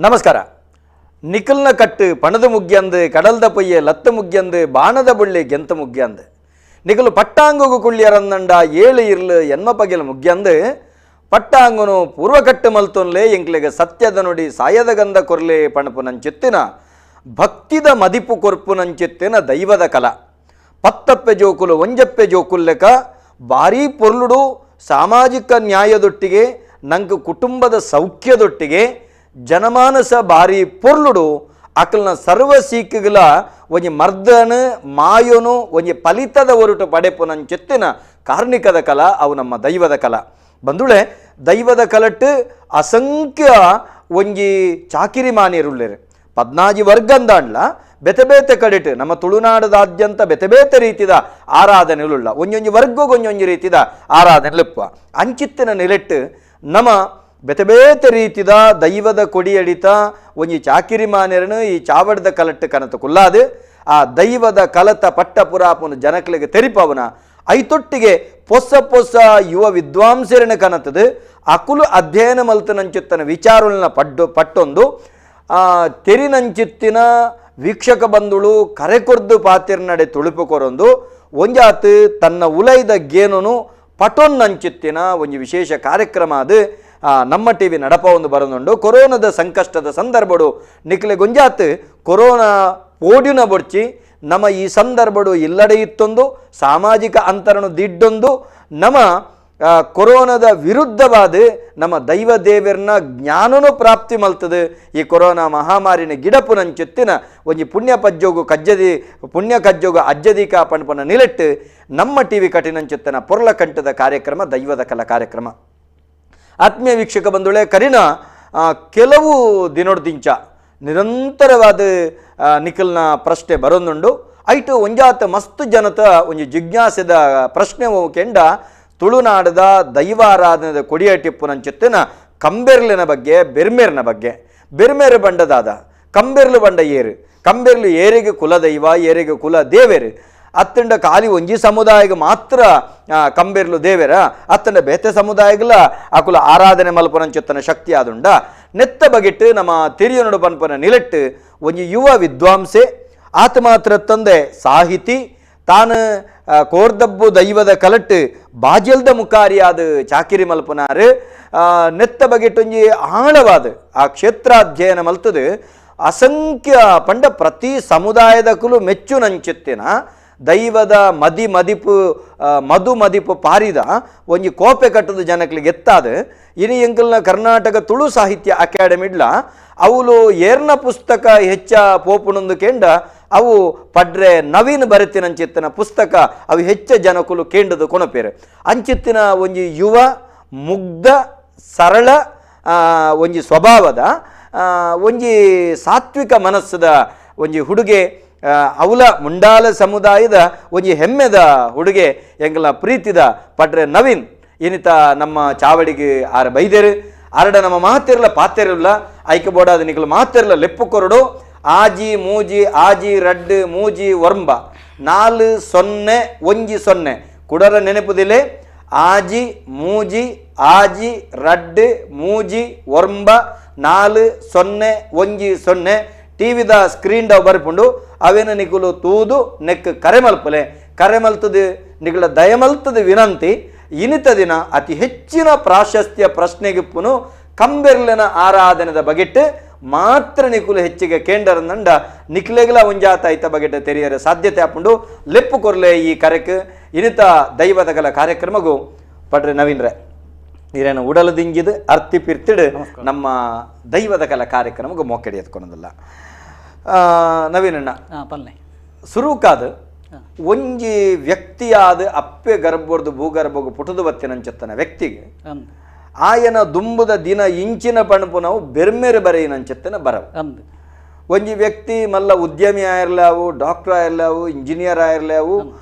ನಮಸ್ಕಾರ. ನಿಖಲ್ನ ಕಟ್ಟು ಪಣದ ಮುಗ್ಯಂದು, ಕಡಲ್ದ ಪೊಯ್ಯೆ ಲತ್ತ ಮುಗ್ಯಂದು, ಬಾಣದ ಬಳ್ಳಿ ಗೆಂತ ಮುಗ್ಯಂದು, ನಿಖಲು ಪಟ್ಟಾಂಗುಗು ಕುಳ್ಳಿಯರಂದಂಡ ಏಳು ಇರ್ಲು ಎನ್ಮ ಪಗೆಲ್ ಮುಗ್ಯಂದು, ಪಟ್ಟಾಂಗುನು ಪೂರ್ವಕಟ್ಟು ಮಲ್ತೊನ್ಲೆ ಎಂಕ್ಲೆಗ ಸತ್ಯದ ನುಡಿ ಸಾಯದ ಗಂಧ ಕೊರ್ಲೆ ಪಣಪು ನಂಚಿತ್ತಿನ ಭಕ್ತಿದ ಮದಿಪು ಕೊರ್ಪು ನಂಚಿತ್ತಿನ ದೈವದ ಕಲ ಪತ್ತಪ್ಪೆ ಜೋಕುಲು ಒಂಜಪ್ಪೆ ಜೋಕುಲ್ಲೆಕ ಭಾರೀ ಪೊರ್ಲುಡು ಸಾಮಾಜಿಕ ನ್ಯಾಯದೊಟ್ಟಿಗೆ ನಂಗೆ ಕುಟುಂಬದ ಸೌಖ್ಯದೊಟ್ಟಿಗೆ ಜನಮಾನಸ ಭಾರಿ ಪೊರ್ಲುಡು ಅಕಲ್ನ ಸರ್ವ ಸೀಕುಗಳ ಒಂಜಿ ಮರ್ದನು ಮಾಯೋನು ಒಂಜಿ ಫಲಿತದ ಒರಟು ಪಡೆಪು ನಂಚೆತ್ತಿನ ಕಾರ್ಣಿಕದ ಕಲ ಅವು ನಮ್ಮ ದೈವದ ಕಲ. ಬಂಧುಳೆ, ದೈವದ ಕಲಟ್ಟು ಅಸಂಖ್ಯ ಒಂಜಿ ಚಾಕಿರಿ ಮಾನ್ಯರುಳ್ಳೇರು ಪದ್ನಾಜಿ ವರ್ಗಂದಾಂಡ್ಲ ಬೇತೆ ಬೇತೆ ಕಡೆಟ್ ನಮ್ಮ ತುಳುನಾಡದಾದ್ಯಂತ ಬೇತೆ ಬೇತೆ ರೀತಿದ ಆರಾಧನೆಗಳುಳ್ಳ ಒಂಜೊಂಜಿ ವರ್ಗಗ್ ಒಂಜೊಂಜಿ ರೀತಿದ ಆರಾಧನೆಲುಪ್ಪ ಅಂಚಿತ್ತಿನ ನಿಲೆಟ್ಟು ನಮ್ಮ ಬೇತೆ ಬೇತೆ ರೀತಿದ ದೈವದ ಕೊಡಿಯಡಿತ ಒಂಜಿ ಚಾಕಿರಿ ಮಾನ್ಯರನು ಈ ಚಾವಡದ ಕಲಟ್ಟು ಕನತ ಕುಲ್ಲಾದು ಆ ದೈವದ ಕಲತ ಪಟ್ಟ ಪುರಾಪುನ ಜನಕ್ಲಿಗೆ ತೆರಿಪವನ ಐತೊಟ್ಟಿಗೆ ಪೊಸ ಪೊಸ ಯುವ ವಿದ್ವಾಂಸರನ್ನು ಕನತದು ಅಕುಲು ಅಧ್ಯಯನ ಮಲ್ತನಂಚಿತ್ತನ ವಿಚಾರನ ಪಟ್ಟೊಂದು ತೆರಿನಂಚಿತ್ತಿನ ವೀಕ್ಷಕ ಬಂಧುಳು ಕರೆಕೊರ್ದು ಪಾತಿರ್ನಡೆ ತುಳುಪು ಕೊರೊಂದು ಒಂಜಾತು ತನ್ನ ಉಲೈದ ಗೇನನು ಪಟೊನ್ನಂಚಿತ್ತಿನ ಒಂಜಿ ವಿಶೇಷ ಕಾರ್ಯಕ್ರಮ ಅದು ನಮ್ಮ ಟಿ ವಿ ನಡಪ ಒಂದು ಬರನುಂಡು. ಕೊರೋನಾದ ಸಂಕಷ್ಟದ ಸಂದರ್ಭಡು ನಿಕ್ಲೆ ಗೊಂಜಾತ್ ಕೊರೋನಾ ಪೋಡ್ಯುನ ಬೊಡ್ಚಿ ನಮ್ಮ ಈ ಸಂದರ್ಭಡು ಇಲ್ಲಡೆ ಇತ್ತೊಂದು ಸಾಮಾಜಿಕ ಅಂತರನು ದಿಡ್ಡೊಂದು ನಮ್ಮ ಕೊರೋನಾದ ವಿರುದ್ಧವಾದ ನಮ್ಮ ದೈವ ದೇವರನ್ನ ಜ್ಞಾನನೂ ಪ್ರಾಪ್ತಿ ಮಲ್ತದೆ ಈ ಕೊರೋನಾ ಮಹಾಮಾರಿನ ಗಿಡಪು ನಂಚೆತ್ತಿನ ಒಂಜಿ ಪುಣ್ಯ ಪಜ್ಜೋಗು ಕಜ್ಜದಿ ಪುಣ್ಯ ಕಜ್ಜೋಗು ಅಜ್ಜದಿಕ ಪಣಪನ ನಿಲೆಟ್ಟು ನಮ್ಮ ಟಿ ವಿ ಕಠಿಣಂಚೆತ್ತನ ಪೊರ್ಲ ಕಂಠದ ಕಾರ್ಯಕ್ರಮ ದೈವದ ಕಲಾ ಕಾರ್ಯಕ್ರಮ. ಆತ್ಮೀಯ ವೀಕ್ಷಕ ಬಂಧುಳೆ, ಕರಿನ ಕೆಲವು ದಿನೊಡ್ದಿಂಚ ನಿರಂತರವಾದ ನಿಖಲ್ನ ಪ್ರಶ್ನೆ ಬರೋದುಂಡು. ಐಟು ಒಂಜಾತ ಮಸ್ತ್ ಜನತ ಒಂಜಿ ಜಿಜ್ಞಾಸೆದ ಪ್ರಶ್ನೆ ಕೆಂಡ ತುಳುನಾಡದ ದೈವಾರಾಧನೆದ ಕೊಡಿಯಟಿಪ್ಪುನಂಚಿತ್ತಿನ ಕಂಬೆರ್ಲಿನ ಬಗ್ಗೆ, ಬೆರ್ಮೆರ್ನ ಬಗ್ಗೆ. ಬೆರ್ಮೆರು ಬಂಡದಾದ ಕಂಬೆರ್ಲು ಬಂಡ ಏರು, ಕಂಬೆರ್ಲು ಏರಿಗೆ ಕುಲದೈವ, ಏರಿಗೆ ಕುಲ ದೇವೇರು. ಅತ್ತಂಡ ಖಾಲಿ ಒಂಜಿ ಸಮುದಾಯಕ್ಕೆ ಮಾತ್ರ ಕಂಬೆರ್ಲು ದೇವೇರ, ಅತ್ತಂಡ ಬೇತೆ ಸಮುದಾಯಗಳ ಅಕುಲ ಆರಾಧನೆ ಮಲ್ಪನಂಚಿತ್ತನ ಶಕ್ತಿ ಆದುಂಡ. ನೆತ್ತ ಬಗೆಟ್ಟು ನಮ್ಮ ತಿರಿಯನುಡು ಪನ್ಪನ ನಿಲೆಟ್ಟು ಒಂಜಿ ಯುವ ವಿದ್ವಾಂಸೆ, ಆತ ಮಾತ್ರ ತಂದೆ ಸಾಹಿತಿ, ತಾನು ಕೋರ್ದಬ್ಬು ದೈವದ ಕಲಟ್ಟು ಬಾಜಲ್ದ ಮುಖಾರಿಯಾದ ಚಾಕಿರಿ ಮಲ್ಪನಾರು. ನೆತ್ತ ಬಗೆಟೊಂಜಿ ಆಳವಾದ ಆ ಕ್ಷೇತ್ರಾಧ್ಯಯನ ಮಲ್ತದು ಅಸಂಖ್ಯ ಪಂಡ ಪ್ರತಿ ಸಮುದಾಯದ ಕುಲು ಮೆಚ್ಚು ನಂಚಿತ್ತಿನ ದೈವದ ಮದಿ ಮದಿಪು ಮಧು ಮದಿಪು ಪಾರಿದ ಒಂಜಿ ಕೋಪೆ ಕಟ್ಟದ ಜನಕ್ಲಿಗೆ ಎತ್ತಾದ. ಇನಿ ಎಂಕಲ್ನ ಕರ್ನಾಟಕ ತುಳು ಸಾಹಿತ್ಯ ಅಕಾಡೆಮಿಡ್ಲ ಅವಳು ಏರ್ನ ಪುಸ್ತಕ ಹೆಚ್ಚ ಪೋಪುನೊಂದು ಕೇಂಡ ಅವು ಪಡ್ರೆ ನವೀನ್ ಬರೆತಿನಂಚಿತ್ತಿನ ಪುಸ್ತಕ ಅವು ಹೆಚ್ಚ ಜನಕುಲು ಕೇಂಡದು ಕೊನಪೇರು. ಅಂಚಿತ್ತಿನ ಒಂಜಿ ಯುವ ಮುಗ್ಧ ಸರಳ ಒಂಜಿ ಸ್ವಭಾವದ ಒಂಜಿ ಸಾತ್ವಿಕ ಮನಸ್ಸದ ಒಂಜಿ ಹುಡುಗೆ, ಅವಲ ಮುಂಡಾಲ ಸಮುದಾಯದ ಒಂಜಿ ಹೆಮ್ಮೆದ ಹುಡುಗೆ ಎಂಗಲ ಪ್ರೀತಿದ ಪಡ್ರೆ ನವೀನ್ ಏನಿತ ನಮ್ಮ ಚಾವಡಿಗೆ ಆರ ಬೈದೇರು. ಆರಡ ನಮ್ಮ ಮಾತಿರಲ್ಲ ಪಾತಿರಲ್ಲ ಐಕೆ ಬೋಡಾದ ನಿಕಲು ಮಾತಿರಲ್ಲ ಲೆಪ್ಪು ಕೊರಡು ಆಜಿ ಮೂಜಿ ಆಜಿ ರಡ್ಡು ಮೂಜಿ ಒರ್ಂಬ 4 0 1 0 ಕುಡರ ನೆನಪುದಿಲೆ ಆಜಿ ಮೂಜಿ ಆಜಿ ರಡ್ಡು ಮೂಜಿ ಒರ್ಂಬ 4 0 1 0 ಟಿ ವಿದ ಸ್ಕ್ರೀನ್ ಡವ್ ಬರ್ಪುಂಡು. ಅವೇನ ನಿಕುಲು ತೂದು ನೆಕ್ ಕರೆ ಮಲ್ಪಲೆ ಕರೆ ಮಲ್ತದು ನಿಕಲ ದಯಮಲ್ತದ ವಿನಂತಿ. ಇನಿತ ದಿನ ಅತಿ ಹೆಚ್ಚಿನ ಪ್ರಾಶಸ್ತ್ಯ ಪ್ರಶ್ನೆಗಿಪ್ಪುನು ಕಂಬೆರ್ಲಿನ ಆರಾಧನೆದ ಬಗೆಟ್ಟು ಮಾತ್ರ ನಿಕುಲು ಹೆಚ್ಚಿಗೆ ಕೇಂಡರನಂಡ ನಿಕ್ಲೆಗ್ಲ ಒಂಜಾತ ಐತ ಬಗೆಟ್ ತೆರಿಯರೆ ಸಾಧ್ಯತೆ ಆಪುಂಡು. ಲೆಪ್ಪು ಕೊರ್ಲೆ ಈ ಕರೆಕ್ ಇನಿತ ದೈವದಗಲ ಕಾರ್ಯಕ್ರಮಗೂ ಪಡ್ರೆ ನವೀನ್ರೆ ನೀರೇನು ಉಡಲು ದಿಂಗಿದು ಅರ್ತಿ ಪಿರ್ತಿಡು ನಮ್ಮ ದೈವದ ಕಲ ಕಾರ್ಯಕ್ರಮಗೂ ಮೋಕೆಡಿ ಎತ್ಕೊಳೋದಿಲ್ಲ. ನವೀನಣ್ಣ, ಸುರುಕಾದ ಒಂಜಿ ವ್ಯಕ್ತಿಯಾದ ಅಪ್ಪೆ ಗರ್ಭರ್ದು ಭೂಗರ್ಭಗು ಪುಟದು ಬತ್ತಿನಂಚತ್ತನ ವ್ಯಕ್ತಿಗೆ ಆಯನ ದುಂಬುದ ದಿನ ಇಂಚಿನ ಪಣಪು ನಾವು ಬೆರ್ಮೆರು ಬರೆಯಿನಂಚತ್ತನ ಬರವು. ಒಂಜಿ ವ್ಯಕ್ತಿ ಮಲ್ಲ ಉದ್ಯಮಿ ಆಗಿರ್ಲಾವು, ಡಾಕ್ಟರ್ ಆಗಿರ್ಲಾವು, ಇಂಜಿನಿಯರ್ ಆಗಿರ್ಲಾವು,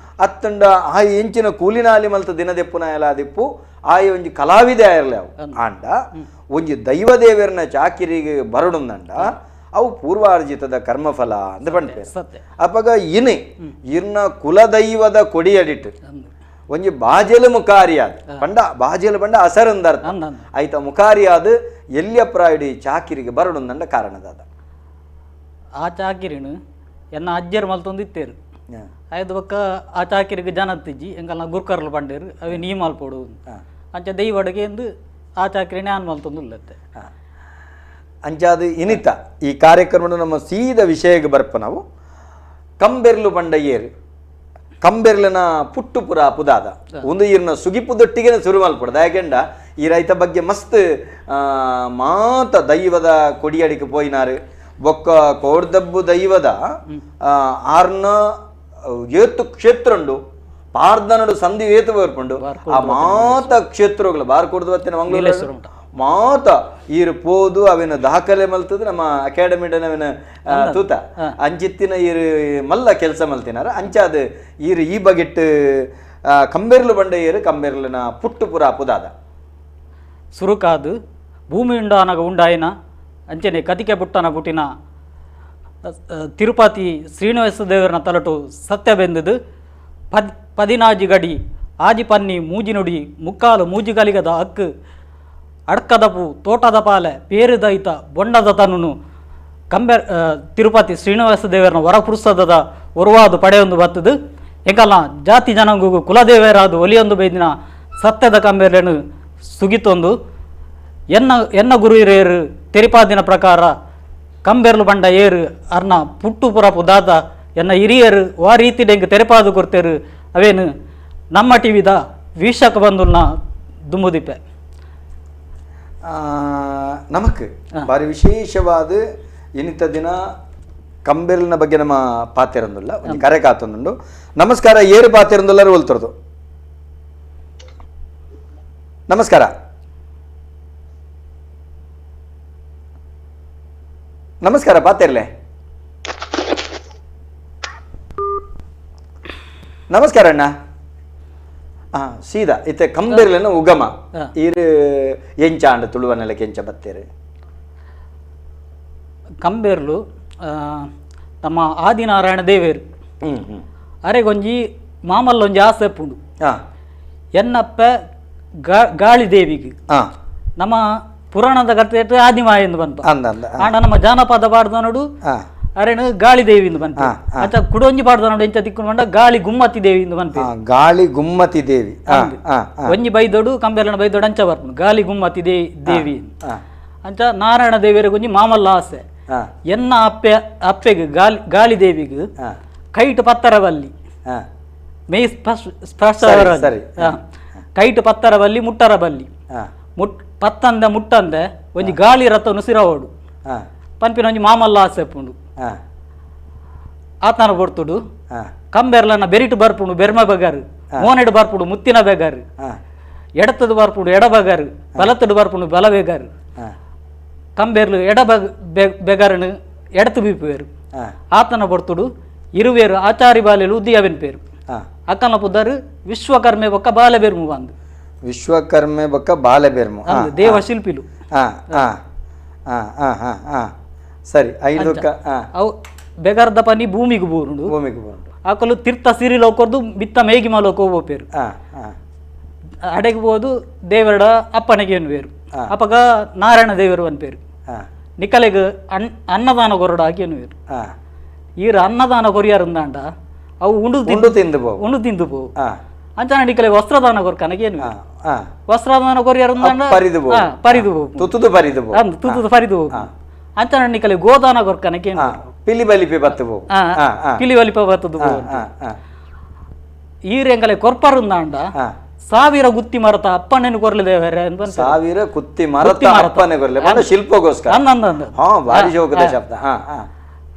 ಅತ್ತಂಡ ಆ ಇಂಚಿನ ಕೂಲಿನಾಲಿ ಮಲ್ತ ದಿನದೆಪ್ಪುನ ದಿಪ್ಪು ಆಯ ಒಂಜಿ ಕಲಾವಿದೆ ಆಗಿರ್ಲಾವು. ಆಂಡ ಒಂಜಿ ದೈವ ದೇವರನ ಚಾಕಿರಿಗೆ ಬರಡುಂದಂಡ ಅವು ಪೂರ್ವಾರ್ಜಿತದ ಕರ್ಮಫಲ ಅಂತ ಪಂಡ. ಅಪಗ ಇನಿ ಇರ್ನ ಕುಲದೈವದ ಕೊಡಿಯಡಿಟ್ಟು ಒಂಜಿ ಬಾಜೆಲು ಮುಖಾರಿಯಾದ ಪಂಡ ಬಾಜೆಲು ಪಂಡ ಅಸರಂದರ್ಥ ಐತ ಮುಖಾರಿಯಾದ ಎಲ್ಲಿಯ ಪ್ರಾಯಡಿ ಚಾಕಿರಿಗೆ ಬರಡುಂದಂಡ ಕಾರಣದಾದ ಆ ಚಾಕಿರಿನು ಎನ್ನ ಅಜ್ಜರು ಮಲ್ತೊಂದು ಇತ್ತೇರು ಆಯ್ದು ಬೊಕ್ಕ ಆ ಚಾಕಿರಿಗೆ ಜನ ತಿಜ್ಜಿ ಎಂಕಲ್ನ ಗುರ್ಕರ್ಲು ಪಂಡೇರು ಅವೆ ನೀ ಮಲ್ಪೊಡು ಅಂಚ ದೈವಡಿಗೆ ಎಂದು ಆ ಚಾಕಿರಿನೇ ಆನ್ ಮಲ್ತೊಂದು ಇಲ್ಲತ್ತೆ. ಅಂಚಾದ ಇನಿತ ಈ ಕಾರ್ಯಕ್ರಮ ನಮ್ಮ ಸೀದ ವಿಷಯಕ್ಕೆ ಬರ್ಪ ನಾವು ಕಂಬೆರ್ಲು ಪಂಡ ಏರು ಕಂಬೆರ್ಲನ ಪುಟ್ಟುಪುರ ಪುದಾದ ಒಂದು ಈರ್ನ ಸುಗಿಪುದೊಟ್ಟಿಗೆ ಸುರು ಮಲ್ಪಡ್ದ ಯಾಕೆಂಡ ಈ ರೈತ ಬಗ್ಗೆ ಮಸ್ತ್ ಮಾತ ದೈವದ ಕೊಡಿಯಡಿಗೆ ಪೋಯಿನಾರು ಬೊಕ್ಕ ಕೋಡ್ದಬ್ಬು ದೈವದ ಆರ್ನ ಏತು ಕ್ಷೇತ್ರ ಉಂಡು ಪಾರ್ದನಡು ಸಂಧಿ ಏತು ಬರ್ಪುಂಡು ಆ ಮಾತ ಕ್ಷೇತ್ರಗಳು ಬಾರ್ಕೊಡ್ದು ಬತ್ತಿನ ಮಂಗಳೂರು ಮಾತ ಈರು ಪೋದು ಅವಿನ ದಾಖಲೆ ಮಲ್ತದ ನಮ್ಮ ಅಕಾಡೆಮಿ ಅವಿನ ತೂತ ಅಂಚಿತ್ತಿನ ಈರು ಮಲ್ಲ ಕೆಲಸ ಮಲ್ತಿನಾರ ಅಂಚಾದ ಈರು ಈ ಬಗೆಟ್ ಕಂಬೆರ್ಲು ಬಂಡ ಏರು ಕಂಬೆರ್ಲಿನ ಪುಟ್ಟುಪುರ ಪುದಾದ ಸುರುಕಾದು ಭೂಮಿ ಉಂಡಾನಗ ಉಂಡಾಯಿನ ಅಂಚನೆ ಕತಿಕೆ ಪುಟ್ಟನ ಪುಟ್ಟಿನ ತಿರುಪತಿ ಶ್ರೀನಿವಾಸ ದೇವರನ ತಲಟು ಸತ್ಯ ಬೆಂದದು ಪದಿನಾಜಿ ಗಡಿ ಆಜಿ ಪನ್ನಿ ಮೂಜಿನುಡಿ ಮುಕ್ಕಾಲು ಮೂಜಿಗಲಿಗದ ಅಕ್ಕು ಅಡ್ಕದಪು ತೋಟದ ಪಾಲೆ ಪೇರುದೈತ ಬೊಂಡದ ತನುನು ಕಂಬೆ ತಿರುಪತಿ ಶ್ರೀನಿವಾಸ ದೇವರನ ವರಪುರುಷದ ಒರುವಾದು ಪಡೆಯೊಂದು ಬತ್ತದು ಎಂಕಲ್ನ ಜಾತಿ ಜನಾಂಗಗೂ ಕುಲದೇವರಾದು ಒಲಿಯೊಂದು ಬೈದಿನ ಸತ್ಯದ ಕಂಬೆರನು ಸುಗಿತೊಂದು ಎನ್ನ ಎನ್ನ ಗುರು ಹಿರಿಯರು ತೆರಿಪಾದಿನ ಪ್ರಕಾರ ಕಂಬೆರ್ಲು ಬಂಡ ಏರು ಅರ್ನ ಪುಟ್ಟು ಪುರಪು ದಾದ ಎನ್ನ ಹಿರಿಯರು ವಾ ರೀತಿ ಡೆಂಗ್ ತೆರೆಪಾದು ಕೊಡ್ತೇರು ಅವೇನು ನಮ್ಮ ಟಿವಿದ ವೀಕ್ಷಕ ಬಂದುಲ್ನ ದುಂಬುದಿಪ್ಪೆ. ನಮಕ್ ಭಾರಿ ವಿಶೇಷವಾದ ಇನ್ನಿತ ದಿನ ಕಂಬೆರ್ಲಿನ ಬಗ್ಗೆ ನಮ್ಮ ಪಾತಿರಂದುಲ್ಲ ಒಂದು ಕರೆ ಕಾತೊಂದುಂಡು. ನಮಸ್ಕಾರ, ಏರು ಪಾತಿರಂದುಲ್ಲರು ಒಲ್ತರದು. ನಮಸ್ಕಾರ ನಮಸ್ಕಾರ ಪಾತಿರ್ಲೆ. ನಮಸ್ಕಾರ ಅಣ್ಣ. ಸೀದಾ ಇತ್ತೆ ಕಂಬೆರ್ಲನ ಉಗಮ ಈರು ಎಂಚ ಅಂಡ ತುಳುವ ನೆಲಕ್ಕೆ ಎಂಚ ಬತ್ತೇರು ಕಂಬೆರ್ಲು ನಮ್ಮ ಆದಿನಾರಾಯಣ ದೇವೇರು ಅರೆಗೊಂಜಿ ಮಾಮಲ್ಲೊಂಜಿ ಆಸೆ ಪುಂಡು ಎನ್ನಪ್ಪ ಗಾಳಿ ದೇವಿಗೆ ನಮ್ಮ ಪುರಾಣದ ಕಥೆ ಆದಿಮಾಯ ಎಂದು ಬಂತ ಆಂಡ ನಮ್ಮ ಜಾನಪದ ಪಾಡ್ದ ನೋಡು ಅರೆನು ಗಾಳಿ ದೇವಿ ಎಂದು ಬಂತ ಅಚ್ಚ ಕುಡೊಂಜಿ ಪಾಡ್ದ ನೋಡು ಎಂಚ ತಿಕ್ಕೊಂಡು ಗಾಳಿ ಗುಮ್ಮತಿ ದೇವಿ ಎಂದು ಬಂತ ಗಾಳಿ ಗುಮ್ಮತಿ ದೇವಿ ಒಂಜಿ ಬೈದೋಡು ಕಂಬೆರ್ಲನ ಬೈದೋಡು ಅಂಚ ಬರ್ಪುಂಡು ಗಾಳಿ ಗುಮ್ಮತಿ ದೇವಿ ಅಂಚ ನಾರಾಯಣ ದೇವಿಯರಿಗೆ ಒಂಜಿ ಮಾಮಲ್ಲ ಆಸೆ ಎನ್ನ ಅಪ್ಪೆ ಅಪ್ಪೆಗೆ ಗಾಳಿ ಗಾಳಿ ದೇವಿಗೆ ಕೈಟು ಪತ್ತರವಲ್ಲಿ ಮೇ ಸ್ಪರ್ಶ ಕೈಟು ಪತ್ತರವಲ್ಲಿ ಮುಟ್ಟರ ಬಲ್ಲಿ ಪತ್ತಂದೆ ಮುಟ್ಟಂದೆ ಒಂಜಿ ಗಾಳಿ ರಥ ನುಸಿರವೋಡು ಪನ್ಪಿನ ಒಂಜಿ ಮಾಮಲ್ಲ ಆಸೆ ಪುಂಡು ಆತನ ಬರ್ತುಡು ಕಂಬೆರ್ಲನ ಬೆರಿಟು ಬರ್ಪುಂಡು ಬೆರ್ಮ ಬಗಾರು ಮೋನೆಡು ಬರ್ಪುಂಡು ಮುತ್ತಿನ ಬೆಗಾರು ಎಡತದ ಬರ್ಪುಂಡು ಎಡ ಬಗಾರು ಬಲತಡು ಬರ್ಪುಂಡು ಬಲ ಬೇಗಾರು ಕಂಬೆರ್ಲು ಎಡ ಬೆಗಾರನು ಎಡತು ಬೀಪುವೇರು ಆತನ ಬರ್ತುಡು ಇರುವೇರು ಆಚಾರಿ ಬಾಲೆಲು ಉದ್ದಿಯವೆನ್ ಪೇರು ಅಕ್ಕನ ಪುದಾರು ವಿಶ್ವಕರ್ಮೆ ಬೊಕ್ಕ ಬಾಲೆ ಬೆರ್ಮು ಬಂದು ವಿಶ್ವಕರ್ಮೆ ಬೊಕ್ಕ ಬಾಲೆ ಬೆರ್ಮು ದೇವಶಿಲ್ಪಿಲು ಸರಿ ಐದು ಅವು ಬೆಗರ್ದ ಪನಿ ಭೂಮಿಗೆ ಬೂರುಂಡು ಭೂಮಿಗೆ ಬೂರುಂಡು ಆಕಲು ತೀರ್ಥ ಸಿರಿ ಲೋಕರ್ದು ಬಿತ್ತ ಮೇಗಿ ಮಲೋಕ ಹೋಪೇರು ಅಡೆಗೆ ಬೋದು ದೇವರಡ ಅಪ್ಪನಿಗೆ ಏನ್ವೇರು ಅಪ್ಪಗ ನಾರಾಯಣ ದೇವರು ಅನ್ಪೇರು ನಿಕಲೆಗ್ ಅನ್ನದಾನ ಕೊರಡ ಹಾಕಿ ಏನ್ವೇರು ಈರ ಅನ್ನದಾನ ಕೊರಿಯಾರುಂದಾಂಡ ಅವು ಉಂಡು ತಿಂದು ಉಂಡು ತಿಂದು ಪೋವು ಅಂಚನ ನಿಕಲೆಗ್ ವಸ್ತ್ರದಾನ ಕೊರ್ಕನಗೆ ಏನು ವಸ್ತ್ರದಾನ ಕೊರಿಯಾರುಂದಾಂಡ ಪರಿದು ಪರಿದು ಪೋವು ತುತುದು ಪರಿದು ತುತುದು ಪರಿದು ಪೋವು ಅಂಚನ ನಿಕಲೆ ಗೋದಾನ ಕೊರ್ಕನಗೆ ಏನು ಪಿಲಿ ಬಲಿಪಿ ಬತ್ತು ಪೋವು ಪಿಲಿ ಬಲಿಪ ಬತ್ತದು ಪೋವು ಈರ ಎಂಕಲೆ ಕೊರ್ಪರುಂದಾಂಡ ಸಾವಿರ ಗುತ್ತಿ ಮರತ ಅಪ್ಪನೇನು ಕೊರ್ಲಿ ದೇವರೇ ಅಂತ ಸಾವಿರ ಕುತ್ತಿ ಮರತ ಅಪ್ಪನೆ ಕೊರ್ಲೆ ಬಣ್ಣ ಶಿಲ್ಪಗೋಸ್ಕರ ಹಾ ಭಾರಿ ಜೋಗದ ಶಬ್ದ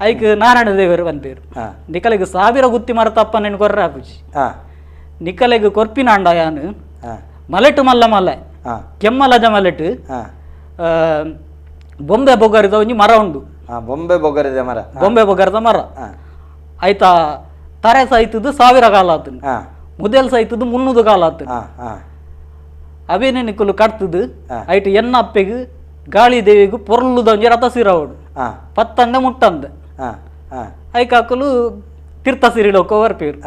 ಐಕ್ ನಾರಾಯಣ ದೇವರು ಬಂದ್ಪೇರು ನಿಕಲೆಗ್ ಸಾವಿರ ಗುತ್ತಿ ಮರತ ಅಪ್ಪನೇನು ಕೊರ್ರ ಪೂಜಿ ನಿಕಲೆಗ್ ಕೊರ್ಪಿನಾಂಡ ಯಾನು ಮಲೆಟು ಮಲ್ಲ ಮಲೆ ಕೆಮ್ಮಲಜ ಮಲೆಟು ಬೊಂಬೆ ಬೊಗರಿದ ಒಂಜಿ ಮರ ಉಂಡು ಬೊಂಬೆ ಬೊಗರಿದ ಮರ ಬೊಂಬೆ ಬೊಗರಿದ ಮರ ಆಯ್ತಾ ತರೆ ಸಹಿತದ್ದು ಸಾವಿರ ಕಾಲ ಆತನು ಮುದೆಲ್ ಸಹಿತದ್ದು 300 ಕಾಲ ಆತು ಅವೇನೇ ನಿಕ್ಕಲು ಕಟ್ತದು ಐಟ್ ಎನ್ನ ಅಪ್ಪೆಗ್ ಗಾಳಿ ದೇವಿಗೆ ಪೊರ್ಲುದ ಒಂಜಿ ರಥ ಸಿರವಡು ಪತ್ತಂದೆ ಮುಟ್ಟಂದೆ ಐಕ್ ಹಾಕಲು ತೀರ್ಥ ಸಿರಿಲೋಕ ಬರ್ಪೇರು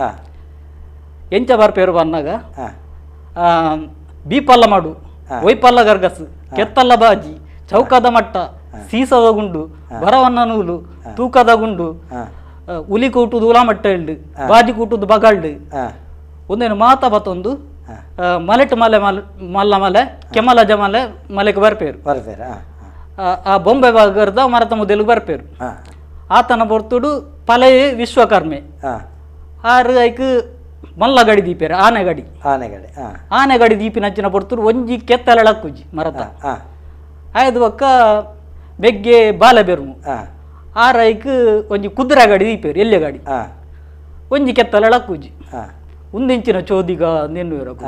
ಎಂಚ ಬರ್ಪೇರು ಬನ್ನಾಗ ಬೀಪಲ್ಲ ಮಾಡು ಒಯ್ಪಲ್ಲ ಗರ್ಗಸ್ ಕೆತ್ತಲ್ಲ ಬಾಜಿ ಚೌಕದ ಮಟ್ಟ ಸೀಸದ ಗುಂಡು ಬರವನ್ನ ನೂಲು ತೂಕದ ಗುಂಡು ಉಲಿ ಕೂಟುದು ಉಲಾಮಟ್ಟ ಇಲ್ಡು ಬಾಜಿ ಕೂಟುದು ಬಗಲ್ಡು ಒಂದೇನು ಮಾತ ಬತ್ತೊಂದು ಮಲೆಟ್ ಮಲೆ ಮಲ್ಲ ಮಲೆ ಕೆಮಲ ಜಮಲೆ ಮಲೆಗೆ ಬರ್ಪೇರು ಆ ಬೊಂಬೆ ಬಗರ್ದ ಮರತ ಮುದೆಲು ಬರ್ಪೇರು ಆತನ ಬರ್ತುಡು ಪಲೆ ವಿಶ್ವಕರ್ಮೆ ಆರು ಐಕ್ ಮಲ್ಲ ಗಡಿ ದೀಪೇರು ಆನೆಗಡಿ ಆನೆಗಡಿ ಆನೆಗಡಿ ದೀಪಿನ ಹಚ್ಚಿನ ಬರ್ತುಡು ಒಂಜಿ ಕೆತ್ತಲಳಕ್ಕುಜಿ ಮರತ ಆಯ್ದು ಬೊಕ್ಕ ಬೆಗ್ಗೆ ಬಾಲೆ ಬೆರ್ಮು ಆರು ಐಕ್ ಒಂಜಿ ಕುದುರೆ ಗಾಡಿ ದೀಪೇರು ಎಲ್ಯ ಗಾಡಿ ಒಂಜಿ ಕೆತ್ತಲಳಕ್ಕುಜಿ ಒಂದಿಂಚಿನ ಚೋದಿಗ ನಿನ್ನುವಿರಕು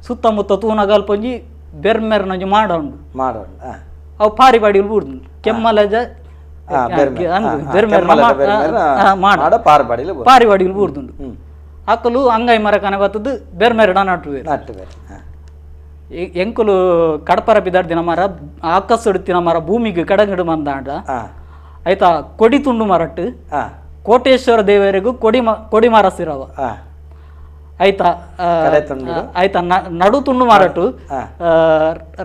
ಸುತ್ತಮುತ್ತ ತೂನಗಲ್ಪ ಒಂಜಿ ಬೆರ್ಮೆರ್ನೊಂಜಿ ಮಾಡ ಉಂಡು ಅವು ಪಾರಿ ಪಾಡಿ ಬೂಡ್ದು ಕೆಮ್ಮಲಜ ಪಾರಿವಾಡಿಲು ಬೂರ್ದುಂಡು ಅಕ್ಕಲು ಅಂಗೈ ಮರಕನೆ ಬತ್ತದು ಬೆರ್ಮೆರಡ ನಟ್ಟುವೆ ಎಂಕುಲು ಕಡಪರ ಬಿದಾರ್ದಿನ ಮರ ಆಕಸುಡುತ್ತಿನ ಮರ ಭೂಮಿಗೆ ಕಡಂಗಿಡು ಮಂದಾಂಡ ಆಯ್ತಾ ಕೊಡಿ ತುಂಡು ಮರಟ್ಟು ಕೋಟೇಶ್ವರ ದೇವರಿಗೂ ಕೊಡಿ ಕೊಡಿ ಮರ ಸಿರವ ಆಯ್ತಾ ಆಯ್ತಾ ನಡು ತುಂಡು ಮರಟು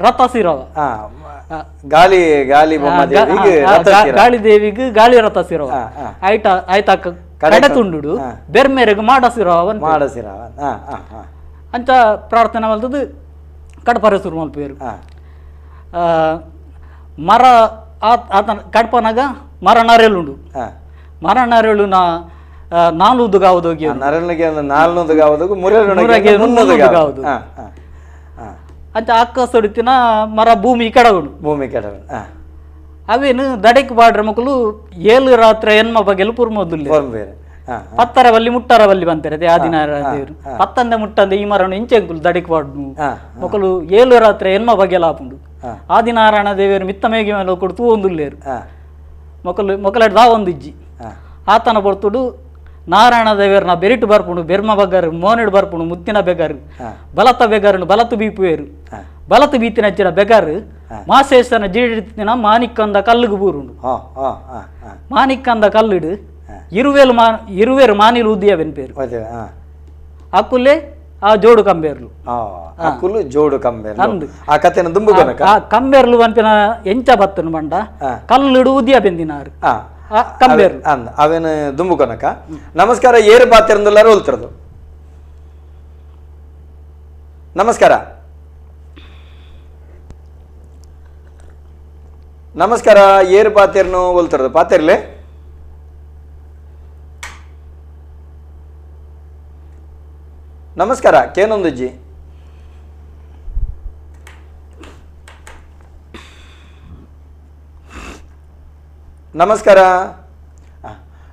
ರಥ ಸಿರವ ಗಾಳಿ ಗಾಳಿ ಗಾಳಿ ದೇವಿಗೆ ಗಾಳಿ ರಥ ಸಿರವ ಆಯ್ತಾ ಆಯ್ತಾ ಕಡೆ ತುಂಡು ಬೆರ್ಮೆರೆಗ್ ಮಾಡ ಸಿರವ ಮಾಡ ಸಿರವ ಅಂತ ಪ್ರಾರ್ಥನೆ ಮಲ್ತದ್ದು ಕಡಪರ ಶುರು ಮಲ್ಪೇರು ಮರ ಆತನ ಕಡಪನಾಗ ಮರ ನರೆಲುಂಡು ಮರ ನರೆಳು ನಾಲ್ನೂದು ಗಾವದೋಗಿ ನರಳಿಗೆ ನಾಲ್ನೂದು ಗಾವದೋಗು ಮುನ್ನೂದು ಗಾವದು ಅಂಚ ಅಕ್ಕ ಸೊಡಿತಿನ ಮರ ಭೂಮಿ ಕೆಡಗುಂಡು ಭೂಮಿ ಕೆಡಗುಂಡು ಅವೇನು ದಡೆಕ್ ಬಾಡ್ರ ಮಕ್ಕಳು ಏಳು ರಾತ್ರಿ ಎನ್ಮ ಬಗೆಲು ಪುರ್ಮೋದುಲ್ಲ ಪತ್ತರ ಬಲ್ಲಿ ಮುಟ್ಟರ ಬಲ್ಲಿ ಬಂತಾರೆ ಆದಿನ ದೇವರು ಪತ್ತಂದೆ ಮುಟ್ಟಂದೆ ಈ ಮರನು ಇಂಚೆಂಕುಲು ದಡೆಕ್ ಬಾಡ್ನು ಮಕ್ಕಳು ಏಳು ರಾತ್ರಿ ಎನ್ಮ ಬಗೆಲ ಆಪುಂಡು ಆದಿನಾರಾಯಣ ದೇವರು ಮಿತ್ತ ಮೇಗಿ ಮೇಲೆ ಕೊಡು ತೂ ಒಂದುಲ್ಲೇರು ಮಕ್ಕಳು ಮಕ್ಕಳ ದಾ ಒಂದು ಇಜ್ಜಿ ಆತನ ಬರ್ತುಡು ನಾರಾಯಣ ದೇವರನ್ನ ಬೆರಿಟು ಬರ್ಪುಂಡು ಬೆರ್ಮ ಬಗ್ಗಾರು ಮೋನೆಡು ಬರ್ಪುಂಡು ಮುತ್ತಿನ ಬೆಗಾರು ಬಲತ ಬೆಗಾರನು ಬಲತು ಬೀಪುವೇರು ಬಲತು ಬೀತಿನ ಹಚ್ಚಿನ ಬೆಗಾರು ಮಾಸೇಶನ ಜೀಡಿತಿನ ಮಾನಿಕ್ಕಂದ ಕಲ್ಲುಗು ಬೂರುಂಡು ಮಾನಿಕ್ಕಂದ ಕಲ್ಲಿಡು ಇರುವೇಲು ಇರುವೇರು ಮಾನಿಲು ಉದ್ದಿಯ ಬೆನ್ಪೇರು ಅಕ್ಕುಲೆ ಆ ಜೋಡು ಕಂಬೇರ್ಲು ಅಕ್ಕುಲು ಜೋಡು ಕಂಬೇರ್ಲು ಆ ಕಥೆನ ದುಂಬು ಕಂಬೇರ್ಲು ಅನ್ಪಿನ ಎಂಚ ಬತ್ತನು ಬಂಡ ಕಲ್ಲಿಡು ಉದ್ದಿಯ ಬೆಂದಿನಾರು ಕಂಬೇರ್ಲು ಅವೇನು ದುಂಬು ಕನಕ. ನಮಸ್ಕಾರ, ಏರು ಪಾತಿರಂದುಲ್ಲಾರು ಹೋಲ್ತಿರೋದು. ನಮಸ್ಕಾರ ನಮಸ್ಕಾರ, ಏರು ಪಾತಿರ್ನು ಹೋಲ್ತಿರೋದು ಪಾತಿರ್ಲೆ. ನಮಸ್ಕಾರ ಕೇನೊಂದುಜ್ಜಿ. ನಮಸ್ಕಾರ.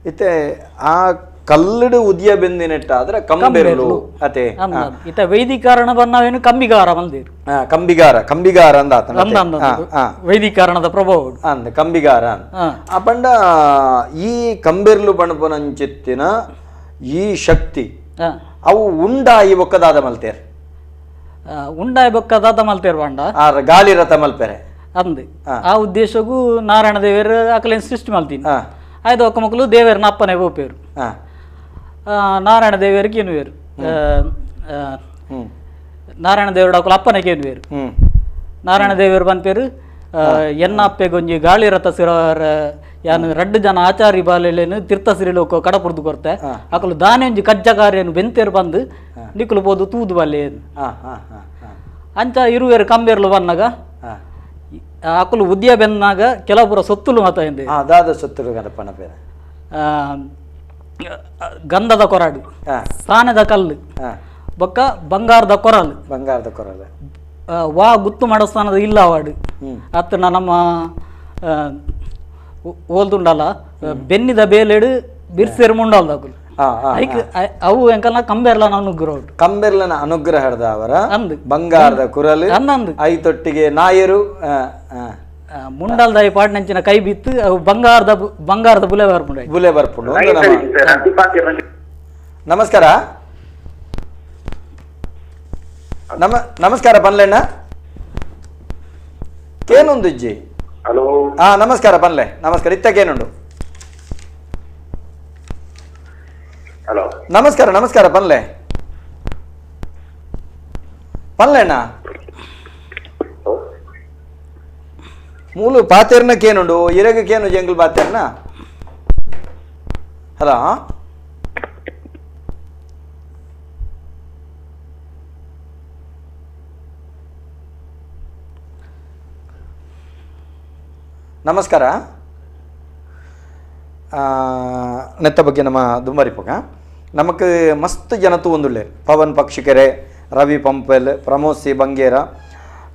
ಇತ್ತೆ ಆ ಕಲ್ಲಡು ಉದಿಯ ಬೆಂದಿನೆಟ್ಟಾದ್ರೆ ಕಂಬೆರಲು ಅತೆ ಇತ ವೈದಿಕಾರಣ ಬನ್ನವೇನು ಕಂಬಿಗಾರ ಬಂದಿರು. ಕಂಬಿಗಾರ ಕಂಬಿಗಾರ ಅಂದ ವೈದಿಕಾರಣದ ಪ್ರಭಾವ ಅಂದ ಕಂಬಿಗಾರ ಆ ಪಂಡ ಈ ಕಂಬೆರ್ಲು ಬಣಪನಂಚಿತ್ತಿನ ಈ ಶಕ್ತಿ ಅವು ಉಂಡಾಯಿ ಬೊಕ್ಕದಾದ ಮಲ್ತೇರ್ ಉಂಡಾಯಿ ಬೊಕ್ಕದಾದ ಮಲ್ತೇರ್ ಬಂಡ ಗಾಳಿ ರಥ ಮಲ್ಪೆರೆ ಅಂದು ಆ ಉದ್ದೇಶಕ್ಕೂ ನಾರಾಯಣ ದೇವರು ಅಕಲೇನು ಸೃಷ್ಟಿ ಮಲ್ತೀನಿ ಆಯ್ತು ಒಕ್ಕ ಮಕ್ಕಳು ದೇವರನ್ನ ಅಪ್ಪನೇ ಬೋಪೇರು ನಾರಾಯಣ ದೇವರಿಗೆ ಏನುವೇರು ನಾರಾಯಣ ದೇವರು ಅಕ್ಕಲು ಅಪ್ಪನೇ ಕೇನುವೇರು ನಾರಾಯಣ ದೇವರು ಬಂದ್ಪೇರು ಎನ್ನ ಅಪ್ಪೆಗೊಂಜಿ ಗಾಳಿ ರಥ ಸಿರವರ ಯಾನು ರಡ್ಡು ಜನ ಆಚಾರಿ ಬಾಲೆಲೇನು ತೀರ್ಥ ಸಿರಿಲೋಕ ಕಡಪುರ್ದು ಕೊರ್ತೆ ಅಕಲು ದಾನೆ ಒಂಜಿ ಕಜ್ಜಕಾರ್ಯನು ಬೆಂತೇರು ಬಂದು ನಿಕ್ಕಲು ಪೋದು ತೂದು ಬಲ್ಲೆ ಅಂಚ ಇರುವೇರು ಕಂಬೇರ್ಲು ಬನ್ನಾಗ ಅಕಲು ಉದ್ಯ ಬೆನ್ನಾಗ ಕೆಲವೊಬ್ಬರ ಸೊತ್ತುಲು ಮತ ಎಂದೆ ದಾದ ಸೊತ್ತುಲು ಗಣಪನ ಪೇರು ಗಂಧದ ಕೊರಾಡು ಸಾನದ ಕಲ್ಲು ಬೊಕ್ಕ ಬಂಗಾರದ ಕೊರಲು ಬಂಗಾರದ ಕೊರಲು ವಾ ಗುತ್ತು ಮಾಡಸ್ಥಾನದ ಇಲ್ಲ ಅವಾಡು ಅತ್ತನ ನಮ್ಮ ಓಲ್ದುಂಡಲ್ಲ ಬೆನ್ನಿದ ಬೇಲೆಡು ಬಿರ್ಸೇರು ಮುಂಡಲ್ದ ಅಕುಲು ಐಕ್ ಅವು ಎಂಕಲ್ನ ಕಂಬೇರ್ಲನ ಅನುಗ್ರಹ ಕಂಬೇರ್ಲನ ಅನುಗ್ರಹದ ಅವರ ಬಂಗಾರದ ಕುರಲು ಅಂದಂದು ಐತೊಟ್ಟಿಗೆ ನಾಯರು ಮುಂಡಲ್ದ ಪಾಡ್ನಂಚಿನ ಕೈ ಬಿತ್ತು ಅವು ಬಂಗಾರದ ಬಂಗಾರದ ಬುಲೆ ಬರ್ಪುಂಡು ಬುಲೆ ಬರ್ಪುಂಡು. ನಮಸ್ಕಾರ ನಮಸ್ಕಾರ ಪನ್ಲೆಣ್ಣ ಕೇನೊಂದು ಇಜ್ಜಿ. ಹಲೋ ಹಾ ನಮಸ್ಕಾರ ಪನ್ಲೆ. ನಮಸ್ಕಾರ ಇತ್ತಕೇನುಂಡು? Hello ನಮಸ್ಕಾರ ನಮಸ್ಕಾರ ಪನ್ಲೆ ಪನ್ಲೆಣ್ಣ ಮೂಲು ಪಾತೆರ್ನ ಕೇನುಂಡು ಇರಗ ಕೇನು ಜಂಗಲ್ ಪಾತೆರ್ನ ಹಲೋ ನಮಸ್ಕಾರ ನೆತ್ತ ಬಗ್ಗೆ ನಮ್ಮ ದುಂಬರಿಪುಗ ನಮಕ್ ಮಸ್ತ್ ಜನತು ಒಂದುಳ್ಳೆ ಪವನ್ ಪಕ್ಷಿಕೆರೆ ರವಿ ಪಂಪೆಲ್ ಪ್ರಮೋದ್ ಸಿ ಬಂಗೇರ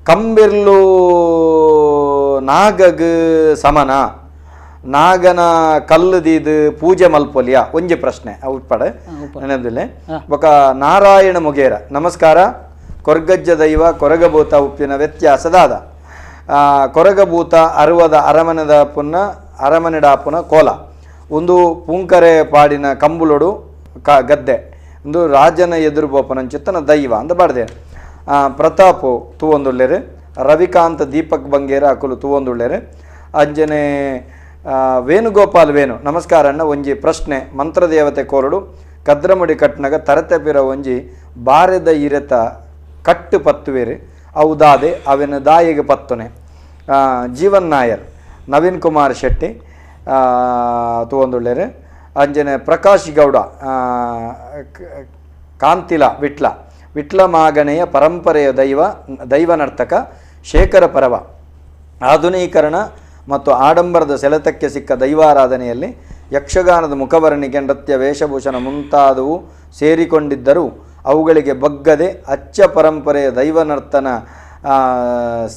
ಕಂಬಿರ್ಲು ನಾಗಗ್ ಸಮನ ನಾಗನ ಕಲ್ಲು ದೀದ್ ಪೂಜೆ ಮಲ್ಪೊಲಿಯ ಒಂಜಿ ಪ್ರಶ್ನೆ ಉಟ್ಪಡೆ ನೆನದಿಲ್ಲ ಬೊಕ ನಾರಾಯಣ ಮುಗೇರ ನಮಸ್ಕಾರ ಕೊರ್ಗಜ್ಜ ದೈವ ಕೊರಗಭೂತ ಉಪ್ಪಿನ ವ್ಯತ್ಯಾಸದಾದ ಕೊರಗಭೂತ ಅರುವದ ಅರಮನೆದ ಪುನ್ನ ಅರಮನೆಡಾಪುನ ಕೋಲ ಒಂದು ಪೂಂಕರೆ ಪಾಡಿನ ಕಂಬುಲೊಡು ಗದ್ದೆ ಒಂದು ರಾಜನ ಎದುರು ಬೋಪನಂಚಿತ್ತನ ದೈವ ಅಂತ ಬಾಡ್ದೆ ಪ್ರತಾಪು ತೂವೊಂದುಳ್ಳೆರು ರವಿಕಾಂತ್ ದೀಪಕ್ ಬಂಗೇರ ಅಕುಲು ತೂವೊಂದುಳ್ಳೆರು ಅಂಜನೆ ವೇಣುಗೋಪಾಲ್ ವೇಣು ನಮಸ್ಕಾರ ಅಣ್ಣ ಒಂಜಿ ಪ್ರಶ್ನೆ ಮಂತ್ರದೇವತೆ ಕೋರಡು ಕದ್ರಮುಡಿ ಕಟ್ನಗ ತರತೆ ಪಿರ ಒಂಜಿ ಬಾರೆದ ಇರೆತ ಕಟ್ಟು ಪತ್ತುವೇರು ಅವು ದಾದೆ ಅವೆನ ದಾಯಿಗೆ ಪತ್ತುನೆ ಜೀವನ್ ನಾಯರ್ ನವೀನ್ ಕುಮಾರ್ ಶೆಟ್ಟಿ ತೂವೊಂದುಳ್ಳೆರು ಅಂಜನೆ ಪ್ರಕಾಶ್ ಗೌಡ ಕಾಂತಿಲ ವಿಟ್ಲ ವಿಟ್ಲ ಮಾಗಣೆಯ ಪರಂಪರೆಯ ದೈವ ದೈವನರ್ತಕ ಶೇಖರ ಪರವ ಆಧುನೀಕರಣ ಮತ್ತು ಆಡಂಬರದ ಸೆಳೆತಕ್ಕೆ ಸಿಕ್ಕ ದೈವಾರಾಧನೆಯಲ್ಲಿ ಯಕ್ಷಗಾನದ ಮುಖವರ್ಣಿಕೆ ನೃತ್ಯ ವೇಷಭೂಷಣ ಮುಂತಾದವು ಸೇರಿಕೊಂಡಿದ್ದರೂ ಅವುಗಳಿಗೆ ಬಗ್ಗದೆ ಅಚ್ಚ ಪರಂಪರೆಯ ದೈವನರ್ತನ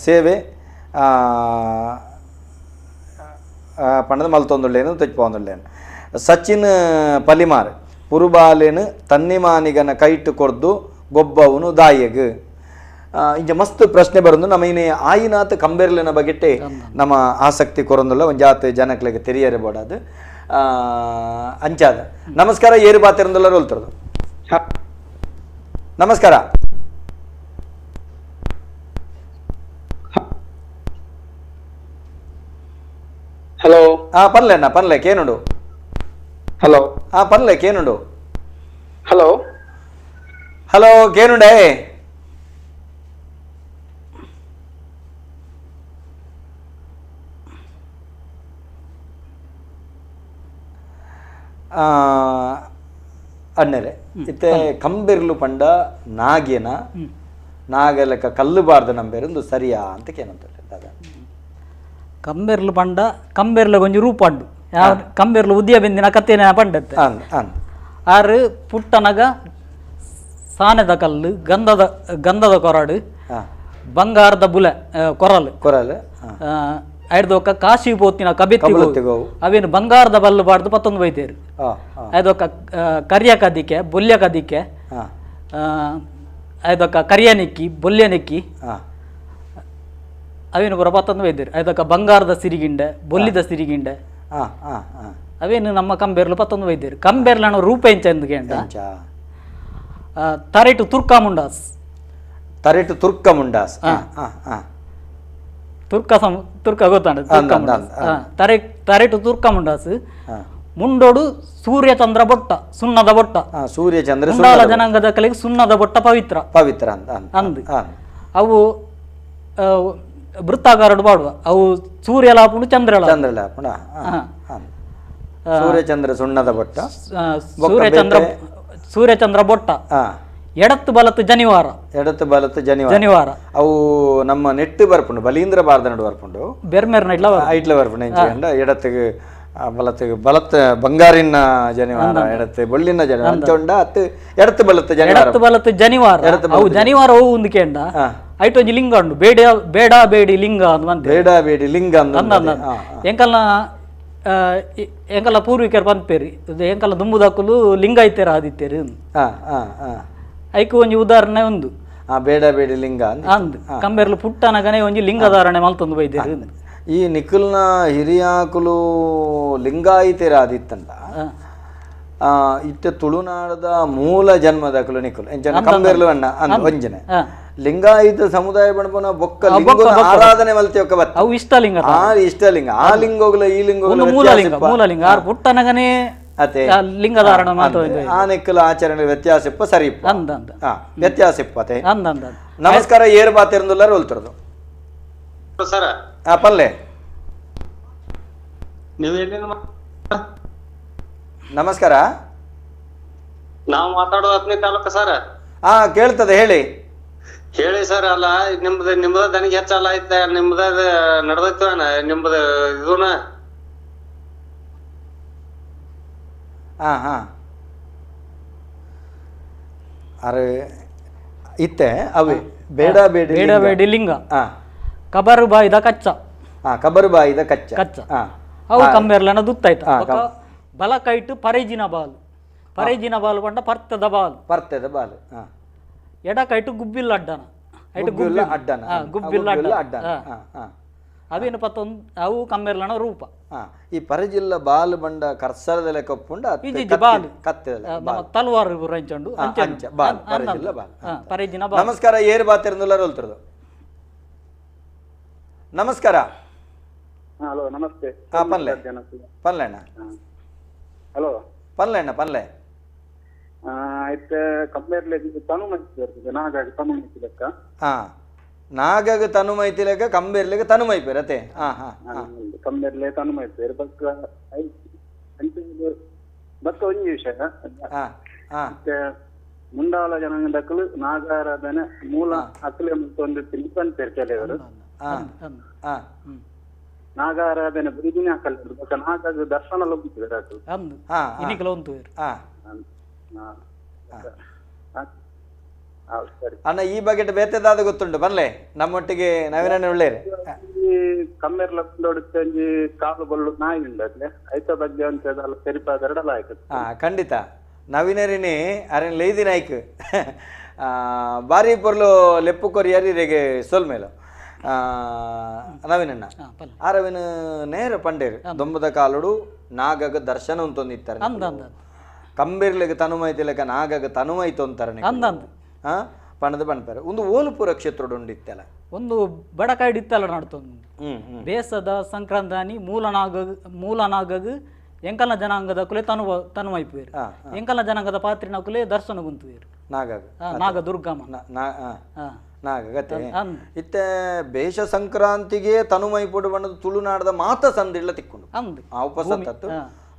ಸೇವೆ ಪಣದ ಮಲ್ತೊಂದುಳ್ಳೇನು ತೆಚ್ಪೊಂದುಳ್ಳೇನು ಸಚಿನ್ ಪಲಿಮಾರ್ ಪುರುಬಾಲೇನು ತನ್ನಿಮಾನಿಗನ ಕೈಟು ಕೊರ್ದು ಗೊಬ್ಬವನು ದಾಯಗ್ ಇಂಚ ಮಸ್ತ್ ಪ್ರಶ್ನೆ ಬರಂದು ನಮ್ಮ ಇನಿ ಆಯಿನಾತ್ ಕಂಬೆರ್ಲಿನ ಬಗೆಟ್ಟೆ ನಮ್ಮ ಆಸಕ್ತಿ ಕೊರೊಂದುಲ್ಲ ಒಂಜಾತ್ ಜನಕ್ಲೆಗ್ ತೆರಿಯರೆ ಬೋಡಾದ್ ಅಂಚಾದ ನಮಸ್ಕಾರ ಏರು ಬಾತಿರಂದುಲ್ಲ ರೋಲ್ತರದು ನಮಸ್ಕಾರ ಹಲೋ ಪನ್ಲೆ ಅಣ್ಣ ಪನ್ಲೆ ಕೇನುಂಡು ಹಲೋ ಪನ್ಲೆ ಕೇನುಂಡು ಹಲೋ ಹಲೋ ಕೇನುಂಡೆ ಅಣ್ಣರೆ ಇತ್ತೆ ಕಂಬೆರ್ಲು ಪಂಡ ನಾಗೇನ ನಾಗಲಕ ಕಲ್ಲು ಬಾರ್ದ ನಂಬೇರೊಂದು ಸರಿಯಾ ಅಂತ ಕೇನಂತ ಕಂಬೆರ್ಲು ಪಂಡ ಕಂಬೆರ್ಲ ಒಂಜಿ ರೂಪ ಉಂಡು ಕಂಬೆರ್ಲು ಉದ್ಯ ಬೆಂದಿನ ಕತ್ತೇನ ಪಂಡತ್ತೆ ಆರು ಪುಟ್ಟನಗ ಸಾನೆದ ಕಲ್ಲು ಗಂಧದ ಗಂಧದ ಕೊರಡು ಬಂಗಾರದ ಬುಲೆ ಕೊರಲು ಕೊರಲು ಐದೊಕ್ಕ ಕಾಶಿ ಪೋತಿನ ಕಬೆತ್ತಿ ಅವೇನು ಬಂಗಾರದ ಬಲ್ಲು ಬಾಡ್ದು ಪತ್ತೊಂದು ಬೈತೇರು ಐದೊಕ್ಕ ಕರಿಯ ಕದಿಕೆ ಬೊಲ್ಯ ಕದಿಕೆ ಐದೊಕ್ಕ ಕರಿಯ ನೆಕ್ಕಿ ಬೊಲ್ಯ ನೆಕ್ಕಿ ಅವೇನು ಪೂರ ಪತ್ತೊಂದು ಬೈತೇರು ಐದೊಕ್ಕ ಬಂಗಾರದ ಸಿರಿಗಿಂಡೆ ಬೊಲ್ಲಿದ ಸಿರಿಗಿಂಡೆ ಅವೇನು ನಮ್ಮ ಕಂಬೇರ್ಲು ಪತ್ತೊಂದು ಬೈತೇರು ಕಂಬೇರ್ಲನ ರೂಪ ಎಂಚ ಎಂದು ಕೇಂದ್ರ ತರೆಟು ತುರ್ಕ ಮುಂಡಾಸ್ ತರೆಟು ತುರ್ಕ ಮುಂಡಾಸ್ ತುರ್ಕ ಸಮ ತುರ್ಕ ಗೊತ್ತಾಂಡ ತುರ್ಕ ಮುಂಡಾಸ್ ತರೆ ತರೆಟು ತುರ್ಕ ಮುಂಡಾಸ್ ಮುಂಡೋಡು ಸೂರ್ಯಚಂದ್ರ ಬೊಟ್ಟ ಸುಣ್ಣದ ಬೊಟ್ಟ ಸೂರ್ಯಚಂದ್ರ ಮುಂಡಾಲ ಜನಾಂಗದ ಕಲೆಗೆ ಸುಣ್ಣದ ಬೊಟ್ಟ ಪವಿತ್ರ ಪವಿತ್ರ ಅಂದ್ ಅವು ವೃತ್ತಾಕಾರಡು ಪಾಡುವ ಅವು ಸೂರ್ಯ ಲಾಪುಂಡು ಚಂದ್ರ ಚಂದ್ರ ಸೂರ್ಯಚಂದ್ರ ಸುಣ್ಣದ ಬೊಟ್ಟ ಸೂರ್ಯಚಂದ್ರ ಸೂರ್ಯಚಂದ್ರ ಬೊಟ್ಟ ಎಡತ್ತು ಬಲತ್ತು ಜನಿವಾರ ಎಡತ್ತು ಬಲತ್ತು ಜನಿವಾರ ಜನಿವಾರ ಅವು ನಮ್ಮ ನೆಟ್ಟು ಬರ್ಪುಂಡು ಬಲೀಂದ್ರ ಬಾರ್ದ ನಡು ಬರ್ಪುಂಡು ಬೆರ್ಮೆರ್ ನೈಟ್ಲ ಐಟ್ಲ ಬರ್ಪುಂಡು ಎಂಚ ಎಡತ್ತಿಗೆ ಬಲತ್ತಿಗೆ ಬಲತ್ತ ಬಂಗಾರಿನ ಜನಿವಾರ ಎಡತ್ತು ಬೊಳ್ಳಿನ ಜನಿವಾರ ಅಂಚ ಉಂಡ ಅತ್ತು ಎಡತ್ತು ಬಲತ್ತು ಜನಿವಾರ ಎಡತ್ತು ಬಲತ್ತು ಜನಿವಾರ ಅವು ಜನಿವಾರ ಅವು ಒಂದು ಕೇಂಡ ಐಟೊಂಜಿ ಲಿಂಗ ಉಂಡು ಬೇಡ ಬೇಡ ಬೇಡಿ ಲಿಂಗ ಅಂತ ಬೇಡ ಬೇಡಿ ಲಿಂಗ ಅಂದ ಎಂಕಲ್ನ ಎಂಕಲ್ಲ ಪೂರ್ವಿಕರು ಪನ್ಪೇರಿ ಎಂಕಲ್ಲ ದುಂಬುದಕ್ಕಲು ಲಿಂಗಾಯಿತೇರ ಆದಿತ್ತೇರು ಐಕು ಒಂಜಿ ಉದಾಹರಣೆ ಒಂದು ಬೇಡ ಬೇಡಿ ಲಿಂಗ ಅಂದ್ ಕಂಬೆರ್ಲು ಪುಟ್ಟನಗನೆ ಒಂಜಿ ಲಿಂಗಧಾರಣೆ ಮಲ್ತೊಂದು ಬೈದೇರು ಈ ನಿಖಲ್ನ ಹಿರಿಯಾಕುಲು ಲಿಂಗಾಯಿತೇರ ಆದಿತ್ತಂಡ ಇತ್ತೆ ತುಳುನಾಡದ ಮೂಲ ಜನ್ಮದಕುಲು ನಿಖುಲು ಎಂಚನ ಕಂಬೆರ್ಲು ಅಣ್ಣ ಅಂದ್ ಒಂಜನೆ ಲಿಂಗಾಯಿತ ಸಮುದಾಯ ಬಣಪನ ಬೊಕ್ಕ ಲಿಂಗನ ಆರಾಧನೆ ಮಲ್ತಿ ಒಕ್ಕ ಬತ್ತ ಅವು ಇಷ್ಟಲಿಂಗ ಆ ಇಷ್ಟಲಿಂಗ ಆ ಲಿಂಗೋಗ್ಲ ಈ ಲಿಂಗೋಗ್ಲ ಮೂಲ ಲಿಂಗ ಮೂಲ ಲಿಂಗ ಆರ್ ಪುಟ್ಟನಗನೆ ಅತೆ ಲಿಂಗಧಾರಣ ಮಾತ್ರ ಆನೆಕ್ಕಲ ಆಚರಣೆ ವ್ಯತ್ಯಾಸ ಇಪ್ಪ ಸರಿ ಇಪ್ಪ ಅಂದ ಅಂದ ವ್ಯತ್ಯಾಸ ಇಪ್ಪತೆ ಅಂದ ಅಂದ. ನಮಸ್ಕಾರ, ಏರ್ ಬಾತಿರಂದುಲ್ಲಾರ ಹೋಲ್ತಿರೋದು ಸರ್. ಪಲ್ಲೆ ನೀವು ಎಲ್ಲಿಂದ? ನಮಸ್ಕಾರ, ನಾವು ಮಾತಾಡೋದು ಹತ್ತನೇ ತಾಲೂಕು ಸರ್. ಹಾ ಕೇಳ್ತದೆ, ಹೇಳಿ ಹೇಳಿ ಸರ್. ಅಲ್ಲ ನಿಮ್ದು ನಿಮ್ದ ದನಿಗೆ ಹೆಚ್ಚಲ್ಲ ಐತೆ, ನಿಮ್ದ ನಡ್ದೈತ ನಿಮ್ದ ಇದೂನ. ಹಾ ಹಾ ಅರೆ ಇತ್ತೆ ಅವೇ ಬೇಡ ಬೇಡಿ ಬೇಡ ಬೇಡಿ ಲಿಂಗ. ಹಾ ಕಬರು ಬಾಯಿದ ಕಚ್ಚ. ಹಾ ಕಬರು ಬಾಯಿದ ಕಚ್ಚ ಕಚ್ಚ ಅವು ಕಂಬೇರ್ಲನ ದುತ್ತಾಯ್ತ. ಬಲ ಕೈಟು ಪರೇಜಿನ ಬಾಲು, ಪರೇಜಿನ ಬಾಲು ಪಂಡ ಪರ್ತದ ಬಾಲು, ಪರ್ತದ ಬಾಲು. ಎಡ ಕೈಟು ಗುಬ್ಬಿಲ್ಲ ಅಡ್ಡನ, ಗುಬ್ಬಿಲ್ಲ ಅಡ್ಡನ, ಗುಬ್ಬಿಲ್ಲ ಅಡ್ಡನ. ಅವೇನು ಪತ್ತೊಂದು ಅವು ಕಂಬೇರ್ಲನ ರೂಪ. ಈ ಪರಜಿಲ್ಲ ಬಾಲು ಬಂಡ ಕರ್ಸರದ ಲೆಕ್ಕಪ್ಪುಂಡ ಬಾಲು ಕತ್ತೆದ ತಲವಾರು ರಂಚಂಡು ಬಾಲು, ಪರಜಿಲ್ಲ ಬಾಲು, ಪರೇಜಿನ ಬಾಲು. ನಮಸ್ಕಾರ, ಏರ್ ಬಾತಿರಂದುಲ್ಲಾರ ಹೋಲ್ತಿರೋದು. ನಮಸ್ಕಾರ. ಹಲೋ ನಮಸ್ತೆ. ಹಾ ಪನ್ಲೆ ಪನ್ಲೆ ಅಣ್ಣ. ಹಲೋ ಪನ್ಲೆ ಅಣ್ಣ ಪನ್ಲೆ. ಆಯ್ತು, ಕಂಬೇರ್ಲೆ ತನು ಮೈತಿ ಬರ್ತದೆ, ನಾಗಾಗ ತನು ಮೈತಿ ಲೆಕ್ಕ. ಹಾ ನಾಗಾಗ ತನು ಮೈತಿ ಲೆಕ್ಕ, ಕಂಬೇರ್ಲೆಗ ತನು ಮೈಪೇರ್ ಅತೆ. ಹಾ ಹಾ ಕಂಬೇರ್ಲೆ ತನು ಮೈಪೇರ್ ಬಕ್ಕ ಬಕ್ಕ ಒಂಜಿ ವಿಷಯ. ಮತ್ತೆ ಮುಂಡಾಲ ಜನಾಂಗದಕ್ಕಲು ನಾಗಾರಾಧನೆ ಮೂಲ ಅಕ್ಲೆ ಒಂದು ತಿಳ್ಕೊಂತೇರ್ ಕೆಲವರು. ನಾಗಾರಾಧನೆ ಬುರಿದಿನ ಹಾಕಲ್ಲ, ಬಕ್ಕ ನಾಗಾಗ ದರ್ಶನ ಲಭಿಸಿದ್ದಾರೆ ಅಕಲು. ಅಣ್ಣ ಈ ಬಗ್ಗೆ ಬೇತೆದಾದ ಗೊತ್ತುಂಟು ಬನ್ಲೆ ನಮ್ಮೊಟ್ಟಿಗೆ ನವೀನ ಒಳ್ಳೇರು. ಕಮ್ಮೆರ್ಲ ಒಂಜಿ ಕಾಲು ಬಲ್ಲು ನಾಯಿ ಉಂಡು ಅದ್ಲೆ ಐತ ಬಗ್ಗೆ ಅಂತ ಸರಿಪಾದರಡಲ ಆಯ್ತು. ಹಾ ಖಂಡಿತ ನವೀನರಿನಿ ಅರೆನ್ ಲೇದಿ ನಾಯ್ಕ್ ಬಾರಿ ಪೊರ್ಲು ಲೆಪ್ಪು ಕೊರಿಯರಿ ರೇಗೆ ಸೊಲ್ಮೇಲು ನವೀನಣ್ಣ. ಆರವಿನ ನೇರ ಪಂಡೇರು ದೊಂಬದ ಕಾಲುಡು ನಾಗಗ ದರ್ಶನ ಅಂತೊಂದಿತ್ತಾರೆ, ಕಂಬಿರ್ಲಿಗೆ ತನುಮೈತಿ ಲೆಕ್ಕ ನಾಗಗ ತನುಮೈತು ಅಂತಾರೆ ಪಣದ ಪಣಪೇರು. ಒಂದು ಓಲುಪುರ ಕ್ಷೇತ್ರಡು ಉಂಡಿತ್ತಲ್ಲ, ಒಂದು ಬಡಕಾಯ್ಡು ಇತ್ತಲ್ಲ ನಡ್ತೊಂದು ಬೇಸದ ಸಂಕ್ರಾಂತಾನಿ ಮೂಲನಾಗ ಮೂಲನಾಗಗ ಎಂಕಲ್ನ ಜನಾಂಗದ ಕುಲೆ ತನು ತನುಮೈಪೇರು, ಎಂಕಲ್ನ ಜನಾಂಗದ ಪಾತ್ರಿನ ಕುಲೆ ದರ್ಶನ ಗುಂತುವೇರು ನಾಗಗ ನಾಗ ದುರ್ಗಮ್ಮ ನಾಗಗತೆ. ಇತ್ತೆ ಬೇಷ ಸಂಕ್ರಾಂತಿಗೆ ತನುಮೈಪುಡು ಬಣ್ಣದ ತುಳುನಾಡದ ಮಾತ ಸಂದಿಳ್ಳ ತಿಕ್ಕೊಂಡು ಆ ಉಪಸತ್ತತ್ತು.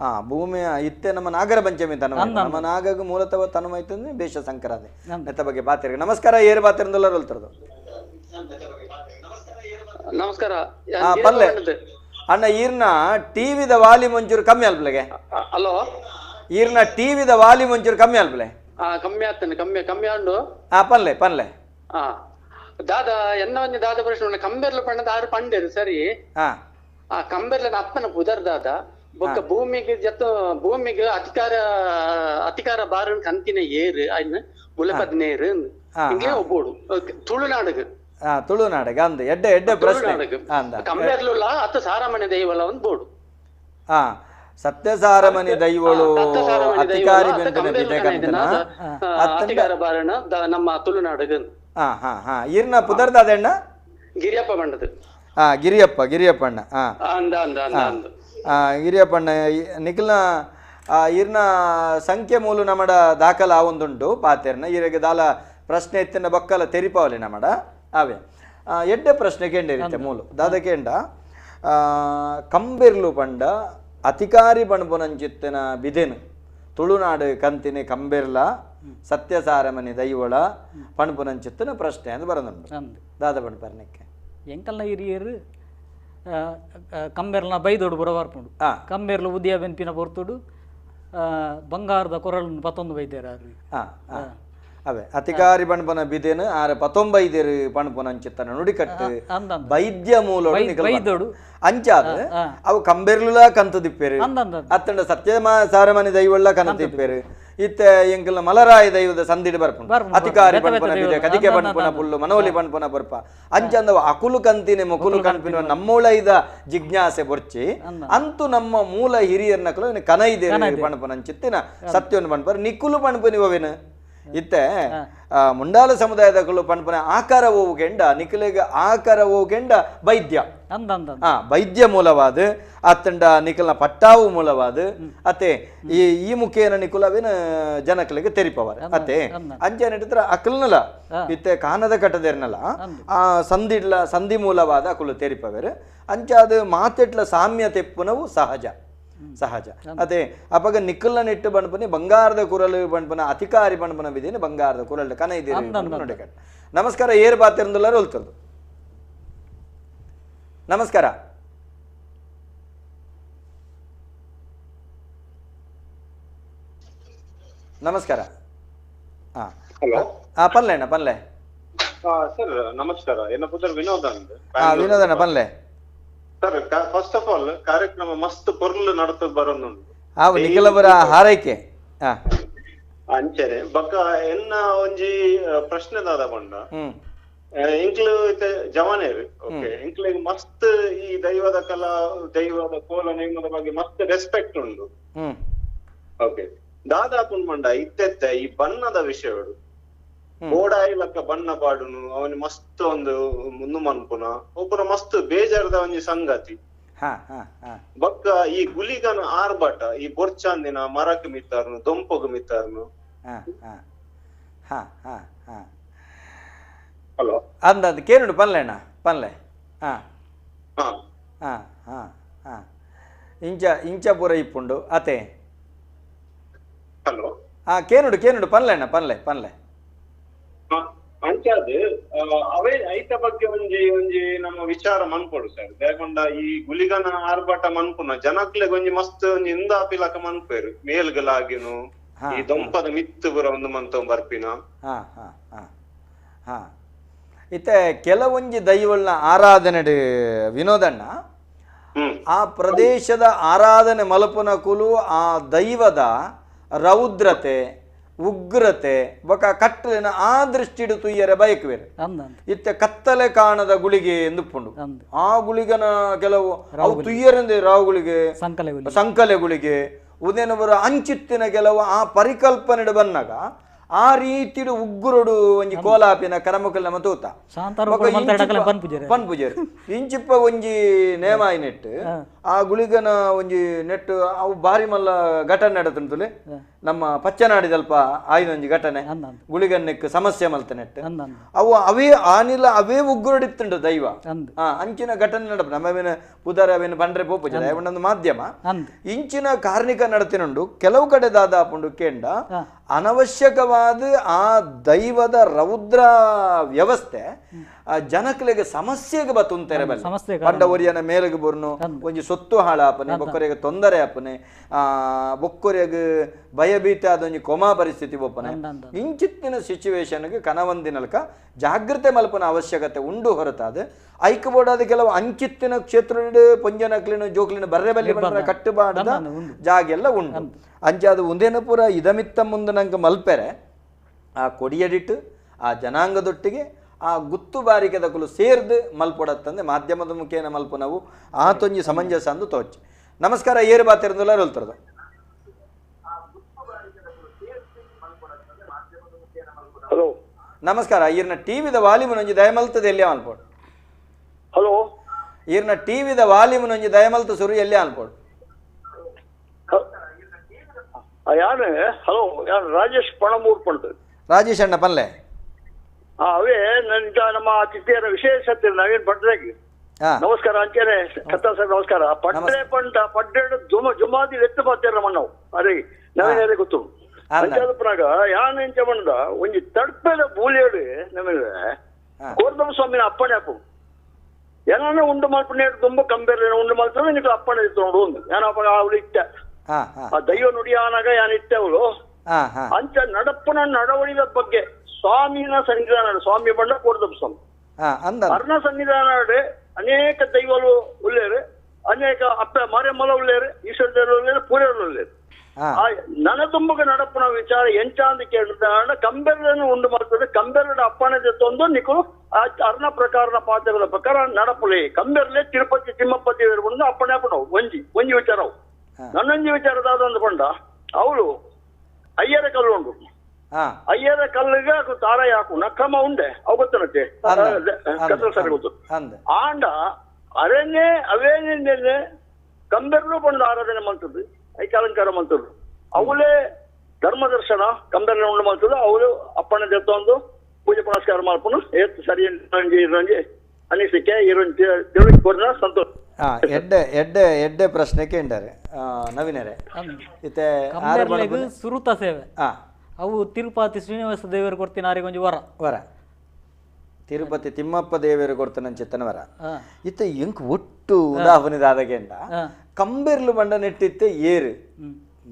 ಹಾ ಭೂಮಿ ಇತ್ತೆ ನಮ್ಮ ನಾಗರ ಪಂಚಮಿ ತನುಮೈ, ನಮ್ಮ ನಾಗಗ ಮೂಲತಃ ತನುಮೈತು ಅಂದ್ರೆ ಬೇಷ ಸಂಕ್ರಾಂತಿ ನೆತ್ತ ಬಗ್ಗೆ ಬಾತಿರ್ಗ. ನಮಸ್ಕಾರ, ಏರು ಬಾತಿರಂದುಲ್ಲಾರ ಹೋಲ್ತಿರೋದು. ನಮಸ್ಕಾರ ಪಲ್ಲೆ ಅಣ್ಣ. ಈರ್ನ ಟಿವಿದ ವಾಲಿ ಮಂಚೂರು ಕಮ್ಮಿ ಅಲ್ಪ್ಲೆಗೆ. ಹಲೋ, ಈರ್ನ ಟಿವಿದ ವಾಲಿ ಮಂಚೂರು ಕಮ್ಮಿ ಅಲ್ಪ್ಲೆ. ಕಮ್ಮಿ ಆಗ್ತಾನೆ, ಕಮ್ಮಿ ಕಮ್ಮಿ ಉಂಡು. ಹಾ ಪಲ್ಲೆ ಪಲ್ಲೆ. ಹಾ ದಾದಾ ಎನ್ನ ಒಂಜಿ ದಾದ ಪ್ರಶ್ನೆ, ಕಂಬೇರ್ಲ ಪಂಡದ ಆರು ಪಂಡೇರು ಸರಿ. ಆ ಕಂಬೇರ್ಲನ ಅಪ್ಪನ ಪುದರ್ ದಾದ ಬೊಕ್ಕ ಭೂಮಿಗೆ ಜತ ಭೂಮಿಗೆ ಅಧಿಕಾರ ಅಧಿಕಾರ ಬಾರನ್ ಕಂತಿನ ಏರು ಐನ್ ಬುಲಪದ್ ನೇರು ಇಂಗ್ಲೇ ಒಬ್ಬೋಡು ತುಳುನಾಡುಗ. ತುಳುನಾಡುಗ ಅಂದ ಎಡ್ಡೆ ಎಡ್ಡೆ ಪ್ರಶ್ನೆ. ಕಂಬೇರ್ಲುಲ್ಲ ಅತ್ತ ಸಾರಮನೆ ದೈವಲ ಒಂದು ಬೋಡು. ಹಾ ಸತ್ಯಸಾರಮನೆ ದೈವಳು ಅಧಿಕಾರಿ ಅಧಿಕಾರ ಬಾರಣ ನಮ್ಮ ತುಳುನಾಡುಗ. ಹಾ ಹಾ ಹಾ ಈರ್ನ ಪುದರ್ದಾದಣ್ಣ ಗಿರಿಯಪ್ಪ ಬಣ್ಣದ. ಹಾ ಗಿರಿಯಪ್ಪ ಗಿರಿಯಪ್ಪಣ್ಣ. ಹಾ ಅಂದ ಅಂದ ಅಂದ ಅಂದ ಗಿರಿಯಪ್ಪಣ್ಣ ನಿಖಿಲ್ನ ಈರ್ನ ಸಂಖ್ಯೆ ಮೂಲು ನಮ್ಮಡ ದಾಖಲ ಒಂದುಂಟು ಪಾತೆರ್ನ ಈರೆಗೆ ದಾಲ ಪ್ರಶ್ನೆ ಎತ್ತಿನ ಬಕ್ಕಲ ತೆರಿಪಾವಲಿ ನಮ್ಮಡ ಅವೇ ಎಡ್ಡೆ ಪ್ರಶ್ನೆ ಕೇಂಡಿರುತ್ತೆ ಮೂಲು ದಾದ ಕೇಂಡ ಕಂಬಿರ್ಲು ಪಂಡ ಅಧಿಕಾರಿ ಪಣಪುನಂಚಿತ್ತಿನ ಬಿದೆನು ತುಳುನಾಡು ಕಂತಿನಿ ಕಂಬಿರ್ಲ ಸತ್ಯಸಾರಮನಿ ದೈವಳ ಪಣಪುನಂಚಿತ್ತಿನ ಪ್ರಶ್ನೆ ಅಂತ ಬರೋದುಂಟು ದಾದ ಪಣಪರ್ನಕ್ಕೆ. ಎಂಕಲ್ನ ಹಿರಿಯರು ಕಂಬೇರ್ನ ಬೈದೋಡು ಬರವಾರ್ಪುಂಡು ಕಂಬೇರ್ಲು ಉದಯ ಬೆನ್ಪಿನ ಪೊರ್ತುಡು ಬಂಗಾರದ ಕೊರಳನ್ನು ಪತ್ತೊಂದು ಬೈದೇರು. ಅವೇ ಅಧಿಕಾರಿ ಪಣಪನ ಬಿದೇನು ಆರ ಪತ್ತೊಂಬೈದೇರು ಪಣಪುನಂಚಿತ್ತನ ನುಡಿಕಟ್ಟು ವೈದ್ಯ ಮೂಲ ಬೈದೋಡು ಅಂಚಾದ ಅವು ಕಂಬೇರ್ಲುಲ ಕಂತದಿಪ್ಪೇರು ಅತ್ತಂಡ ಸತ್ಯ ಸಾರಮನಿ ದೈವಳ್ಳ ಕನತಿಪ್ಪೇರು ಇತ್ತೆ ಎಂಕಲ್ನ ಮಲರಾಯ ದೈವದ ಸಂದಿಡು ಬರ್ಪುಂಡು ಅಧಿಕಾರಿ ಪಣಪನ ಬಿದೆ ಕದಿಕೆ ಪಣಪನ ಪುಲ್ಲು ಮನೋಲಿ ಪಣಪನ ಬರ್ಪ ಅಂಚಂದವ ಅಕುಲು ಕಂತಿನಿ ಮುಕುಲು ಕನ್ಪಿನ ನಮ್ಮೊಳೈದ ಜಿಜ್ಞಾಸೆ ಬೊರ್ಚಿ ಅಂತೂ ನಮ್ಮ ಮೂಲ ಹಿರಿಯರ್ನಕಲು ಕನೈದೇರು ಪಣಪನ ಚಿತ್ತಿನ ಸತ್ಯವನ್ನು ಪಣಪರ ನಿಕ್ಕುಲು ಪಣಪನಿವವೇನು ಇತ್ತೆ ಮುಂಡಾಲ ಸಮುದಾಯದಕುಲು ಪನ್ಪುನ ಆಕಾರ ಓವು ಕೆಂಡ ನಿಕಲೆಗ್ ಆಕಾರ ಓವು ಕೆಂಡ ವೈದ್ಯ ವೈದ್ಯ ಮೂಲವಾದ ಅತ್ತಂಡ ನಿಕಲ್ನ ಪಟ್ಟಾವು ಮೂಲವಾದ ಅತ್ತೆ ಈ ಈ ಮುಖೇನ ನಿಕುಲವಿನ ಜನಕಲಿಗೆ ತೆರಿಪವರ ಅತ್ತೆ ಅಂಚೆ ಅಕಲ್ನಲ ಇತ್ತೆ ಕಾನದ ಕಟ್ಟದೇರ್ನಲ ಆ ಸಂಧಿಡ್ಲ ಸಂಧಿ ಮೂಲವಾದ ಅಕುಲು ತೆರಿಪವರು ಅಂಚಾದ ಮಾತೆಟ್ಲ ಸಾಮ್ಯ ತೆಪ್ಪುನವು ಸಹಜ ಸಹಜ ಅದೇ ಅಪಗ ನಿಕ್ಕಲ್ನ ನೆಟ್ಟು ಬಣ್ಪನೆ ಬಂಗಾರದ ಕುರಲು ಬಣ್ಪನ ಅಧಿಕಾರಿ ಬಣ್ಪನ ವಿಧಿನ ಬಂಗಾರದ ಕುರಲ್ ಕನ ಇದೆ. ನಮಸ್ಕಾರ, ಏರ್ ಬಾತಿರಂದುಲ್ಲಾರು ಹೋಲ್ತದ್ದು. ನಮಸ್ಕಾರ. ನಮಸ್ಕಾರ. ಹಾ ಪಲ್ಲೆ ಅಣ್ಣ, ಪಲ್ಲೆ. ಸರ್ ನಮಸ್ಕಾರ, ಎನ್ನ ಪುತ್ರ ವಿನೋದ್ ಅಂತ. ವಿನೋದ್ ಅಣ್ಣ ಪಲ್ಲೆ. Sir first of all ಕಾರ್ಯಕ್ರಮ ಮಸ್ತ್ ಪೊರ್ಲು ನಡತ ಬರೋನು ನಿಖಲವರ ಹಾರೈಕೆ ಅಂಚನೆ ಬಕ್ಕ ಎನ್ನ ಒಂಜಿ ಪ್ರಶ್ನೆ ದಾದ ಪಂಡ ಎಂಕ್ಲು ಜವಾನೇರು ಓಕೆ ಎಂಕ್ಲೆಗ್ ಮಸ್ತ್ ಈ ದೈವದ ಕಲಾ ದೈವದ ಕೋಲ ನೇಮದ ಬಗ್ಗೆ ಮಸ್ತ್ ರೆಸ್ಪೆಕ್ಟ್ ಉಂಡು. ಓಕೆ ದಾದಾ ಪುಣ್ಮಂಡ ಇತ್ತೆತ್ತೆ ಈ ಬಣ್ಣದ ವಿಷಯಗಳು ಬೋಡಾಯಿ ಲಕ್ಕ ಬಣ್ಣ ಪಾಡುನು ಅವನು ಮಸ್ತ್ ಒಂದು ಮುಂದು ಮನ್ಪುನ ಒಬ್ಬರ ಮಸ್ತ್ ಬೇಜಾರದ ಒಂಜಿ ಸಂಗತಿ. ಬಕ್ಕ ಈ ಗುಲಿಗನ ಆರ್ಭಟ ಈ ಬೊರ್ಚಾಂದಿನ ಮರಕ್ ಮಿತ್ತಾರ್ನು ದೊಂಪಗ್ ಮಿತ್ತಾರ್ನು. ಹಲೋ ಅಂದ ಕೇನುಂಡು ಪನ್ಲೆ ಅಣ್ಣ ಪನ್ಲೆ. ಇಂಚ ಇಂಚ ಪೂರ ಇಪ್ಪುಂಡು ಅತೆ. ಹಲೋ ಕೇನುಂಡು ಕೇನುಂಡು ಪನ್ಲೆ ಅಣ್ಣ ಪನ್ಲೆ ಪನ್ಲೆ. ಅಂಚಾದ್ ಅವೇ ಐತ ಬಗ್ಗೆ ಒಂಜಿ ಒಂಜಿ ನಮ್ಮ ವಿಚಾರ ಮನ್ಪೊಡು ಸರ್. ದಾಯೆಪಂಡ ಈ ಗುಲಿಗನ ಆರ್ಭಟ ಮನ್ಪುನ ಜನಕ್ಲೆಗ್ ಒಂಜಿ ಮಸ್ತ್ ಒಂಜಿ ಇಂದಾಪಿಲಕ ಮನ್ಪೇರು ಮೇಲ್ಗಲಾಗಿನು ಈ ದೊಂಪದ ಮಿತ್ತು ಪೂರ ಒಂದು ಮಂತ ಬರ್ಪಿನ. ಇತ್ತೆ ಕೆಲವೊಂಜಿ ದೈವಳ್ನ ಆರಾಧನೆ ವಿನೋದಣ್ಣ ಆ ಪ್ರದೇಶದ ಆರಾಧನೆ ಮಲಪುನ ಕುಲು ಆ ದೈವದ ರೌದ್ರತೆ ಉಗ್ರತೆ ಬೊಕ ಕಟ್ಟಲಿನ ಆ ದೃಷ್ಟಿಡು ತುಯ್ಯರೆ ಬಯಕುವೆರು. ಇತ್ತೆ ಕತ್ತಲೆ ಕಾಣದ ಗುಳಿಗೆ ಎಂದು ಪುಂಡು ಆ ಗುಳಿಗನ ಕೆಲವು ಅವು ತುಯ್ಯರೆಂದೇ ರಾವು ಗುಳಿಗೆ ಸಂಕಲೆ ಗುಳಿಗೆ ಉದೇನವರ ಅಂಚಿತ್ತಿನ ಕೆಲವು ಆ ಪರಿಕಲ್ಪನೆ ಬನ್ನಾಗ ಆ ರೀತಿಡು ಉಗ್ರಡು ಒಂಜಿ ಕೋಲಾಪಿನ ಕರಮಕಲ್ನ ತೂತ ಪನ್ಪುಜೆರ್ ಇಂಚಿಪ್ಪ ಒಂಜಿ ನೇಮಾಯಿ ನೆಟ್ಟು ಆ ಗುಳಿಗನ ಒಂಜಿ ನೆಟ್ಟು ಅವು ಬಾರಿ ಮಲ್ಲ ಘಟನೆ ನಡತುಂಟುಲೆ ನಮ್ಮ ಪಚ್ಚನಾಡಿದಲ್ಪ ಆಯ್ದೊಂಜಿ ಘಟನೆ ಗುಳಿಗನ್ನಕ್ಕೆ ಸಮಸ್ಯೆ ಮಲ್ತ ನೆಟ್ಟು ಅವು ಅವೇ ಆನಿಲ ಅವೇ ಉಗ್ರಡಿತ್ತುಂಡು ದೈವ ಅಂಚಿನ ಘಟನೆ ನಡಪ ನಮ್ಮವೇನ ಪುದರ ಅವೇನು ಬಂಡ್ರೆ ಪೋಪುಜ ಒಂದು ಮಾಧ್ಯಮ ಇಂಚಿನ ಕಾರ್ಣಿಕ ನಡತಿನುಂಡು ಕೆಲವು ಕಡೆ ದಾದಾಪುಂಡು ಕೇಂಡ ಅನವಶ್ಯಕವಾದ ಆ ದೈವದ ರೌದ್ರ ವ್ಯವಸ್ಥೆ ಆ ಜನಕ್ಲೆಗೆ ಸಮಸ್ಯೆಗೆ ಬತ್ತುಂತಾರೆ ಬಲ್ಲೆ ಪಂಡ ಒರಿಯನ ಮೇಲೆಗೆ ಬೊರ್ನು ಒಂಜಿ ಸೊತ್ತು ಹಾಳಾಪನೆ ಬೊಕ್ಕರಿಗೆ ತೊಂದರೆ ಆಪನೆ ಆ ಬೊಕ್ಕರಿಗೆ ಭಯಭೀತ ಆದೊಂಜಿ ಕೊಮಾ ಪರಿಸ್ಥಿತಿ ಒಪ್ಪನೆ ಇಂಚಿತ್ತಿನ ಸಿಚುವೇಶನ್ಗೆ ಕನವಂದಿನಲ್ಕ ಜಾಗೃತೆ ಮಲ್ಪನ ಅವಶ್ಯಕತೆ ಉಂಡು ಹೊರತಾದ ಐಕ್ ಬೋಡಾದ ಕೆಲವು ಅಂಚಿತ್ತಿನ ಕ್ಷೇತ್ರ ಪೊಂಜನಕ್ಲಿನ ಜೋಕ್ಲಿನ ಬರ್ರೆ ಬಲ್ಲಿ ಕಟ್ಟುಬಾಡದ ಜಾಗೆಲ್ಲ ಉಂಟು ಅಂಚಾದ ಒಂದೇನ ಪೂರ ಇದಮಿತ್ತ ಮುಂದೆ ನಂಗೆ ಮಲ್ಪೆರೆ ಆ ಕೊಡಿಯಡಿಟ್ಟು ಆ ಜನಾಂಗದೊಟ್ಟಿಗೆ ಆ ಗುತ್ತು ಬಾರಿಕೆದಕುಲು ಸೇರ್ದು ಮಲ್ಪೊಡತ್ತಂದೆ ಮಾಧ್ಯಮದ ಮುಖೇನ ಮಲ್ಪ ನಾವು ಆತೊಂಜಿ ಸಮಂಜಸ ಅಂದು ತೋಚಿ. ನಮಸ್ಕಾರ, ಏರು ಬಾತಿರಂದುಲ್ಲ ಹೇಳ್ತರದ. ಹಲೋ ನಮಸ್ಕಾರ, ಈರ್ನ ಟಿವಿದ ವಾಲ್ಯೂಮ್ ಒಂಜಿ ದಯಮಲ್ತದ ಎಲ್ಲಿ ಅನ್ಪೋಡು. ಹಲೋ ಈರ್ನ ಟಿವಿದ ವಾಲ್ಯೂಮ್ ಒಂಜಿ ದಯಮಲ್ತ ಸುರು ಎಲ್ಲಿ ಅನ್ಪೋಡು. ಯಾರು ಹಲೋ ಯಾರು ರಾಜೇಶ್ ಪಣಮೂರ್ ಪಂಡ್. ರಾಜೇಶ್ ಅಣ್ಣ ಪಲ್ಲೆ. ಅವೇ ನನ್ನ ನಮ್ಮ ಅತಿಥಿಯರ ವಿಶೇಷತೆ ನವೀನ್ ಪಟ್ನಾಯಕ್ ನಮಸ್ಕಾರ. ಅಂಚೇನೆ ಕತ್ತಾ ಸರ್ ನಮಸ್ಕಾರ. ಪಟ್ರೆ ಪಂಡ ಪಡ್ಡೆ ಜುಮ ಜುಮಾದಿ ಎತ್ತು ಪಾತ್ರ ನಮ್ಮಣ್ಣವು ಅರೆ ನವೀನ್ ಗೊತ್ತು ಅಂಚಾದಪ್ಪನಾಗ ಯಾನ್ ಎಂಚ ಬಂದ ಒಂಜಿ ತಡ್ಪೆದ ಬೂಲಿಯಡು ನಮಗೆ ಕೋರ್ದಮ್ಮ ಸ್ವಾಮಿನ ಅಪ್ಪಣೆ ಅಪ್ಪು ಏನಾನ ಉಂಡು ಮಲ್ಪನೆ ತುಂಬ ಕಂಬೇರ್ ಉಂಡು ಮಲ್ತಾರೆ ನಿಖ ಅಪ್ಪಣೆ ಇತ್ತು ನೋಡು ಒಂದು ಏನಪ್ಪ ಅವಳು ಇಟ್ಟ ಆ ದೈವ ನುಡಿ ಆನಾಗ ಯಾನ್ ಇಟ್ಟೆ ಅವಳು ಅಂಚ ನಡಪ್ಪನ ನಡವಳಿದ ಬಗ್ಗೆ ಸ್ವಾಮಿನ ಸನ್ನಿಧಾನ ಸ್ವಾಮಿ ಬಂಡ ಕೋರ್ದಮ್ಮ ಸ್ವಾಮಿ ಅರ್ಣ ಸನ್ನಿಧಾನ ಅನೇಕ ದೈವಲು ಉಳ್ಳೇರು ಅನೇಕ ಅಪ್ಪ ಮಾರೆಮ್ಮಲ ಉಳ್ಳೇರು ಈಶ್ವರ ದೇವರು ಉಳ್ಳೇರು ಪೂರೇರು ಉಳ್ಳೇರು. ಆ ನನ ತುಂಬಗ ನಡಪ್ಪನ ವಿಚಾರ ಎಂಚ ಅಂತ ಕೇಳಿದ ಕಂಬೆರನ್ನು ಉಂಡು ಮಾಡ್ತದೆ ಕಂಬೆರಡ ಅಪ್ಪಣೆ ತಂದು ನಿಕುಲು ಆ ಅರ್ಣ ಪ್ರಕಾರದ ಪಾತ್ರಗಳ ಪ್ರಕಾರ ನಡಪುಲೆ ಕಂಬೆರ್ಲೆ ತಿರುಪತಿ ತಿಮ್ಮಪ್ಪ ದೇವರು ಬಂದು ಅಪ್ಪಣೆ ಅಪ್ಪಣವು ಒಂಜಿ ಒಂಜಿ ವಿಚಾರವು ನನ್ನೊಂಜಿ ವಿಚಾರದಾದ ಅಂದ್ಕೊಂಡ ಅವಳು ಅಯ್ಯರ ಕಲ್ಲು ಉಂಡು ಅಯ್ಯರ ಕಲ್ಲಿಗೆ ತಾರಾಯಿ ಹಾಕುನ ಕ್ರಮ ಉಂಡೆ ಅವು ಗೊತ್ತನತ್ತೆ ಸರಿ ಗೊತ್ತು. ಆಂಡ ಅರೇನೆ ಅವೇನೆ ಕಂಬೆರ್ಲು ಬಂದು ಆರಾಧನೆ ಮಾಡ್ತದ್ದು, ಐಕೆ ಅಲಂಕಾರ ಮಾಡ್ತದ್ದು. ಅವಲೇ ಧರ್ಮದರ್ಶನ ಕಂಬೆರ್ಲ ಉಂಡು ಮಾಡ್ತದ್ದು. ಅವಳು ಅಪ್ಪನ ದೇವತೊಂದು ಪೂಜೆ ಪುನಸ್ಕಾರ ಮಾಡ್ಕೊಂಡು ಏತ್ ಸರಿ ಇರಂಜಿ ಅನಿಸಿಕೆ ಇರಂಜಿ ಕೊಡ್ನ ಸಂತೋಷ. ಎಡ್ಡೆ ಎಡ್ಡೆ ಎಡ್ಡೆ ಪ್ರಶ್ನೆ ಕೇಂಡಾರೆ ನವೀನರೇ. ಇತ್ತೆ ಸುರುತ ಸೇವೆ ಅವು ತಿರುಪತಿ ಶ್ರೀನಿವಾಸ ದೇವರು ಕೊಡ್ತೀನಿ ಆರಿಗೆ ವರ ವರ ತಿರುಪತಿ ತಿಮ್ಮಪ್ಪ ದೇವರು ಕೊಡ್ತಾನಂಚಿತ್ತನ ವರ. ಇತ್ತ ಎಂಕ್ ಒಟ್ಟು ಉದಾಹರಣೆದಾದಗೆಂಡ ಕಂಬೆರ್ಲು ಬಂಡ ನೆಟ್ಟಿತ್ತೆ ಏರು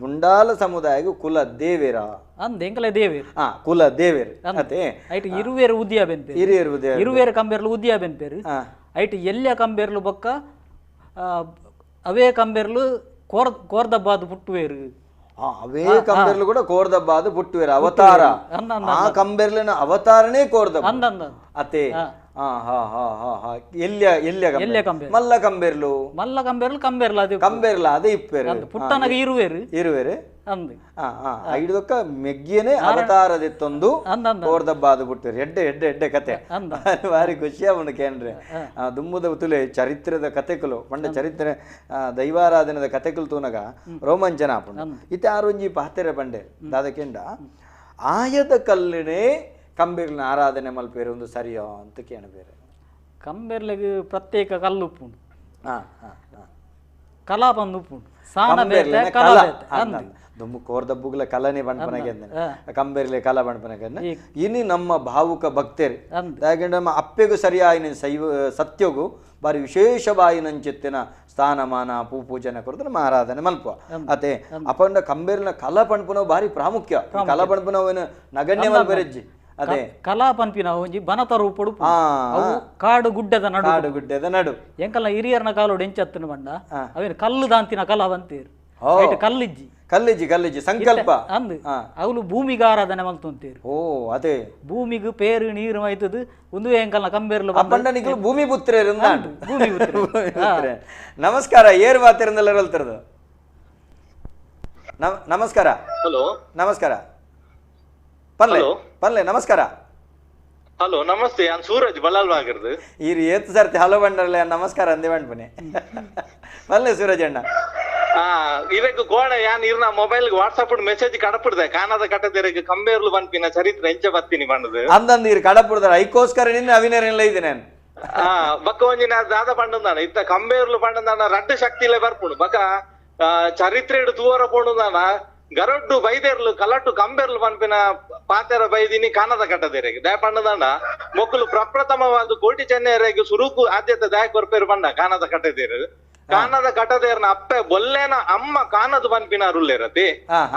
ಮುಂಡಾಲ ಸಮುದಾಯకు ಕುಲ ದೇವೇರ ಅಂದ್ ಎಂಕಲೆ ದೇವೇರು. ಹಾ ಕುಲ ದೇವೇರು ಅದೇ ಐಟ್ ಇರುವೇರು ಉದ್ಯ ಬೆನ್ಪೇರು, ಇರುವೇರು ಉದ್ಯ ಇರುವೇರು ಕಂಬೆರ್ಲು ಉದ್ಯ ಬೆನ್ಪೇರು. ಐಟ್ ಎಲ್ಲಿಯ ಕಂಬೆರ್ಲು ಬೊಕ್ಕ ಅವೇ ಕಂಬೆರ್ಲು ಕೋರ್ ಕೋರ್ದಬ್ಬಾದು ಪುಟ್ಟುವೇರು. ಅವೇ ಕಂಬೆರ್ಲು ಕೂಡ ಕೋರ್ದಬ್ಬಾದು ಪುಟ್ಟುವೇರು ಅವತಾರ. ಆ ಕಂಬೆರ್ಲಿನ ಅವತಾರನೇ ಕೋರ್ದಬ್ಬ ಅತೆ. ಹಾ ಹಾ ಹಾ ಹಾ ಹಾ ಎಲ್ಲಿಯ ಎಲ್ಲಿಯ ಕಂಬೆರ್ಲು ಮಲ್ಲ ಕಂಬೆರ್ಲು ಮಲ್ಲ ಕಂಬೆರ್ಲು ಕಂಬೆರ್ಲ ಅದೇ ಕಂಬೆರ್ಲ ಅದೇ ಇಪ್ಪೇರು ಪುಟ್ಟನಗ ಇರುವೇರು ಇರುವೇರು ಅಂದ್. ಹಾ ಹಾ ಐದಕ್ಕ ಮೆಗ್ಗಿಯೇ ಅವತಾರದಿತ್ತೊಂದು ಕೋರ್ದಬ್ಬಾದು ಪುಟ್ಟುವೇರು. ಎಡ್ಡೆ ಎಡ್ಡೆ ಎಡ್ಡೆ ಕತೆ ಭಾರಿ ಖುಷಿ ಅವನು ಕೇಂದ್ರೆ. ದುಮ್ಮುದ ತುಲೆ ಚರಿತ್ರದ ಕತೆಕುಲು ಪಂಡ ಚರಿತ್ರೆ ದೈವಾರಾಧನೆದ ಕತೆಕುಲು ತೂನಗ ರೋಮಾಂಚನ ಆಪುಂಡು. ಇತ್ತೆ ಆರೊಂಜಿ ಪಾತೆರೆ ಪಂಡೆ ದಾದಕೆಂಡ ಆಯದ ಕಲ್ಲಿನೇ ಕಂಬೆರ್ಲಿನ ಆರಾಧನೆ ಮಲ್ಪೇರು ಒಂದು ಸರಿಯೋ ಅಂತ ಕೇಳಬೇರೆ. ಕಂಬೆರ್ಲಿಗೆ ಪ್ರತ್ಯೇಕ ಕಲ್ಲು ಉಪ್ಪುಂಡು, ಕಲಾ ಬಂದು ಉಪ್ಪುಂಡು, ಸಾಣ ಬೇತೆ ಕಲಾ ಬೇತೆ. ದುಮ್ಮು ಕೋರ್ದಬ್ಬುಗ್ಲ ಕಲನೆ ಬಂಡ್ಪನಗೆ ಕಂಬೆರ್ಲೆ ಕಲ ಬಂಡ್ಪನಗೆ. ಇನಿ ನಮ್ಮ ಭಾವುಕ ಭಕ್ತರು ಯಾಕೆಂದ್ರೆ ನಮ್ಮ ಅಪ್ಪೆಗೂ ಸರಿಯಾಯಿನ ಶೈವ ಸತ್ಯಗೂ ಬಾರಿ ವಿಶೇಷವಾಯಿನಂಚಿತ್ತಿನ ಸ್ಥಾನಮಾನ ಪೂ ಪೂಜನೆ ಕೊರದು ನಮ್ಮ ಆರಾಧನೆ ಮಲ್ಪ ಅತೆ. ಅಪಂಡ ಕಂಬೆರ್ಲಿನ ಕಲಾ ಪಂಡ್ಪುನವು ಭಾರಿ ಪ್ರಾಮುಖ್ಯ. ಕಲಾ ಪಂಡ್ಪುನವೇನು ನಗಣ್ಯ ಮಲ್ಪೆರೆಜ್ಜಿ ಅದೇ ಕಲಾ ಪನ್ಪಿನ ಒಂಜಿ ಬನತ ರೂಪಡು ಕಾಡು ಗುಡ್ಡದ ನಡು, ಕಾಡು ಗುಡ್ಡದ ನಡು. ಎಂಕಲ್ಲ ಹಿರಿಯರ್ನ ಕಾಲೋಡು ಎಂಚತ್ತನ ಬಂಡ ಅವೇನು ಕಲ್ಲು ದಾಂತಿನ ಕಲಾ ಬಂತೇರು. ಕಲ್ಲಿಜ್ಜಿ ಕಲ್ಲಿಜ್ಜಿ ಕಲ್ಲಿಜ್ಜಿ ಸಂಕಲ್ಪ ಅಂದ್ ಅವಳು ಭೂಮಿಗೆ ಆರಾಧನೆ ಮಲ್ತೊಂತೇರು. ಓ ಅದೇ ಭೂಮಿಗೆ ಪೇರು ನೀರು ಮೈತದು ಒಂದು ಎಂಕಲ್ನ ಕಂಬೇರ್ಲು ಪಂಡ ಭೂಮಿ ಪುತ್ರೇರು ಭೂಮಿ ಪುತ್ರ. ನಮಸ್ಕಾರ ಏರ್ ವಾತಿರಂದೆಲ್ಲ ಹೇಳ್ತಿರೋದು. ನಮಸ್ಕಾರ. ಹಲೋ ನಮಸ್ಕಾರ. ಪಲ್ಲೆ ಪಲ್ಲೆ ನಮಸ್ಕಾರ. ಹಲೋ ನಮಸ್ತೆ, ನಾನು ಸೂರಜ್ ಬಲ್ಲಾಲ್ ಆಗಿರ್ದು. ಈ ಏತ್ ಸರ್ತಿ ಹಲೋ ಬಂಡರಲ್ಲ ನಮಸ್ಕಾರ ಅಂದೇ ಬಂಡ್ಪನೆ. ಪಲ್ಲೆ ಸೂರಜ್ ಅಣ್ಣ. ಇವಾಗ ಗೋಡ ಯಾನ್ ಇರ್ನ mobile WhatsApp message ಕಡಪುಡ್ದೆ ಕಾಣದ ಕಟ್ಟದಿರಗೆ ಕಂಬೇರ್ಲು ಬನ್ಪಿನ ಚರಿತ್ರೆ ಎಂಚ ಬತ್ತೀನಿ ಬಂಡದು ಅಂದಂದು ಇರ್ ಕಡಪುಡ್ದಾರ ಐಕೋಸ್ಕರ ನಿನ್ನ ಅವಿನರೆಲ್ಲ ಇದೆ ನಾನು. ಬಕ್ಕ ಒಂಜಿನ ದಾದ ಪಂಡಂದಾನ ಇತ್ತ ಕಂಬೇರ್ಲು ಪಂಡಂದಾನ ರಡ್ಡು ಶಕ್ತಿಲೇ ಬರ್ಪುಂಡು. ಬಕ್ಕ ಚರಿತ್ರೆ ತೂವರ ಪೋಂಡುದಾನ ಗರಡ್ಡು ಬೈದೇರ್ಲು ಕಲಟು ಕಂಬೇರ್ಲು ಪನ್ಪಿನ ಪಾತೆರ ಬೈದಿನಿ ಕಾನದ ಕಟ್ಟದಿರಗೆ ದಯ ಪಂಡದಾನ ಮೊಕ್ಕಲು ಪ್ರಪ್ರಥಮವಾದ ಕೋಟಿ ಚೆನ್ನೈಯರಿಗೆ ಸುರುಕು ಆದ್ಯತೆ ದಯ ಕೊರ್ಪೇರು ಬಂಡ ಕಾನದ ಕಟ್ಟದಿರು. ಕಾನದ ಕಟ್ಟದೇರ್ನ ಅಪ್ಪೆ ಬೊಲ್ಲೇನ ಅಮ್ಮ ಕಾನದ ಪನ್ಪಿನ ಅರುಳ್ಳೇರತಿ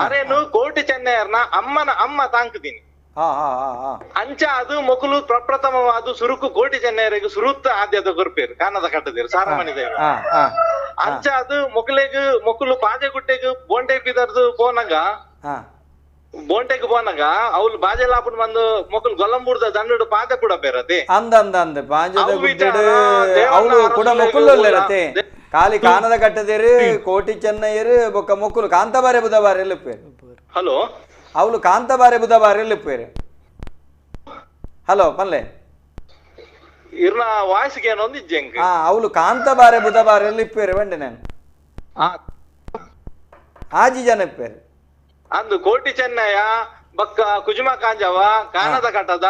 ಅರೇನು ಕೋಟಿ ಚೆನ್ನೈಯರ್ನ ಅಮ್ಮನ ಅಮ್ಮ ತಾಂಕದೀನಿ ಅಂಚ ಅದು ಮೊಕಲು ಪ್ರಪ್ರಥಮವಾದ ಸುರುಕು ಕೋಟಿ ಚೆನ್ನೈಯರಿಗೆ ಸುರುತ್ತ ಆದ್ಯತೆ ಕೊರ್ಪೇರು ಕಾನದ ಕಟ್ಟದೇರು ಸಾರಮಣಿ ದೇವ. ಅಂಚ ಅದು ಮೊಕಲೆಗ್ ಮೊಕಲು ಪಾಜೆಗುಡ್ಡೆಗ್ ಬೋಂಟೆ ಬಿದರ್ದು ಪೋನಗ ಬೋಂಟೆಗ್ ಪೋನಗ ಅವ್ಲು ಬಾಜೆ ಲಾಪುನ್ ಬಂದು ಮೊಕಲು ಗೊಲ್ಲಂಬೂರ್ದ ದಂಡು ಪಾದೆ ಕೂಡ ಬೇರತಿ ಅಂದ ಅಂದ ಅಂದ ಪಾಜೆದ ಗುಡ್ಡೆಡು ಅವ್ಲು ಕೂಡ ಮೊಕುಲ್ಲರತೆ ಖಾಲಿ ಕಾನದ ಕಟ್ಟದೇರು ಕೋಟಿ ಚೆನ್ನಯ್ಯರು ಬೊಕ್ಕ ಮೊಕ್ಕಲು ಕಾಂತಬಾರೆ ಬುಧಬಾರೆ ಎಲ್ಲಿಪ್ಪೇರು. ಹಲೋ ಅವಳು ಕಾಂತಬಾರೆ ಬುಧಬಾರೆ ಎಲ್ಲಿಪ್ಪೇರು. ಹಲೋ ಪಲ್ಲೆ ಇರ್ನ ವಾಯ್ಸ್ಗೆ ಏನೊಂದು ಇಜ್ಜೆಂಗ್. ಹಾ ಅವಳು ಕಾಂತಬಾರೆ ಬುಧಬಾರೆ ಎಲ್ಲಿಪ್ಪೇರು ಬಂಡೆ ನಾನು ಆಜಿ ಜನ ಇಪ್ಪೇರು ಅಂದು ಕೋಟಿ ಚೆನ್ನಯ್ಯ ಬಕ್ಕ ಕುಜುಮ ಕಾಂಜವ ಕಾನದ ಕಟ್ಟದ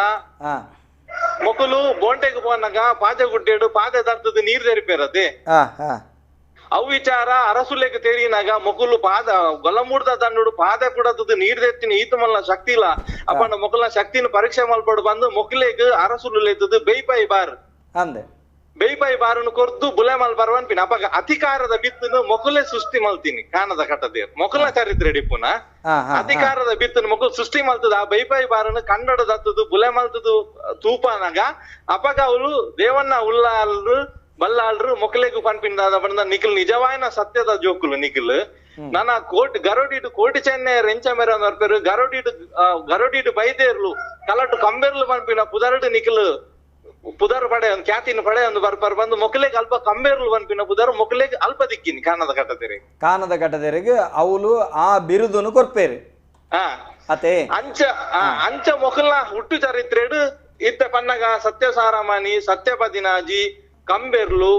ಮೊಕಲು ಬೋಂಟೆಗೆ ಪೋನಗ ಪಾಜೆ ಗುಡ್ಡೇಡು ಪಾದೆ ದರ್ತದ ನೀರ್ ತೆರಿಪೇರದೆ ಅವು ವಿಚಾರ ಅರಸುಲೆಗ್ ತೆರಿನಾಗ ಮೊಕಲು ಪಾದ ಗೊಲ್ಲಮೂಡ್ದ ದಂಡುಡು ಪಾದೆ ಕುಡತದ ನೀರ್ ತೆತ್ತೀನಿ ಈತ ಮಲ್ನ ಶಕ್ತಿ ಇಲ್ಲ ಅಪ್ಪನ ಮೊಕಲ್ನ ಶಕ್ತಿನ ಪರೀಕ್ಷೆ ಮಲ್ಪಡು ಬಂದು ಮೊಕಲೆಗ್ ಅರಸುಲೆತ್ತದ ಬೇಯ್ಪಾಯಿ ಬಾರ್ ಅಂದೆ ಬೇಯ್ಪಾಯಿ ಬಾರನ್ನು ಕೊರ್ದು ಬುಲೆ ಮಲ್ ಬರ್ವನ್ಪಿನ ಅಪ್ಪ ಅಧಿಕಾರದ ಬಿತ್ತನ್ನು ಮೊಕಲೆ ಸೃಷ್ಟಿ ಮಲ್ತೀನಿ ಕಾನದ ಕಟ್ಟದೇರ್ ಮೊಕಲ್ನ ಚರಿತ್ರೆ ಡಿಪ್ಪುನ ಅಧಿಕಾರದ ಬಿತ್ತನ್ನು ಮೊಕಲ್ ಸೃಷ್ಟಿ ಮಲ್ತದ ಆ ಬೈಪಾಯಿ ಬಾರನ್ನು ಕನ್ನಡದತ್ತದು ಬುಲೆ ಮಲ್ತದು ತೂಪಾನಾಗ ಅಪಗ ಅವಳು ದೇವನ್ನ ಉಲ್ಲಾಲ್ರು ಬಲ್ಲಾಳ್ರು ಮೊಕಲೆಗು ಪನ್ಪಿನ ಬಂದ ನಿಖಲ್ ನಿಜವಾಯನ ಸತ್ಯದ ಜೋಕುಲು ನಿಖಲ್ ನನ್ನ ಕೋಟಿ ಗರೋಡಿಡು ಕೋಟಿ ಚೆನ್ನೈ ರೆಂಚ ಮೇರ ಬರ್ಪೇರು ಗರೋಡಿಡು ಗರೋಡಿಡು ಬೈದೇರ್ಲು ಕಲಟು ಕಂಬೇರ್ಲು ಪನ್ಪಿನ ಪುದರಡು ನಿಖಲ್ ಪುದರ್ ಪಡೆ ಒಂದು ಖ್ಯಾತಿನ ಪಡೆ ಒಂದು ಬರ್ಪರ್ ಬಂದು ಮೊಕಲೆಗೆ ಅಲ್ಪ ಕಂಬೇರ್ಲು ಪನ್ಪಿನ ಪುದರ್ ಮೊಕಲೆಗೆ ಅಲ್ಪ ದಿಕ್ಕಿನಿ ಕಾನದ ಕಟ್ಟದೇರಿ ಕಾನದ ಕಟ್ಟದೇರಿಗೆ ಅವಳು ಆ ಬಿರುದನ್ನು ಕೊರ್ಪೇರು. ಅತೆ ಅಂಚ ಅಂಚ ಮೊಕಲ್ನ ಹುಟ್ಟು ಚರಿತ್ರೆಡು ಇತ್ತ ಪನ್ನಗ ಸತ್ಯ ಸಾರಮಾನಿ ಸತ್ಯ ಪದಿನಾಜಿ ಕಂಬೆರ್ಲು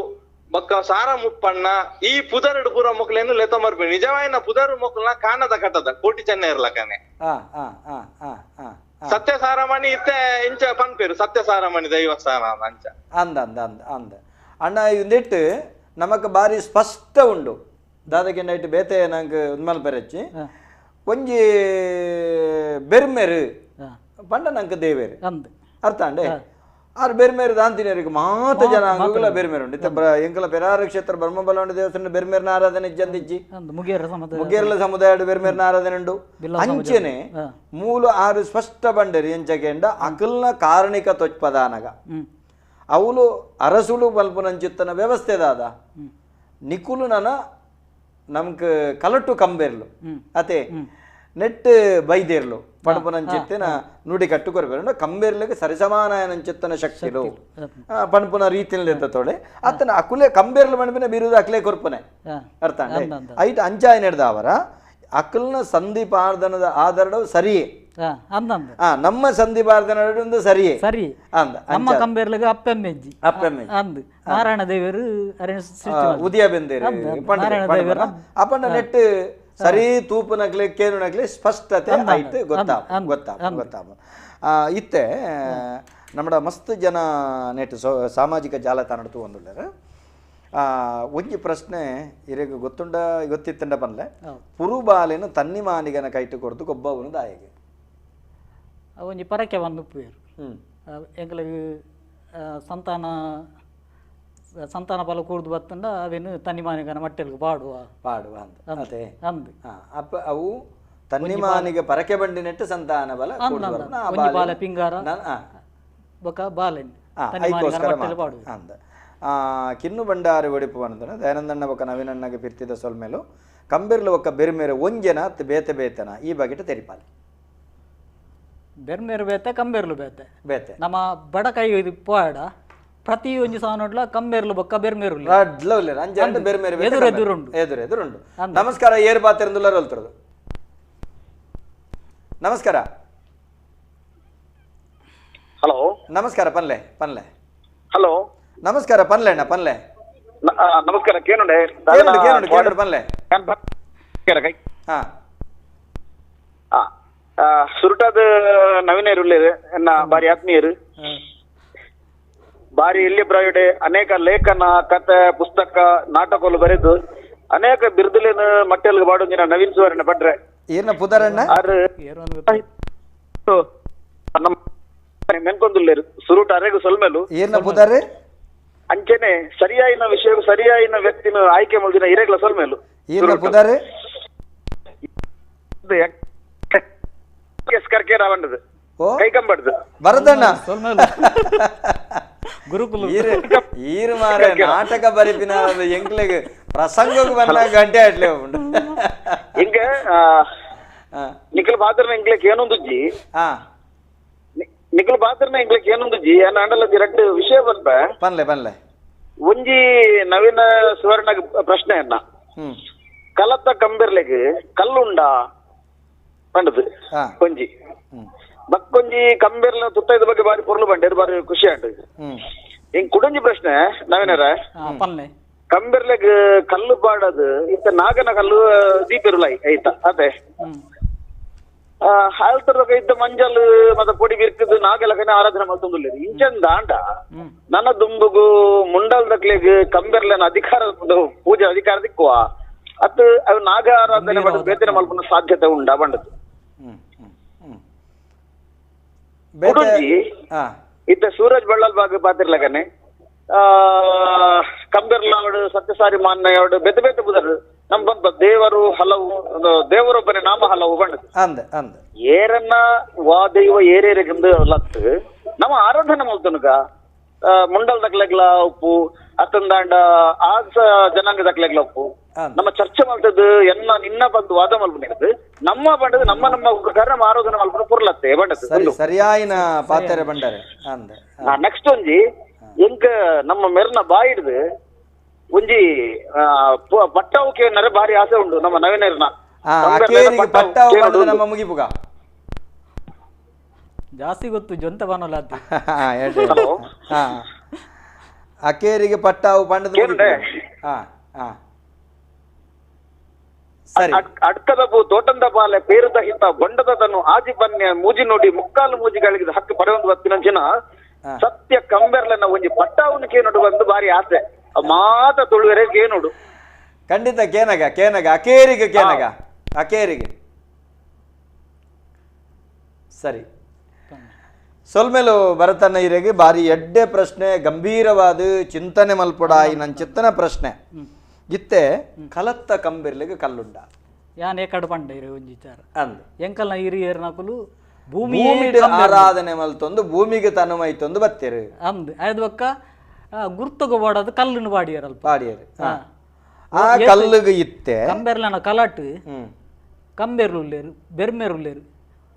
ಬೊಕ್ಕ ಸಾರ ಮುಪ್ಪಣ್ಣ ಈ ಪುದರಡು ಪೂರ ಮೊಕ್ಲೇನು ಲೆತ ಮರ್ಪಿ ನಿಜವಾಯಿನ ಪುದರು ಮೊಕ್ಲನ ಕಾನದ ಕಟ್ಟದ ಕೋಟಿ ಚೆನ್ನ ಇರ್ಲಕನೆ ಸತ್ಯ ಸಾರಮಣಿ ಇತ್ತೆ ಇಂಚ ಪನ್ಪೇರು ಸತ್ಯ ಸಾರಮಣಿ ದೈವಸ್ಥಾನ ಅಂಚ ಅಂದ ಅಂದ ಅಂದ ಅಂದ ಅಣ್ಣ ಇಂದಿಟ್ಟು ನಮಕ್ ಬಾರಿ ಸ್ಪಷ್ಟ ಉಂಡು ದಾದಕ್ಕೆ ನೈಟ್ ಬೇತೆ ನಂಗೆ ಉನ್ಮಲ್ ಪೆರಚ್ಚಿ ಒಂಜಿ ಬೆರ್ಮೆರು ಪಂಡ ನಂಗೆ ದೇವೇರು ಅರ್ಥ ಅಂಡೆ ಆರು ಬೆರ್ಮೇರು ದಾಂತಿನರಿಗೆ ಮಾತ ಜನ ಅಂಗುಲ ಬೆರ್ಮೇರು ಉಂಡು ಇತ್ತ ಎಂಕಲ ಪೆರಾರ ಕ್ಷೇತ್ರ ಬ್ರಹ್ಮಬಲವಂಡ ದೇವಸ್ಥಾನ ಬೆರ್ಮೇರ್ನ ಆರಾಧನೆ ಇಜ್ಜಂದಿಜ್ಜಿ ಮುಗೇರಲ ಸಮುದಾಯ ಬೆರ್ಮೇರ್ನ ಆರಾಧನೆ ಉಂಡು ಅಂಚನೆ ಮೂಲ ಆರು ಸ್ಪಷ್ಟ ಬಂಡರಿ ಎಂಚಕೆಂಡ ಅಕಲ್ನ ಕಾರಣಿಕ ತೊಚ್ಪದಾನಗ ಅವಳು ಅರಸುಳು ಬಲ್ಪುನಂಚಿತ್ತನ ವ್ಯವಸ್ಥೆ ದಾದ ನಿಕುಲು ನನ ನಮ್ಗೆ ಕಲಟು ಕಂಬೆರ್ಲು ಅತೆ ನೆಟ್ ಬೈದೇರ್ಲು ಪಣಪುನಂಚಿತ್ತಿನ ನುಡಿ ಕಟ್ಟು ಕೊರಬೇರು ಕಂಬೇರ್ಲಿಗೆ ಸರಿಸಮಾನಂಚಿತ್ತನ ಶಕ್ತಿಲು ಪಣಪುನ ರೀತಿಯಲ್ಲಿ ತೋಳೆ ಅತನ ಅಕುಲೆ ಕಂಬೇರ್ಲು ಮಣಪಿನ ಬಿರುದು ಅಕ್ಲೆ ಕೊರ್ಪನೆ ಅರ್ಥ ಐಟ್ ಅಂಚಾಯ ನಡೆದ ಅವರ ಅಕಲ್ನ ಸಂಧಿಪಾರ್ಧನದ ಆಧಾರವು ಸರಿಯೇ ನಮ್ಮ ಸಂಧಿಪಾರ್ಧನ ಸರಿಯೇ ಸರಿ ಅಂದ ನಮ್ಮ ಕಂಬೇರ್ಲಿಗೆ ಅಪ್ಪೆಮ್ಮೆಜ್ಜಿ ಅಪ್ಪೆಮ್ಮೆಜ್ಜಿ ಅಂದ್ ನಾರಾಯಣ ದೇವರು ಉದಯ ಬೆಂದೇರು ಅಪ್ಪಣ್ಣ ನೆಟ್ ಸರಿ ತೂಪುನಕ್ಲೆ ಕೇನುನಕ್ಲೆ ಸ್ಪಷ್ಟತೆ ಆಯ್ತು ಗೊತ್ತಾ ಗೊತ್ತಾ ಗೊತ್ತಾ ಇತ್ತೆ ನಮ್ಮಡ ಮಸ್ತ್ ಜನ ನೆಟ್ ಸಾಮಾಜಿಕ ಜಾಲತಾಣ ತೂವೊಂದುಲ್ಲೆರ್ ಒಂಜಿ ಪ್ರಶ್ನೆ ಇರೆಗ್ ಗೊತ್ತುಂಡ ಗೊತ್ತಿತ್ತಂಡ ಪನ್ಲೆ ಪುರುಬಾಲೆನು ತನ್ನಿಮಾನಿಗನ ಕೈಟು ಕೊರ್ದು ಗೊಬ್ಬವನು ದಾಯೆಗ್ ಒಂಜಿ ಪರಕೆ ಬಂದು ಉಪ್ಪುವೆರ್ ಎಂಕ್ಲೆಗ್ ಸಂತಾನ ಸಂತಾನ ಫಲ ಕೂರ್ದು ಬತ್ತಂಡ ಅವೇನು ತನ್ನಿಮಾನಿಗನ ಮಟ್ಟೆಲ್ಗ್ ಪಾಡುವ ಪಾಡುವ ಅಂತ ಅದೇ ಅಂದ್ ಅಪ್ಪ ಅವು ತನ್ನಿಮಾನಿಗೆ ಪರಕೆ ಬಂಡಿನೆಟ್ಟು ಸಂತಾನ ಬಲ ಒಂಜಿ ಬಾಲೆ ಪಿಂಗಾರ ಬೊಕ ಬಾಲೆನ್ ಐಕೋಸ್ಕರ ಅಂದ ಕಿನ್ನು ಬಂಡಾರಿ ಒಡಿಪು ಬಂದನ ದಯಾನಂದಣ್ಣ ಬೊಕ ನವೀನಣ್ಣಗೆ ಪಿರ್ತಿದ ಸೊಲ್ಮೇಲು ಕಂಬೆರ್ಲು ಒಕ್ಕ ಬೆರ್ಮೇರು ಒಂಜೆನ ಬೇತೆ ಬೇತನ ಈ ಬಗೆಟ ತೆರಿಪಾಲೆ ಬೆರ್ಮೇರು ಬೇತೆ ಕಂಬೆರ್ಲು ಬೇತೆ ಬೇತೆ ನಮ್ಮ ಬಡಕೈ ಪೋಡ ಪ್ರತಿ ಒಂಜಿ ಸಾನೋಡ್ಲ ಕಂಬೆರ್ಲು ಬೊಕ್ಕ ಬೆರ್ಮೇರು ಎದುರು ಎದುರುಂಡು ಎದುರು ಎದುರುಂಡು. ನಮಸ್ಕಾರ ಏರ್ ಬಾತಿರಂದುಲ್ಲಾರ ಹೊಲ್ತಿರೋದು. ನಮಸ್ಕಾರ. ಹಲೋ ನಮಸ್ಕಾರ ಪನ್ಲೆ ಪನ್ಲೆ. ಹಲೋ ನಮಸ್ಕಾರ ಪನ್ಲೆ ಅಣ್ಣ ಪನ್ಲೆ. ನಮಸ್ಕಾರ ಕೇನುಂಡೆ ಕೇನುಂಡು ಕೇನುಂಡು ಕೇನುಂಡು ಪನ್ಲೆ. ಹಾ ಸುರುಟಾದ ನವೀನರು ಉಳ್ಳೇರು ಎನ್ನ ಬಾರಿ ಆತ್ಮೀಯರು ಬಾರಿ ಎಲ್ಲಿ ಪ್ರಾಯುಡೆ ಅನೇಕ ಲೇಖನ ಕತೆ ಪುಸ್ತಕ ನಾಟಕಗಳು ಬರೆದು ಅನೇಕ ಬಿರುದುಲೇನು ಮಟ್ಟೆಲ್ಗೆ ಬಾಡೊಂಜಿನ ನವೀನ್ ಸುವರ್ಣ ಪಡ್ರೆ ಏನ ಪುದರಣ್ಣ ನಮ್ಮ ಮೆನ್ಕೊಂದುಲ್ಲೇರು ಸುರುಟ ಅರೆಗು ಸೊಲ್ಮೇಲು ಏನ ಪುದರೆ ಅಂಚೆನೆ ಸರಿಯಾಯಿನ ವಿಷಯ ಸರಿಯಾಯಿನ ವ್ಯಕ್ತಿನ ಆಯ್ಕೆ ಮುಗಿನ ಹಿರೇಗ್ಲ ಸೊಲ್ಮೇಲು ಏನ ಪುದರೆ ಎಸ್ ಕರ್ಕೆ ರಾವಣದು ಕೈಕಂಬಡ್ದು ಬರದಣ್ಣ ಗುರುಕುಲ ಈರು ಮಾರ ನಾಟಕ ಬರಿಪಿನ ಎಂಕ್ಲೆಗ್ ಪ್ರಸಂಗಕ್ಕೆ ಬಂದ ಗಂಟೆ ಆಟ್ಲೆ ಉಂಡು ಹಿಂಗ ನಿಖಲ್ ಬಾತ್ರನ ಎಂಕ್ಲೆಗ್ ಏನೊಂದುಜ್ಜಿ ನಿಖಲ್ ಬಾತ್ರನ ಎಂಕ್ಲೆಗ್ ಏನೊಂದುಜ್ಜಿ ಅಂಡಲ ರಡ್ಡ್ ವಿಷಯ ಬಂತ ಪನ್ಲೆ ಪನ್ಲೆ ಒಂಜಿ ನವೀನ ಸುವರ್ಣ ಪ್ರಶ್ನೆಯನ್ನ ಕಲತ್ತ ಕಂಬೆರ್ಲೆಗ್ ಕಲ್ಲುಂಡ ಪಂಡದು ಒಂಜಿ ಬಕ್ಕೊಂಜಿ ಕಂಬೆರ್ಲ ತುತ್ತೈದ ಬಗ್ಗೆ ಬಾರಿ ಪೊರ್ಲು ಬಂಡೆ ಬಾರಿ ಖುಷಿ ಆಂಡ್ ಹಿಂಗ್ ಕುಡಂಜಿ ಪ್ರಶ್ನೆ ನವೀನರ ಕಂಬೆರ್ಲೆಗ್ ಕಲ್ಲು ಪಾಡದು ಇತ್ತ ನಾಗನ ಕಲ್ಲು ದೀಪಿರುಲೈ ಐತ ಅದೇ ಹಾಲ್ತರ ಇದ್ದ ಮಂಜಲ್ ಮತ್ತೆ ಪೊಡಿ ಬಿರ್ಕದು ನಾಗಲಕನೆ ಆರಾಧನೆ ಮಲ್ತೊಂದುಲ್ಲೆರ್ ಇಂಚನ್ ದಾಂಡ ನನ್ನ ದುಂಬುಗು ಮುಂಡಲ್ ದಕ್ಲೆಗ್ ಕಂಬೆರ್ಲೆನ ಅಧಿಕಾರ ಪೂಜೆ ಅಧಿಕಾರ ದಿಕ್ಕುವ ಅತ್ ಅವು ನಾಗ ಆರಾಧನೆ ಮಾಡೋದು ಬೇತನೆ ಮಲ್ಪುನ ಸಾಧ್ಯತೆ ಉಂಡ ಬಂಡದು ಕುಡಂಜಿ ಇತ್ತ ಸೂರಜ್ ಬಳ್ಳಾಲ್ ಬಾಗ್ ಪಾತಿರ್ಲಕನೆ ಕಂಬೆರ್ಲಾವಡು ಸತ್ಯಸಾರಿ ಮಾನ್ನಯವಡು ಬೇತೆ ಬೇತೆ ಬುದರು ನಮ್ ಬಂತ ದೇವರು ಹಲವು ದೇವರೊಬ್ಬನೇ ನಾಮ ಹಲವು ಬಂಡದು ಅಂದ ಅಂದ ಏರನ್ನ ವಾ ದೈವ ಏರೇರೆಗೆಂದು ಲತ್ತು ನಮ್ಮ ಆರಾಧನೆ ಮಲ್ತನುಗ ಮುಂಡಲ್ ದಕ್ಲೆಗ್ಲ ಉಪ್ಪು ಅತ್ತಂದಾಂಡ ಆ ಜನಾಂಗ ದಕ್ಲೆಗ್ಲ ಉಪ್ಪು ನಮ್ಮ ಚರ್ಚೆ ಮಲ್ತದ್ದು ಎನ್ನ ನಿನ್ನ ಬಂದು ವಾದ ಮಲ್ಪುನಿರ್ದು ನಮ್ಮ ಬಂಡದು ನಮ್ಮ ನಮ್ಮ ಪ್ರಕಾರ ನಮ್ಮ ಆರಾಧನೆ ಮಲ್ಪುನ ಪುರ್ಲತ್ತೆ ಬಂಡದು ಸರಿಯಾಯಿನ ಪಾತ್ರೆ ಬಂಡರೆ ಅಂದ ನೆಕ್ಸ್ಟ್ ಒಂಜಿ ಎಂಕ ನಮ್ಮ ಮೆರ್ನ ಬಾಯಿಡ್ದು ಒಂಜಿ ಪಟ್ಟಾವು ಕೇನರೆ ಬಾರಿ ಆಸೆ ಉಂಡು ನಮ್ಮ ನವೀನರ್ನ ನಮ್ಮ ಮುಗಿಪುಗ. ಜಾಸ್ತಿ ಗೊತ್ತು ಜೊಂತ ಬನೋಲ ಅದು. ಅಕೇರಿಗೆ ಪಟ್ಟಾವು ಪಂಡದ. ಹಾ ಹಾ ಸರಿ. ಅಡ್ಕದಬು ತೋಟಂದ ಬಾಲೆ ಪೇರದ ಹಿತ ಬೊಂಡದ ತನು ಆಜಿ ಬನ್ಯ ಮೂಜಿ ನೋಡಿ ಮುಕ್ಕಾಲು ಮೂಜಿಗಳಿಗೆ ಹಕ್ಕು ಪಡೆಯೊಂದು ಬತ್ತಿನ ಜನ ಸತ್ಯ ಕಂಬೆರ್ಲನ್ನ ಒಂಜಿ ಪಟ್ಟಾವನು ಕೇನೋಡು ಒಂದು ಬಾರಿ ಆಸೆ ಮಾತ ತುಳುವೆರೆ ಕೇನೋಡು. ಖಂಡಿತ ಕೇನಗ ಕೇನಗ ಅಕೇರಿಗೆ ಕೇನಗ ಅಕೇರಿಗೆ. ಸರಿ ಸೊಲ್ಮೇಲು ಭರತನ ಹಿರಿಯಗೆ ಬಾರಿ ಎಡ್ಡೆ ಪ್ರಶ್ನೆ, ಗಂಭೀರವಾದ ಚಿಂತನೆ ಮಲ್ಪೊಡಾಯಿ ನನ್ನ ಚಿತ್ತನ ಪ್ರಶ್ನೆ. ಇತ್ತೆ ಕಲತ್ತ ಕಂಬಿರ್ಲಿಗೆ ಕಲ್ಲುಂಡ ಯಾನ್ ಏಕಡ್ ಪಂಡ ಇರೆ ಒಂಜಿ ವಿಚಾರ ಅಂದ್ ಎಂಕಲ್ನ ಹಿರಿಯರ್ ನಕುಲು ಭೂಮಿ ಆರಾಧನೆ ಮಲ್ತೊಂದು ಭೂಮಿಗೆ ತನುಮೈತೊಂದು ಬತ್ತೀರು ಅಂದ್ ಅಯ್ದು ಬೊಕ್ಕ ಗುರ್ತುಗು ಬೋಡಾದ್ ಕಲ್ಲುನು ಪಾಡಿಯರ್ ಅಲ್ಪ ಪಾಡಿಯರ್. ಆ ಕಲ್ಲುಗು ಇತ್ತೆ ಕಂಬೆರ್ಲನ ಕಲಟ್ ಕಂಬೆರ್ಲು ಉಲ್ಲೇರು ಬೆರ್ಮೆರು ಉಲ್ಲೇರು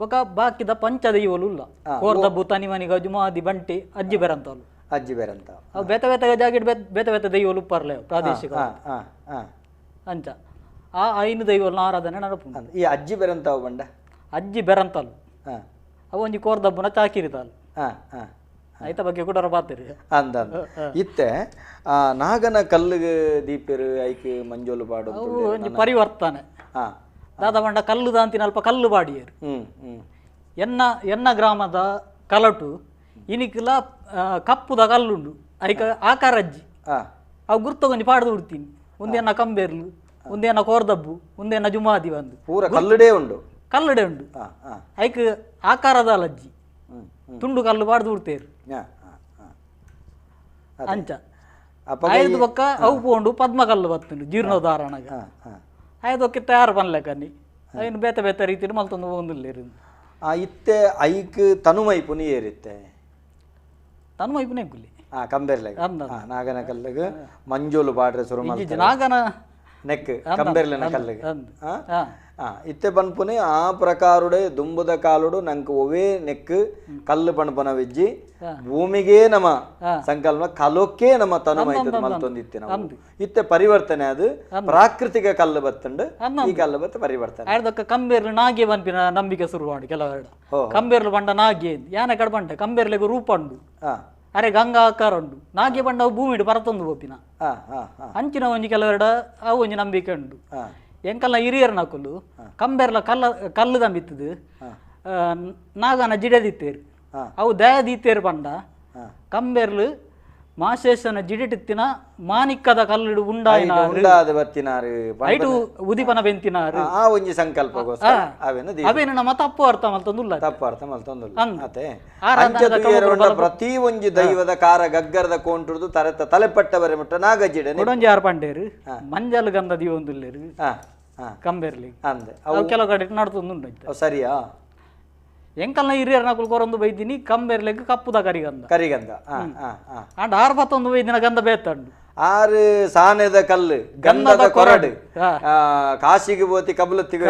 ಬೊಕ್ಕ ಬಾಕಿದ ಪಂಚದೈವಲು ಉಲ್ಲ ಕೋರ್ದಬ್ಬು ತನಿಮನಿಗ ಜುಮಾದಿ ಬಂಟಿ ಅಜ್ಜಿ ಬೆರಂತವಲು ಅಜ್ಜಿ ಬೇರಂತ ಅವು ಬೇತೆ ಬೇತೆ ಜಾಗಿಡ್ ಬೇತೆ ಬೇತೆ ದೈವಲು ಉಪ್ಪರ್ಲೆ ಪ್ರಾದೇಶಿಕ ಅಂಚ ಆ ಐನು ದೈವಲ್ನ ಆರಾಧನೆ ನಡಪುಂಡು. ಈ ಅಜ್ಜಿ ಬೆರಂತಾವು ಬಂಡ ಅಜ್ಜಿ ಬೆರಂತಲು ಅವು ಒಂಜಿ ಕೋರ್ದಬ್ಬುನ ಚಾಕಿರಿತಾಲು ಐತ ಬಗ್ಗೆ ಕೂಡ ಬಾತಿರಿ ಅಂದ. ಇತ್ತೆ ನಾಗನ ಕಲ್ಲಿಗೆ ದೀಪರು ಐಕ್ ಮಂಜೋಲು ಪಾಡು ಒಂಜಿ ಪರಿವರ್ತನೆ. ದಾದ ಬಂಡ ಕಲ್ಲು ದಾಂತಿನ ಅಲ್ಪ ಕಲ್ಲು ಬಾಡಿಯರು. ಎನ್ನ ಎನ್ನ ಗ್ರಾಮದ ಕಲಟು ಇನಿಕ್ಲ ಕಪ್ಪುದ ಕಲ್ಲುಂಡು ಐಕ ಆಕಾರ ಅಜ್ಜಿ ಅವು ಗುರ್ತಗೊಂಜಿ ಪಾಡ್ದು ಬಿಡ್ತೀನಿ. ಒಂದೇನ ಕಂಬೇರ್ಲು ಒಂದೇನ ಕೋರ್ದಬ್ಬು ಒಂದೇನ ಜುಮಾದಿ ಬಂದು ಪೂರ ಕಲ್ಲುಡೇ ಉಂಡು ಕಲ್ಲುಡೆ ಉಂಡು ಐಕ್ ಆಕಾರದ ಅಜ್ಜಿ ತುಂಡು ಕಲ್ಲು ಪಾಡ್ದು ಬಿಡ್ತೇರು ಅಂಚ. ಐದು ಬೊಕ್ಕ ಅವು ಪೋಂಡು ಪದ್ಮ ಕಲ್ಲು ಬತ್ತುಂಡು ಜೀರ್ಣೋದ್ಧಾರಣಗ ಐದೊಕ್ಕೆ ತಯಾರು ಪನ್ಲೆಕನ್ನಿ ಐನು ಬೇತೆ ಬೇತೆ ರೀತಿಯಲ್ಲಿ ಮಲ್ತೊಂದು ಒಂದುಲ್ಲೇರು. ಆ ಇತ್ತೆ ಐಕ್ ತನುಮೈಪುನಿ ಏರಿತ್ತೆ ತನುಮೈಪುನೇ ಗುಲ್ಲಿ ಕಂಬೆರ್ಲೆಗ್ ನಾಗನ ಕಲ್ಲುಗ್ ಮಂಜೋಲು ಪಾಡ್ರೆ ಸುರು ನಾಗನ ನೆಕ್ ಕಂಬೆರ್ಲೆನ ಕಲ್ಲುಗ್ ಇತ್ತೆ ಪನ್ಪುನಿ ಆ ಪ್ರಕಾರುಡೆ ದುಂಬುದ ಕಾಲುಡು ನಂಕ್ ಒವೇ ನೆಕ್ ಕಲ್ಲು ಪನ್ಪನ ವಿಜ್ಜಿ ಭೂಮಿಗೆ ನಮ ಸಂಕಲ್ಪ ಕಲೋಕೆ ನಮ್ಮ ತನುಮೈತದ ಮಲ್ತೊಂದಿತ್ತೆ ನಾವು. ಇತ್ತೆ ಪರಿವರ್ತನೆ ಅದು ಪ್ರಾಕೃತಿಕ ಕಲ್ಲು ಬತ್ತುಂಡು ಈ ಕಲ್ಲು ಬತ್ತ ಪರಿವರ್ತನೆ. ಆಯ್ದಕ್ಕ ಕಂಬೇರ್ಲು ನಾಗೆ ಪನ್ಪಿನ ನಂಬಿಕೆ ಶುರು ಮಾಡಿ ಕೆಲವೆರಡು ಕಂಬೇರ್ಲು ಬಂಡ ನಾಗೆ ಯಾನೆ ಕಡೆ ಬಂಡೆ ಕಂಬೇರ್ಲೆಗ್ ರೂಪ ಉಂಡು ಅರೆ ಗಂಗಾ ಆಕಾರ ಉಂಡು ನಾಗೆ ಬಂಡ ಅವು ಭೂಮಿಡು ಪರತೊಂದು ಪೋಪಿನ ಅಂಚಿನ ಒಂಜಿ ಕೆಲವೆರಡ ಅವು ಒಂಜಿ ನಂಬಿಕೆ ಉಂಡು. ಎಂಕಲ್ನ ಹಿರಿಯರ್ ನಕುಲು ಕಂಬೆರ್ಲ ಕಲ್ಲ ಕಲ್ಲು ದಂಬಿತ್ತದು ನಾಗನ ಜಿಡೆದಿತ್ತೇರು ಅವು ದಯದೀತೇರು ಪಂಡ ಕಂಬೆರ್ಲು ಮಾಶೇಷನ ಜಿಡಿಟಿತ್ತಿನ ಮಾಣಿಕ್ಕದ ಕಲ್ಲುಡು ಉಂಡಾಯಿನ ಐಟು ಉದಿಪನ ಬೆಂತಿನಾರು ಆ ಒಂಜಿ ಸಂಕಲ್ಪ ಅವೇನು ನಮ್ಮ ತಪ್ಪು ಅರ್ಥ ಮಲ್ತೊಂದುಲ್ಲ ತಪ್ಪು ಅರ್ಥ ಮಲ್ತೊಂದುಲ್ಲ. ಪ್ರತಿ ಒಂಜಿ ದೈವದ ಕಾರ ಗಗ್ಗರದ ಕೋಂಟುರ್ದು ತರೆತ ತಲೆಪಟ್ಟವರೆ ಮುಟ್ಟ ನಾಗಜಿಡ ಕೊಡೊಂಜಿ ಆರು ಪಂಡೇರು ಮಂಜಲ್ ಗಂಧ ದೀವೊಂದುಲ್ಲೇರು ಕಂಬೆರ್ಲಿ ಅವು ಕೆಲವು ಕಡೆ ನಡ್ತೊಂದುಂಡು. ಸರಿಯಾ ಎಂಕಲ್ನ ಹಿರಿಯರ್ ನಕುಲು ಕೊರೊಂದು ಬೈದಿನಿ ಕಂಬೆರ್ಲೆಗ್ ಕಪ್ಪುದ ಕರಿಗಂಧ ಕರಿಗಂಧ ಅಂಡ್ ಆರು ಪತ್ತೊಂದು ಬೈದಿನ ಗಂಧ ಬೇತಂಡು ಆರು ಸಾನೆದ ಕಲ್ಲು ಗಂಧದ ಕೊರಡು ಕಾಶಿಗೆ ಬೋತಿ ಕಬಲತ್ತಿಗೆ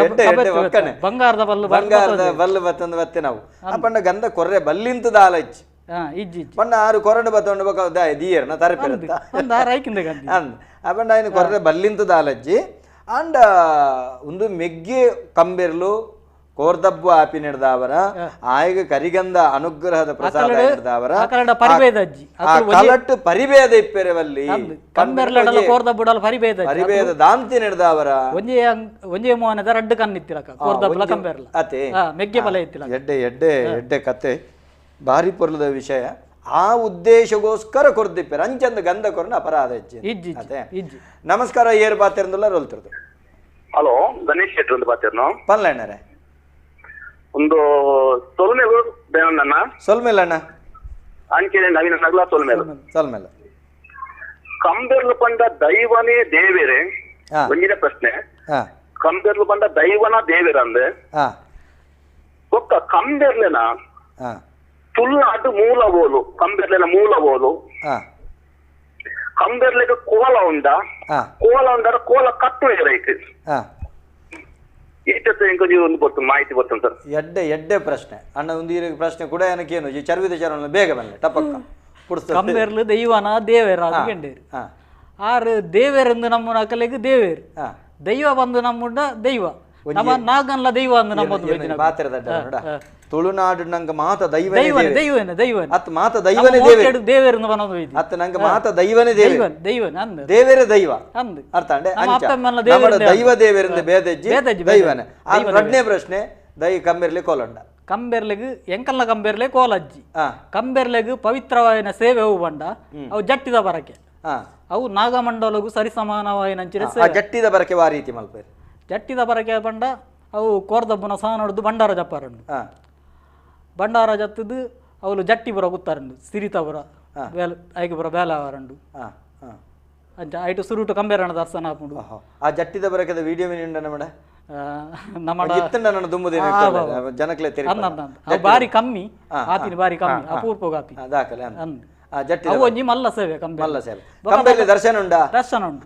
ಬಂಗಾರದ ಬಲ್ಲು ಬಂಗಾರದ ಬಲ್ಲು ಬತ್ತೊಂದು ಬತ್ತೆ ನಾವು ಅಪ್ಪಂಡ ಗಂಧ ಕೊರ್ರೆ ಬಲ್ಲಿಂತದ ಆಲಚ್ಚಿ ಪಂಡ ಆರು ಕೊರಡು ಬತ್ತೊಂಡು ಬೊಕ ದೀಯರ್ನ ತರಪಿರಂತ ಅಂದ್ ಅಪ್ಪಂಡ ఆయన ಕೊರ್ರೆ ಬಲ್ಲಿಂತದ ಆಲಜ್ಜಿ ಅಂಡ ಒಂದು ಮೆಗ್ಗೆ ಕಂಬೆರ್ಲು ಕೋರ್ದಬ್ಬು ಆಪಿ ನಡೆದಾವರ ಆಯಗ ಕರಿಗಂಧ ಅನುಗ್ರಹದ ಪ್ರಸಾದ ನಡೆದಾವರ ಕಲಟ್ಟು ಪರಿಭೇದ ಇಪ್ಪೆರವಲ್ಲಿ ಪರಿಭೇದ ದಾಂತಿ ನಡೆದಾವರ ಒಂಜೇ ಮೋಹನದ ರಡ್ಡು ಕಣ್ಣಿತ್ತಿಲಕ ಕೋರ್ದಬ್ಬುಲ ಕಂಬೆರ್ಲ ಅತೆ ಮೆಗ್ಗೆ ಬಲ ಇತ್ತಿಲ ಎಡ್ಡೆ ಎಡ್ಡೆ ಎಡ್ಡೆ ಕತೆ ಭಾರಿ ಪೊರ್ಲದ ವಿಷಯ. ಆ ಉದ್ದೇಶಗೋಸ್ಕರ ಕೊರ್ದಿಪ್ಪೆರ್ ಅಂಚಂದ ಗಂಧ ಕೊರ್ನ ಅಪರಾಧ ಹೆಚ್ಚಿ. ನಮಸ್ಕಾರ ಏರ್ ಬಾತಿರಂದುಲ್ಲ ರೋಲ್ತಿರ್ದು. ಹಲೋ ಗಣೇಶ್ ಶೆಟ್ಟಿ ಒಂದು ಬಾತಿರ್ನು ಪನ್ಲಣ್ಣರೇ ಒಂದು ಸೊಲ್ಮೇಲು ಬೇವಣ್ಣ ಸೊಲ್ಮೇಲ ಅಣ್ಣ ಅಂಚೆನೆ ನವೀನ ನಗಲ ಸೊಲ್ಮೇಲು ಸೊಲ್ಮೇಲ ಕಂಬೆರ್ಲು ಪಂಡ ದೈವನೇ ದೇವೇರೆ ಒಂದಿನ ಪ್ರಶ್ನೆ. ಕಂಬೆರ್ಲು ಪಂಡ ದೈವನ ದೇವೇರ ಅಂದ್ರೆ ಒಕ್ಕ ಕಂಬೆರ್ಲೆನ ತುಳುನಾಡು ಮೂಲ ಓಲು ಕಂಬೆರ್ಲೆನ ಮೂಲ ಓಲು ಕಂಬೆರ್ಲೆಗ್ ಕೋಲ ಉಂಡ ಕೋಲ ಉಂಡ ಕೋಲ ಕಟ್ಟು ರೈಟ್ ಒಂದು ಮಾಹಿತಿ ಬರ್ತದೆ ಸರ್. ಎಡ್ಡೆ ಎಡ್ಡೆ ಪ್ರಶ್ನೆ ಅಣ್ಣ ಒಂದು ಈ ಪ್ರಶ್ನೆ ಕೂಡ ಏನಕ್ಕೇನು ಈ ಚರ್ವಿದ ಚರಣ ಬೇಗ ಬನ್ನಿ ಟಪಕ್ಕ ಕಂಬೆರ್ಲು ದೈವನ ದೇವೇರ ಅದು ಆರು ದೇವೇರೆಂದು ನಮ್ಮ ಅಕಲೆಗ್ ದೇವೇರು ದೈವ ಬಂದು ನಮ್ಮುಂಡ ದೈವ ನಮ್ಮ ನಾಗನ್ಲ ದೈವ ಅಂದ್ ನಂಬೊಂದು ಪಾತ್ರದ ನೋಡ ತುಳುನಾಡು ನಂಗೆ ಮಾತ ದೈವನೇ ದೈವನೇ ದೈವನೇ ದೈವನೇ ಅತ್ ಮಾತ ದೈವನೇ ದೇವರು ದೇವರು ಬನ್ನೊಂದು ವೈದ್ಯ ಅತ್ ನಂಗೆ ಮಾತ ದೈವನೇ ದೇವರು ದೈವನೇ ಅಂದ್ ದೇವರೇ ದೈವ ಅಂದ್ ಅರ್ಥ ಅಂಡೆ ಅಂಚ ದೈವ ದೇವರಿಂದ ಬೇದಜ್ಜಿ ದೈವನೇ. ಎರಡನೇ ಪ್ರಶ್ನೆ ದೈ ಕಂಬೆರ್ಲೆ ಕೋಲಂಡ ಕಂಬೆರ್ಲೆಗ್ ಎಂಕಲ್ನ ಕಂಬೆರ್ಲೆ ಕೋಲಜ್ಜಿ ಕಂಬೆರ್ಲೆಗ್ ಪವಿತ್ರವಾಯಿನ ಸೇವೆ ಅವು ಬಂಡ ಅವು ಜಟ್ಟಿದ ಬರಕೆ ಅವು ನಾಗಮಂಡಲಗೂ ಸರಿಸಮಾನವಾಯಿನ ಜಟ್ಟಿದ ಬರಕೆ ವಾ ರೀತಿ ಮಲ್ಪೇರು ಜಟ್ಟಿದ ಬರಕೆ ಬಂಡ ಅವು ಕೋರ್ದಬ್ಬನ ಸಹ ಭಂಡಾರ ಜಪ್ಪಾರಂಡು ಭಂಡಾರ ಜತ್ತದು ಅವಳು ಜಟ್ಟಿ ಬರ ಗುತ್ತಾರಂಡು ಸಿರಿತ ಬರ ಬೇಲ ಐಗೆ ಬರ ಬೇಲ ಅವರಂಡು ಅಂಚ ಐಟು ಸುರುಟು ಕಂಬೇರಣ ದರ್ಶನ ಆಪುಂಡು. ಆ ಜಟ್ಟಿದ ಬರಕದ ವಿಡಿಯೋ ಉಂಡ ಮೇಡ ನಮ್ಮ ಜನಕ್ಲೆ ಬಾರಿ ಕಮ್ಮಿ ಆತಿನ ಬಾರಿ ಕಮ್ಮಿ ಅಪೂರ್ಪ ಕಾಪಿ ದಾಖಲೆ ಅವು ಒಂಜಿ ಮಲ್ಲ ಸೇವೆ ಕಂಬೆ ಮಲ್ಲ ಸೇವೆ ಕಂಬೆರ್ಲಿ ದರ್ಶನ ಉಂಡಾ ದರ್ಶನ ಉಂಡು.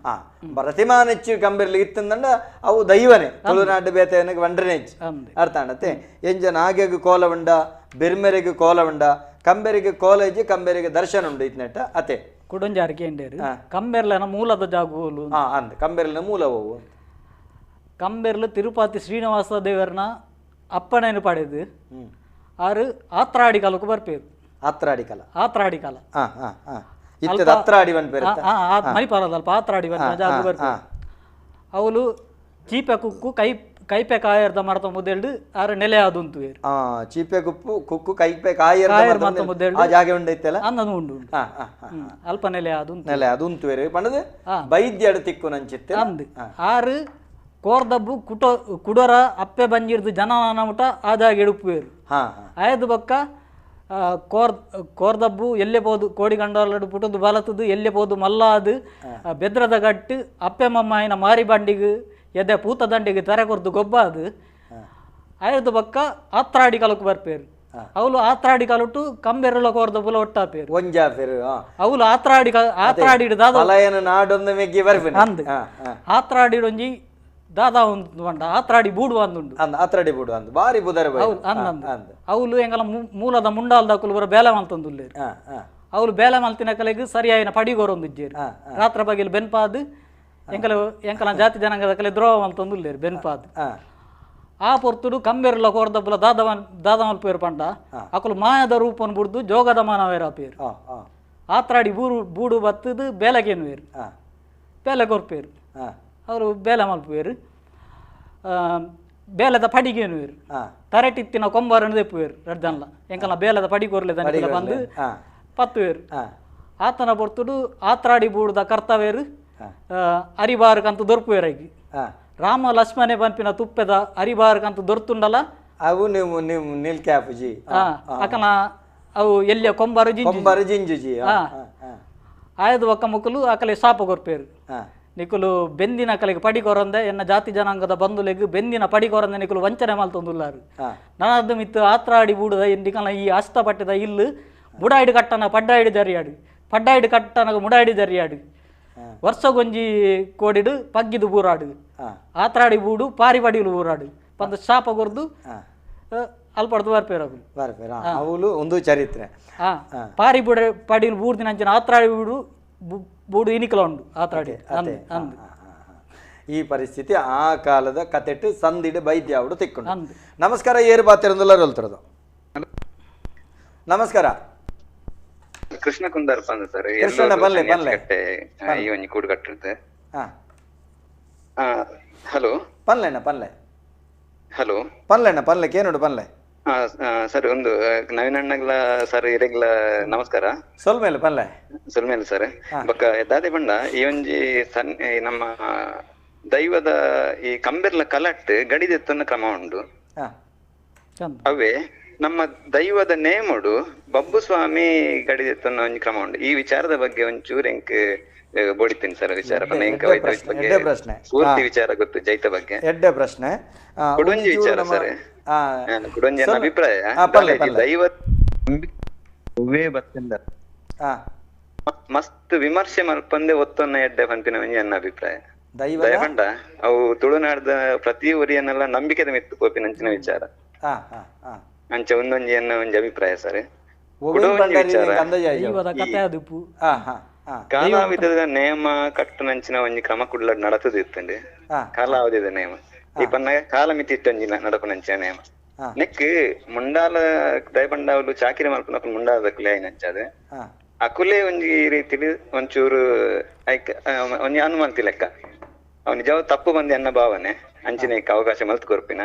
ಪ್ರತಿಮಾನೆಚ್ಚು ಕಂಬೆರ್ಲಿ ಇತ್ತಂದಂಡ ಅವು ದೈವನೇ ತುಳುನಾಡು ಬೇತೆನಗೆ ವಂಡ್ರನೆಚ್ಚು ಅರ್ಥ ಆಣತ್ತೆ. ಎಂಜ ನಾಗೆಗ್ ಕೋಲ ಉಂಡ ಬೆರ್ಮೆರೆಗ್ ಕೋಲ ಉಂಡ ಕಂಬೆರಿಗೆ ಕೋಲೇಜ್ ಕಂಬೆರಿಗೆ ದರ್ಶನ ಉಂಡು ಇತ್ನೆಟ್ಟ ಅತೆ ಕುಡೊಂಜಾರಿಕೆ ಎಂಡೇರು ಕಂಬೆರ್ಲನ ಮೂಲದ ಜಾಗುಲು ಅಂದ್ ಕಂಬೆರ್ಲಿನ ಮೂಲ ಹೋವು ಕಂಬೆರ್ಲು ತಿರುಪತಿ ಶ್ರೀನಿವಾಸ ದೇವರನ ಅಪ್ಪಣೆಯನ್ನು ಪಡೆದು ಆರು ಆತ್ರಾಡಿ ಕಾಲಕ್ಕೂ ಬರ್ಪೇರು. ಆತ್ರಾಡಿ ಕಾಲ ಆತ್ರಾಡಿ ಕಾಲ ಆತ್ರಾಡಿ ಮಣಿಪಾಲದ ಅಲ್ಪ ಆತ್ರಾಡಿ ಜಾಗ ಬರ್ಪೇರು. ಅವಳು ಚೀಪೆ ಕುಕ್ಕು ಕೈ ಕೈಪೆ ಕಾಯರ್ದ ಮರತ ಮುದ್ದೆಲ್ಡು ಆರು ನೆಲೆ ಆದುಂತು ಚೀಪೆ ಕುಪ್ಪು ಕುಕ್ಕು ಕೈಪೆ ಕಾಯರ್ದ ಮುದ್ದೆಲ್ಡು ಆ ಜಾಗೆ ಉಂಡೈತಲ್ಲ ಅಂದನು ಉಂಡು ಅಲ್ಪ ನೆಲೆ ಆದುಂತು ನೆಲೆ ಅದುಂತು ಬೇರೆ ಪಂಡದು ಬೈದ್ಯಡು ತಿಕ್ಕು ನಂಚಿತ್ತೆ ಅಂದು ಆರು ಕೋರ್ದಬ್ಬು ಕುಟೋ ಕುಡೋರ ಅಪ್ಪೆ ಬಂಜಿರ್ದು ಜನನ ಮುಟ ಆ ಜಾಗ ಎಡುಪುವೇರು. ಆಯದು ಬಕ್ಕ ಕೋರ್ದಬ್ಬು ಎಲ್ಲೆ ಪೋದು ಕೋಡಿಗಂಡಾಲಡು ಪುಟದು ಬಲತದು ಎಲ್ಲೆ ಪೋದು ಮಲ್ಲಾದು ಬೆದ್ರದ ಗಟ್ಟು ಅಪ್ಪೆ ಮಮ್ಮಾಯಿನ ಮಾರಿ ಬಂಡಿಗೆ ಎದೆ ಪೂತ ದಂಡಿಗೆ ತರೆ ಕೊರ್ದು ಗೊಬ್ಬ ಅದು ಆಯದು ಬಕ್ಕ ಆತ್ರಾಡಿ ಕಾಲಕ್ಕೆ ಬರ್ಪೇರು. ಅವಳು ಆತ್ರಾಡಿ ಕಾಲುಟ್ಟು ಕಂಬೆರಳ ಕೋರ್ದಬ್ಬುಲ ಒಟ್ಟಾಪೇರು ಒಂಜಾಪೇರು. ಅವಳು ಆತ್ರಾಡಿ ಆತ್ರಾಡಿ ದಾದ ನಾಡೊಂದು ಮೆಗ್ಗಿ ಬರ್ಪೇರು ಅಂದು ಆತ್ರಾಡಿ ಒಂಜಿ ದಾದಾ ಒಂದು ಬಂಡ ಆತ್ರಾಡಿ ಬೂಡು ಅಂದುಂಡು ಆತ್ರಾಡಿ ಬೂಡು ಅಂದು ಬಾರಿ ಬುದರ ಅಂದು ಅವಳು ಎಂಗಲ ಮೂಲದ ಮುಂಡಾಲ್ದ ಬರ ಬೇಲೆ ಮಲ್ತಂದುಲ್ಲೇರು. ಅವಳು ಬೇಲೆ ಮಲ್ತಿನ ಕಲೆಗೆ ಸರಿಯಾಯಿನ ಪಡಿಗೋರೊಂದು ಇಜ್ಜೇರು ರಾತ್ರ ಬಗೆಲ್ ಬೆನ್ಪಾದು ಎಂಕಲ ಎಂಕಲ ಜಾತಿ ಜನಾಂಗದ ಕಲೆ ದ್ರೋಹ ಮಲ್ತಂದುಲ್ಲೇರು ಬೆನ್ಪಾದು. ಆ ಪೊರ್ತುಡು ಕಂಬೆರ್ಲ ಕೋರ್ದಬ್ಬಲ ದಾದ ದಾದ ಮಲ್ಪೇರು ಪಂಡ ಅಕುಲು ಮಾಯದ ರೂಪನ್ ಬುಡ್ದು ಜೋಗದ ಮಾನವೇರ ಪೇರು ಆತ್ರಾಡಿ ಬೂರು ಬೂಡು ಬತ್ತದು ಬೇಲೆಗೇನುವೇರು ಬೇಲೆ ಕೊರ್ಪೇರು ಅವರು ಬೇಲೆ ಮಲ್ಪುವೇರು ಬೇಲೆದ ಪಡಿಗೇನುವೇರು ತರಟಿತ್ತಿನ ಕೊಂಬಾರನ್ನು ದೆಪ್ಪುವೇರು ರಡ್ದನ್ಲ ಎಂಕಲ ಬೇಲೆದ ಪಡಿ ಕೊರ್ಲೆ ದನಿಲ ಬಂದು ಪತ್ತುವೇರು. ಆತನ ಪೊರ್ತುಡು ಆತ್ರಾಡಿ ಬೂಡುದ ಕರ್ತವೇರು ಅರಿಬಾರಕಂತ ದೊರ್ಪುವೇರಾಗಿ ರಾಮ ಲಕ್ಷ್ಮಣೆ ಪನ್ಪಿನ ತುಪ್ಪೆದ ಅರಿಬಾರಕಂತ ದೊರ್ತುಂಡಲ ಅವು ನೀವು ನೀವು ನಿಲ್ಕೆ ಆಪುಜಿ ಅಕನ ಅವು ಎಲ್ಲಿಯ ಕೊಂಬಾರು ಕೊಂಬಾರು ಜಿಂಜುಜಿ ಆಯದು ಒಕ್ಕ ಮುಕ್ಕಲು ಆಕಲೆ ಶಾಪ ಕೊರ್ಪೇರು. ನಿಕುಲು ಬೆಂದಿನ ಕಲೆಗೆ ಪಡಿಕೊರಂದೆ ಎನ್ನ ಜಾತಿ ಜನಾಂಗದ ಬಂಧುಲೆಗ್ ಬೆಂದಿನ ಪಡಿಕೊರಂದೆ ನಿಕುಲು ವಂಚನೆ ಮಲ್ತೊಂದುಲ್ಲಾರು ನನದ್ದು ಮಿತ್ತು ಆತ್ರಾಡಿ ಬೂಡುದ ನಿಕಲ ಈ ಅಷ್ಟಪಟ್ಟಿದ ಇಲ್ಲು ಬುಡಾಯಿಡು ಕಟ್ಟನ ಪಡ್ಡಾಯಿಡು ಜರಿಯಾಡು ಪಡ್ಡಾಯಿಡು ಕಟ್ಟನ ಮುಡಾಯಿಡು ಜರಿಯಾಡು ವರ್ಷಗೊಂಜಿ ಕೋಡಿಡು ಪಗ್ಗಿದು ಬೂರಾಡು ಆತ್ರಾಡಿ ಬೂಡು ಪಾರಿ ಪಡಿಲು ಬೂರಾಡು ಪಂದ ಶಾಪ ಕೊರ್ದು ಅಲ್ಪಡ್ದು ಬರ್ಪೇರು ಬರ್ಪೇರು ಅವಳು ಒಂದು ಚರಿತ್ರೆ ಪಾರಿ ಬುಡ ಪಡಿಲು ಬೂರ್ದಿನ ಅಂಚಿನ ಆತ್ರಾಡಿ ಬೂಡು ಬೂಡು ಇನಿಕಲ ಉಂಡು ಆತ್ರಾಡಿ ಅಂದು ಈ ಪರಿಸ್ಥಿತಿ ಆ ಕಾಲದ ಕತೆಟ್ಟು ಸಂದಿಡು ಬೈದ್ಯ ಅವಡು ತಿಕ್ಕೊಂಡು. ನಮಸ್ಕಾರ ಏರು ಬಾತಿರಂದಲ್ಲ ಹೇಳ್ತಿರೋದು. ನಮಸ್ಕಾರ ಕೃಷ್ಣ ಕುಂದಾರ್ ಪಂದ ಸರ್ ಕೃಷ್ಣ ಬಲ್ಲೆ ಬಲ್ಲೆ ಈ ಒಂಜಿ ಕೂಡು ಕಟ್ಟಿರುತ್ತೆ. ಹಲೋ ಪನ್ಲೆಣ್ಣ ಪನ್ಲೆ. ಹಲೋ ಪನ್ಲೆಣ್ಣ ಪನ್ಲೆ ಕೇನೋಡು ಪನ್ಲೆ. ಸರ್ ಒಂದು ನವೀನ್ ಅಣ್ಣಗ್ಲ ಸರ್ ಇರೆಗ್ಲ ನಮಸ್ಕಾರ. ಸೊಲ್ಮೇಲೆ ಪನ್ಲೆ ಸೊಲ್ಮೇಲೆ ಸರ್. ಬೊಕ್ಕ ದಾದೆ ಬಂಡ ಈ ಒಂಜಿ ಸಣ್ಣ ನಮ್ಮ ದೈವದ ಈ ಕಂಬೆರ್ಲ ಕಲಟ್ ಗಡಿದೆತ್ತನ್ನ ಕ್ರಮ ಉಂಡು. ಅವೇ ನಮ್ಮ ದೈವದ ನೇಮುಡು ಬಬ್ಬು ಸ್ವಾಮಿ ಗಡಿದೆತ್ತನ್ನ ಒಂಜಿ ಕ್ರಮ ಉಂಡು. ಈ ವಿಚಾರದ ಬಗ್ಗೆ ಒಂಚೂರು ಎಂಕ್ ಬೋಡಿತೀನಿ ಸರ್ ವಿಚಾರ ಪೂರ್ತಿ ವಿಚಾರ ಗೊತ್ತು ಜೈತ ಬಗ್ಗೆ ಎಡ್ಡೆ ಪ್ರಶ್ನೆ ಕುಡೊಂಜಿ ವಿಚಾರ ಸರ್ ಕುಡೊಂಜಿ ಅಭಿಪ್ರಾಯ ದೈವ ಮಸ್ತ್ ವಿಮರ್ಶೆ ಮಲ್ಪಂದೆ ಒತ್ತೊನ್ನ ಎಡ್ಡೆ ಪನ್ಪಿನ ಒಂಜಿ ನನ್ನ ಅಭಿಪ್ರಾಯ. ದಯಪಂಡ ಅವು ತುಳುನಾಡ್ದ ಪ್ರತಿ ಊರಿಯನ್ನೆಲ್ಲ ನಂಬಿಕೆದ ಮಿತ್ತು ಪೋಪಿನಂಚಿನ ವಿಚಾರ ಅಂಚ ಒಂದೊಂಜಿ ಎನ್ನ ಒಂಜಿ ಅಭಿಪ್ರಾಯ ಸರ್. ಕಾಲಾವಧಿದ ನೇಮ ಕಟ್ಟುನಂಚಿನ ಒಂಜಿ ಕ್ರಮ ಕುಡ್ಲ ನಡತದ ಇತ್ತಂಡೆ ಕಾಲಾವಧಿದ ನೇಮ ಈ ಪನ್ನ ಕಾಲಮಿತಿ ಇಟ್ಟಂಜಿನ ನಡಪುನಂಚಿನ ನೇಮ ನೆಕ್ ಮುಂಡಾಲ ದಯಪಂಡಾವಲು ಚಾಕಿರಿ ಮಲ್ಪುನ ಮುಂಡಾಲದಕುಲೆ ಆಯ್ನಂಚ ಅದು ಅಕುಲೆ ಒಂಜಿ ರೀತಿಲಿ ಒಂಚೂರು ಐಕ್ ಒಂಜಿ ಅನುಮತಿ ಲೆಕ್ಕ ಅವ್ ನಿಜವ ತಪ್ಪು ಬಂದಿ ಅನ್ನ ಭಾವನೆ ಅಂಚಿನ ಅವಕಾಶ ಮಲ್ತ್ ಕೊರ್ಪಿನ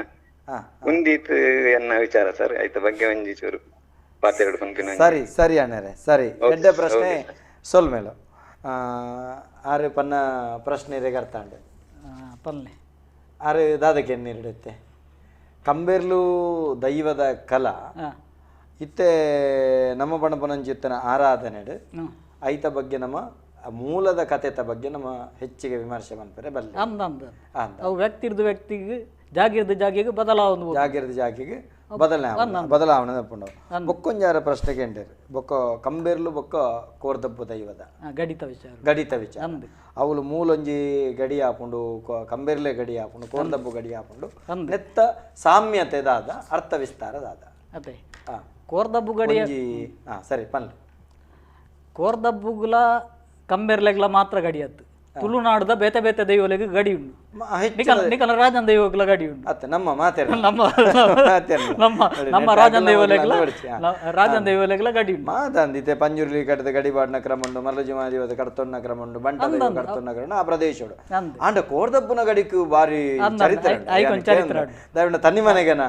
ಉಂದೀತ್ ಎನ್ನ ವಿಚಾರ ಸರ್. ಐತ ಬಗ್ಗೆ ಒಂಜಿ ಚೂರು ಪಾತೆರಡು ಪನ್ಪಿನ. ಸರಿ ಸರಿ ಅಣ್ಣರೇ ಸರಿ ಎಡ್ಡೆ ಪ್ರಶ್ನೆ ಸೊಲ್ಮೇಲು ಆರು ಪನ್ನ ಪ್ರಶ್ನೆ ರೇಗರ್ತಾಂಡೆ ಪಲ್ಲೆ ಆರು ದಾದಕ್ಕೆ ಎನ್ನಿರುತ್ತೆ ಕಂಬೇರ್ಲು ದೈವದ ಕಲಾ ಇತ್ತೆ ನಮ್ಮ ಬಣಪನಂಚಿತ್ತನ ಆರಾಧನೆಡು ಐತ ಬಗ್ಗೆ ನಮ್ಮ ಮೂಲದ ಕಥೆತ ಬಗ್ಗೆ ನಮ್ಮ ಹೆಚ್ಚಿಗೆ ವಿಮರ್ಶೆ ಮನ್ಪರೆ ಬಲ್ಲೆ ಅವು ವ್ಯಕ್ತಿರ್ದು ವ್ಯಕ್ತಿಗೆ ಜಾಗಿರ್ದು ಜಾಗಿಗೆ ಬದಲಾವಣೆ ಜಾಗಿರ್ದು ಜಾಗಿಗೆ ಬದಲಾವಣೆ ಬದಲಾವಣೆ ತಪ್ಪುಂಡು. ಬೊಕ್ಕೊಂಜಾರ ಪ್ರಶ್ನೆ ಕೇಂಡೇರು ಬೊಕ್ಕ ಕಂಬೇರ್ಲು ಬೊಕ್ಕ ಕೋರ್ದಬ್ಬು ದೈವದ ಗಡಿತ ವಿಚಾರ ಗಡಿತ ವಿಚಾರ ಅವಳು ಮೂಲೊಂಜಿ ಗಡಿ ಹಾಪುಂಡು ಕಂಬೇರ್ಲೆ ಗಡಿ ಹಾಪುಂಡು ಕೋರ್ದಬ್ಬು ಗಡಿ ಹಾಪುಂಡು ನೆತ್ತ ಸಾಮ್ಯತೆ ದಾದ ಅರ್ಥ ವಿಸ್ತಾರ ದಾದ ಅದೇ ಕೋರ್ದಬ್ಬು ಗಡಿ ಸರಿ ಪನ್ಲೆ ಕೋರ್ದಬ್ಬುಗುಲ ಕಂಬೇರ್ಲೆಗ್ಲ ಮಾತ್ರ ಗಡಿ ಅತ್ತು ತುಳುನಾಡುದ ಬೇತೆ ಬೇತೆ ದೈವಲೆಗ್ ಗಡಿ ಉಂಡು ನಿಕಲ ರಾಜನ್ ದೈವಗಳ ಗಡಿ ಉಂಡು ಅತ್ತೆ ನಮ್ಮ ಮಾತೆ ನಮ್ಮ ನಮ್ಮ ನಮ್ಮ ರಾಜನ್ ದೈವಲೆಗ್ಲ ರಾಜನ್ ದೈವಲೆಗ್ಲ ಗಡಿ ಉಂಡು ಮಾತಾಂದಿತ್ತೆ ಪಂಜುರ್ಲಿ ಕಟ್ಟದ ಗಡಿಬಾಡ್ನ ಕ್ರಮ ಉಂಡು ಮರಲಜಿ ಮಾದೇವದ ಕಡ್ತೊನ್ನ ಕ್ರಮ ಉಂಡು ಬಂಟ ದೈವ ಕಡ್ತೊನ್ನ ಕ್ರಮ ಆ ಪ್ರದೇಶಡು ಆಂಡ ಕೋರ್ದಬ್ಬನ ಗಡಿಕ್ ಬಾರಿ ಚರಿತ್ರೆ ದೈವನ ತನ್ನಿ ಮನೆಗೆನ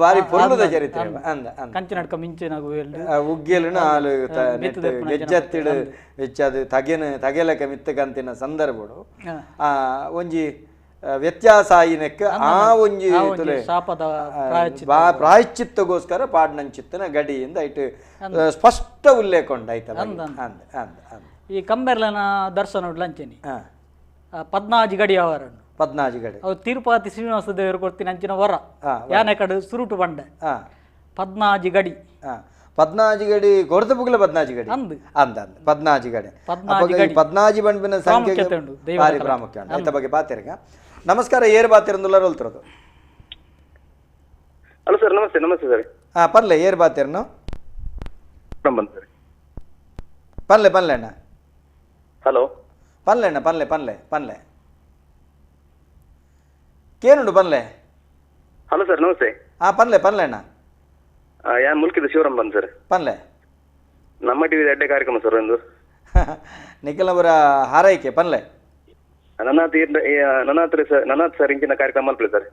ಬಾರಿ ಪೊರ್ಲುದ ಚರಿತ್ರೆ ಅಂದ ಕಂಚಿನಡ್ಕ ಮಿಂಚಿನ ಉಗ್ಗೆಲುನ ಆಲು ಗೆಜ್ಜತ್ತಿಡು ಹೆಚ್ಚದು ತಗೆನ ತಗೆಲಕ ಮಿತ್ತಕಂತಿನ ಸಂದರ್ಭಡು ಆ ಒಂಜಿ ವ್ಯತ್ಯಾಸ ಆಯಿನಕ್ಕೆ ಆ ಒಂಜಿ ಪ್ರಾಯಶ್ಚಿತ್ತಗೋಸ್ಕರ ಪಾಡ್ನಂಚಿತ್ತನ ಗಡಿಯಿಂದ ಇಟ್ಟು ಸ್ಪಷ್ಟ ಉಲ್ಲೇಖ ಉಂಡು ಆಯ್ತಾ. ಈ ಕಂಬೆರ್ಲನ ದರ್ಶನ ಲಂಚನಿ ಪದ್ನಾಜಿ ಗಡಿ ಅವರ ಪದ್ನಾಜಿ ಗಡಿ ಅವು ತಿರುಪತಿ ಶ್ರೀನಿವಾಸ ದೇವರು ಕೊಡ್ತೀನಿ ಅಂಚಿನ ವರ ಯಾನೆ ಕಡೆ ಸುರುಟು ಬಂಡೆ ಪದ್ನಾಜಿ ಗಡಿ ಪದ್ನಾಜಿ ಗಡಿ ಕೊರತಪುಗ್ಲ ಪದ್ನಾಜಿ ಗಡಿ ಅಂದ ಅಂದ ಪದ್ನಾಜಿ ಗಡಿ ಪದ್ನಾಜಿ ಬಂಡ್ಬಿನ ಸಂಖ್ಯೆ ಭಾರಿ ಪ್ರಾಮುಖ್ಯ ಉಂಟು ಐತ ಬಗ್ಗೆ ಬಾತಿರ್ಗ. ನಮಸ್ಕಾರ ಏರ್ ಬಾತಿರಂದುಲ್ಲ ರೋಲ್ತಿರೋದು. ಹಲೋ ಸರ್ ನಮಸ್ತೆ. ನಮಸ್ತೆ ಸರ್. ಹಾ ಪರ್ಲೆ ಏರ್ ಬಾತಿರ್ನು ಪನ್ಲೆ ಪನ್ಲೆ ಅಣ್ಣ. ಹಲೋ ಪನ್ಲೆ ಅಣ್ಣ ಪನ್ಲೆ ಪನ್ಲೆ ಪನ್ಲೆ ಕೇನುಂಡು ಪನ್ಲೆ. ಹಲೋ ಸರ್ ನಮಸ್ತೆ. ಹಾ ಪನ್ಲೆ ಪನ್ಲೆ ಅಣ್ಣ. ಯಾನ್ ಮುಲ್ಕಿದ ಶಿವರಾಮ್ ಬಂದ್ ಸರ್. ಪನ್ಲೆ ನಮ್ಮ ಟಿವಿ ಅಡ್ಡೆ ಕಾರ್ಯಕ್ರಮ ಸರ್ ಒಂದು ನಿಖಲವರ ಹಾರೈಕೆ ಪನ್ಲೆ ನನ್ನ ಹತ್ರ ಸರ್ ನನ್ನ ಸರ್ ಇಂಚಿನ ಕಾರ್ಯಕ್ರಮ ಮಲ್ಪಲೆ ಸರ್.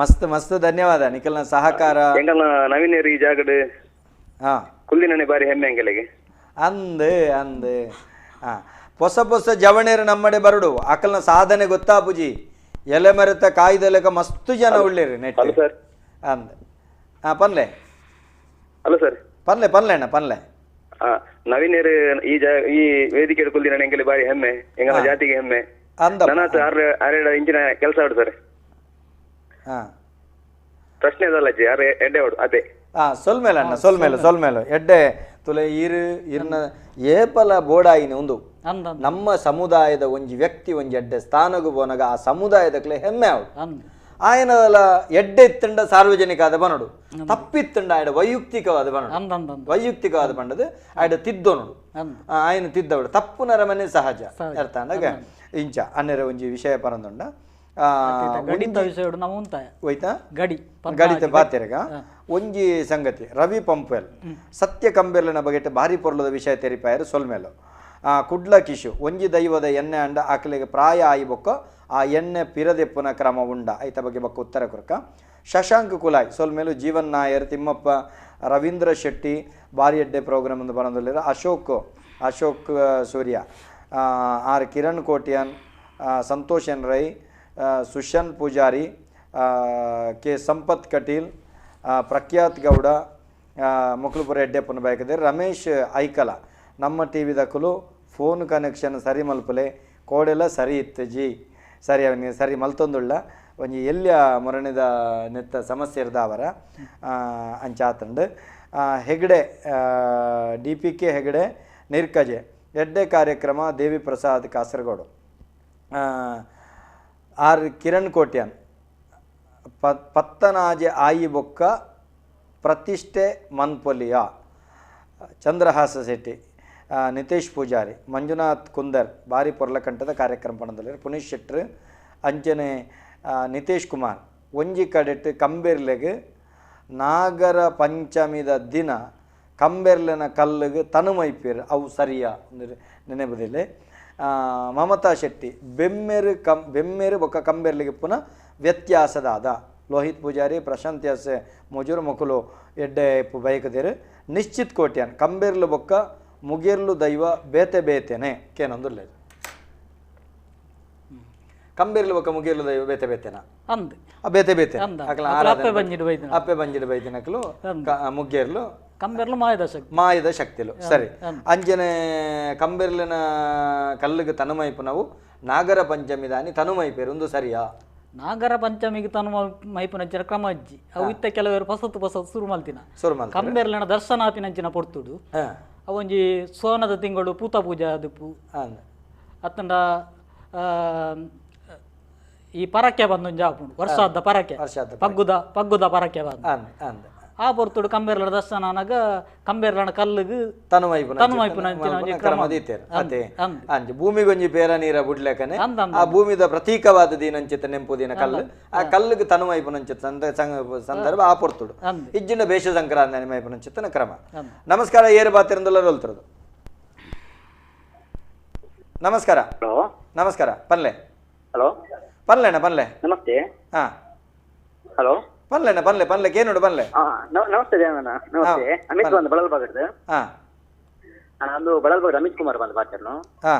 ಮಸ್ತ್ ಮಸ್ತ್ ಧನ್ಯವಾದ ನಿಖಲ್ನ ಸಹಕಾರ. ಎಂಗಲ್ನ ನವೀನೇರಿ ಜಾಗಡ್ ಹಾ ಕುಲ್ಲಿನನೆ ಬಾರಿ ಹೆಮ್ಮೆ ಎಂಗಲಿಗೆ ಅಂದ್ ಅಂದ್ ಹಾ ಹೊಸ ಹೊಸ ಜವಣೇರು ನಮ್ಮಡೆ ಬರಡು ಅಕಲ್ನ ಸಾಧನೆ ಗೊತ್ತಾ ಪೂಜಿ ಎಲೆ ಮರೆತ ಕಾಯ್ದಲೆಕ ಮಸ್ತ್ ಜನ ಉಳ್ಳೇರಿ ನೆಟ್ ಸರ್ ಅಂದ್ ಹಾ ಪನ್ಲೆ. ಹಲೋ ಸರ್ ಪನ್ಲೆ ಪನ್ಲೆ ಅಣ್ಣ ಪನ್ಲೆ. ನವೀನೇರು ಈ ಈ ವೇದಿಕೆ ಕುಲ್ದಿನ ಎಂಗಲಿ ಬಾರಿ ಹೆಮ್ಮೆ ಎಂಗಲ ಜಾತಿಗೆ ಹೆಮ್ಮೆ ಅಂದ ನನ್ನ ಹತ್ರ ಆರೆರಡು ಇಂಚಿನ ಕೆಲಸ ಆಡು ಸರ್. ಹಾ ಪ್ರಶ್ನೆ ಅದಲ್ಲ ಅಜ್ಜಿ ಯಾರು ಎಡ್ಡೆ ಆಡು ಅದೇ. ಹಾ ಸೊಲ್ಮೇಲೆ ಅಣ್ಣ ಸೊಲ್ಮೇಲೆ ಸೊಲ್ಮೇಲೆ ಎಡ್ಡೆ ತುಲೆ ಈರು ಇರ್ನ ಏಪಲ ಬೋಡಾಯಿನ ಒಂದು ನಮ್ಮ ಸಮುದಾಯದ ಒಂಜಿ ವ್ಯಕ್ತಿ ಒಂಜಿ ಎಡ್ಡೆ ಸ್ಥಾನಗು ಬೋನಗ ಆ ಸಮುದಾಯದಕ್ಲೆ ಹೆಮ್ಮೆ ಆವು ಆಯನದಲ ಎಡ್ಡೆ ಇತ್ತಂಡ ಸಾರ್ವಜನಿಕ ಆದ ಬನಡು ತಪ್ಪಿತ್ತಂಡ ಆಯಡ ವೈಯಕ್ತಿಕವಾದ ಬನಡು ವೈಯಕ್ತಿಕವಾದ ಬಂಡದು ಆಯಡ ತಿದ್ದೋನುಡು ಆಯನ ತಿದ್ದವಡು ತಪ್ಪು ನರಮನೆ ಸಹಜ ಅರ್ಥ ಅಂದಾಗ ಇಂಚ ಅನ್ನೆರ ಒಂಜಿ ವಿಷಯ ಪರಂದುಂಡ ಗಡಿತ ವಿಷಯ ಹೋಯ್ತಾ ಗಡಿ ಗಡಿತ ಬಾತೆರಗ ಒಂಜಿ ಸಂಗತಿ ರವಿ ಪಂಪೆಲ್ ಸತ್ಯ ಕಂಬೆರ್ಲನ ಬಗೆಟ್ ಭಾರಿ ಪೊರ್ಲದ ವಿಷಯ ತೆರಿಪಾಯರು ಸೊಲ್ಮೇಲು ಕುಡ್ಲ ಕಿಶು ಒಂಜಿ ದೈವದ ಎಣ್ಣೆ ಅಂಡ ಆಕಲಿಗೆ ಪ್ರಾಯ ಆಯಿ ಬೊಕ್ಕ ಆ ಎಣ್ಣೆ ಪಿರದೆಪ್ಪುನ ಕ್ರಮ ಉಂಡ ಐತ ಬಗ್ಗೆ ಬೊಕ್ಕ ಉತ್ತರ ಕೊರ್ಕ. ಶಶಾಂಕ್ ಕುಲಾಯ್ ಸೊಲ್ಮೇಲು ಜೀವನ್ ನಾಯರ್ ತಿಮ್ಮಪ್ಪ ರವೀಂದ್ರ ಶೆಟ್ಟಿ ಬಾರಿ ಎಡ್ಡೆ ಪ್ರೋಗ್ರಾಮ್ ಒಂದು ಬರೋದಿಲ್ಲ ಅಶೋಕ್ ಅಶೋಕ್ ಸೂರ್ಯ ಆರ್ ಕಿರಣ್ ಕೋಟ್ಯಾನ್ ಸಂತೋಷ್ ಎನ್ ರೈ ಸುಶನ್ ಪೂಜಾರಿ ಕೆ ಸಂಪತ್ ಕಟೀಲ್ ಪ್ರಖ್ಯಾತ್ ಗೌಡ ಮೊಕ್ಲುಪುರ ಎಡ್ಡೆಪ್ಪನ ಬಯಕದೆ ರಮೇಶ್ ಐಕಲ ನಮ್ಮ ಟಿ ವಿ ದಕ್ಕಲು ಫೋನ್ ಕನೆಕ್ಷನ್ ಸರಿ ಮಲ್ಪಲೆ ಕೋಡೆಲ್ಲ ಸರಿ ಇತ್ತು ಜಿ ಸರಿ ಅವನಿಗೆ ಸರಿ ಮಲ್ತೊಂದುಳ್ಳ ಒಂಜಿ ಎಲ್ಲಿಯ ಮೊರಣಿದ ನೆತ್ತ ಸಮಸ್ಯೆ ಇರ್ದಾವರ ಅಂಚಾತಂಡು Hegde D P K Hegde Nirkaje ಎಡ್ಡೆ ಕಾರ್ಯಕ್ರಮ ದೇವಿ ಪ್ರಸಾದ್ ಕಾಸರಗೋಡು ಆರ್ ಕಿರಣ್ ಕೋಟ್ಯಾನ್ ಪತ್ತನಾಜೆ ಆಯಿ ಬೊಕ್ಕ ಪ್ರತಿಷ್ಠೆ ಮನ್ಪೊಲಿಯ ಚಂದ್ರಹಾಸ ಶೆಟ್ಟಿ ನಿತೇಶ್ ಪೂಜಾರಿ ಮಂಜುನಾಥ್ ಕುಂದರ್ ಬಾರಿ ಪೊರ್ಲಕಂಠದ ಕಾರ್ಯಕ್ರಮ ಪಣದಲ್ಲಿ ಪುನೀಶ್ ಶೆಟ್ರು ಅಂಚನೆ Nitesh Kumar ಒಂಜಿ ಕಡೆಟ್ ಕಂಬೆರ್ಲೆಗ್ ನಾಗರ ಪಂಚಮಿದ ದಿನ ಕಂಬೆರ್ಲೆನ ಕಲ್ಲುಗ್ ತನುಮೈಪೇರು ಅವು ಸರಿಯಾ ನೆನೆಬುದಿಲ್ಲ. ಮಮತಾ ಶೆಟ್ಟಿ ಬೆಮ್ಮೆರು ಬೆಮ್ಮೆರು ಬೊಕ್ಕ ಕಂಬೆರ್ಲಿಗೆ ಪುನಃ ವ್ಯತ್ಯಾಸದಾದ. ಲೋಹಿತ್ ಪೂಜಾರಿ ಪ್ರಶಾಂತ್ ಎಸ್ ಮೊಜೂರು ಮೊಕುಲು ಎಡ್ಡೆ ಬೈಕದೇರು. ನಿಶ್ಚಿತ್ ಕೋಟ್ಯಾನ್ ಕಂಬೆರ್ಲು ಬೊಕ್ಕ ಮುಗೇರ್ಲು ದೈವ ಬೇತೆ ಬೇತೆನೆ ಕೇನೊಂದುಲ್ಲೆ. ಕಂಬೆರ್ಲು ಬೊಕ್ಕ ಮುಗೇರ್ಲು ದೈವ ಬೇತೆ ಬೇತೆನ ಅಂದ್ ಬೇತೆ ಬೇತೆ ಅಪ್ಪೆ ಬಂಜಿಡು ಬೈದಿನಕಲು ಮುಗೇರ್ಲು ಕಂಬೆರ್ಲು ಮಾಯದ ಶಕ್ತಿ ಮಾಯದ ಶಕ್ತಿಲು ಸರಿ. ಅಂಜನೆ ಕಂಬೆರ್ಲಿನ ಕಲ್ಲುಗೆ ತನುಮೈಪುನವು ನಾಗರ ಪಂಚಮಿ ದಾನಿ ತನುಮೈಪೇರು ಒಂದು ಸರಿಯಾ? ನಾಗರ ಪಂಚಮಿಗೆ ತನು ಮೈಪುನಂಚಿನ ಕ್ರಮ ಅಜ್ಜಿ ಅವು ಇತ್ತ ಕೆಲವರು ಪಸತ್ತು ಪಸತ್ತು ಸುರು ಮಲ್ತಿನ ಕಂಬೆರ್ಲಿನ ದರ್ಶನ ಆಪಿನಂಚಿನ ಪೊರ್ತುಡು ಅವೊಂಜಿ ಸೋನದ ತಿಂಗಳು ಪೂತ ಪೂಜೆ ಅದುಪ್ಪು ಅತ್ತಂಡ ಈ ಪರಕೆ ಬಂದೊಂಜಿ ಆಪುಂಡು ವರ್ಷಾದ ಪರಕೆ ಪಗ್ಗುದ ಪಗ್ಗುದ ಪರಕೆ ಬಂದು ಆ ಪೊರ್ತುಡು ಕಂಬೆರ್ಲನ ದರ್ಶನ ಆನಗ ಕಂಬೆರ್ಲನ ಕಲ್ಲುಗು ತನುಮೈಪುನ ಕ್ರಮ ಅಂಚೆ ಭೂಮಿಗೊಂಜಿ ಪೇರ ನೀರ ಬುಡ್ಲೆಕನೆ ಆ ಭೂಮಿದ ಪ್ರತೀಕವಾದ ದಿನಂಚಿತ ನೆಂಪು ದಿನ ಕಲ್ಲು ಆ ಕಲ್ಲುಗು ತನುಮೈಪುನಂಚಿತ ಸಂದರ್ಭ ಆ ಪೊರ್ತುಡು ಇಜ್ಜಿನ ಬೇಷ ಸಂಕ್ರಾಂತಿ ಮೈಪುನಂಚಿತನ ಕ್ರಮ. ನಮಸ್ಕಾರ, ಏರು ಬಾತಿರಂದುಲ್ಲ ರೋಲ್ತಿರೋದು. ನಮಸ್ಕಾರ. ನಮಸ್ಕಾರ ಪನ್ಲೆ. ಹಲೋ ಪನ್ಲೆಣ್ಣ ಪನ್ಲೆ. ನಮಸ್ತೆ. ಹಾ ಹಲೋ ಪನ್ಲೆಣ್ಣ ಪನ್ಲೆ ಪನ್ಲೆ ಕೇನುಡು ಪನ್ಲೆ. ನಮಸ್ತೆ ದೇವಣ್ಣ. ನಮಸ್ತೆ, ಅಮಿತ್ ಬಂದು ಬಳಲ್ಬಾಗಡ್ದು. ನಂದು ಬಳಲ್ಬಾಗಡ್ ಅಮಿತ್ ಕುಮಾರ್ ಬಂದು ಮಾತಾಡ್ನು.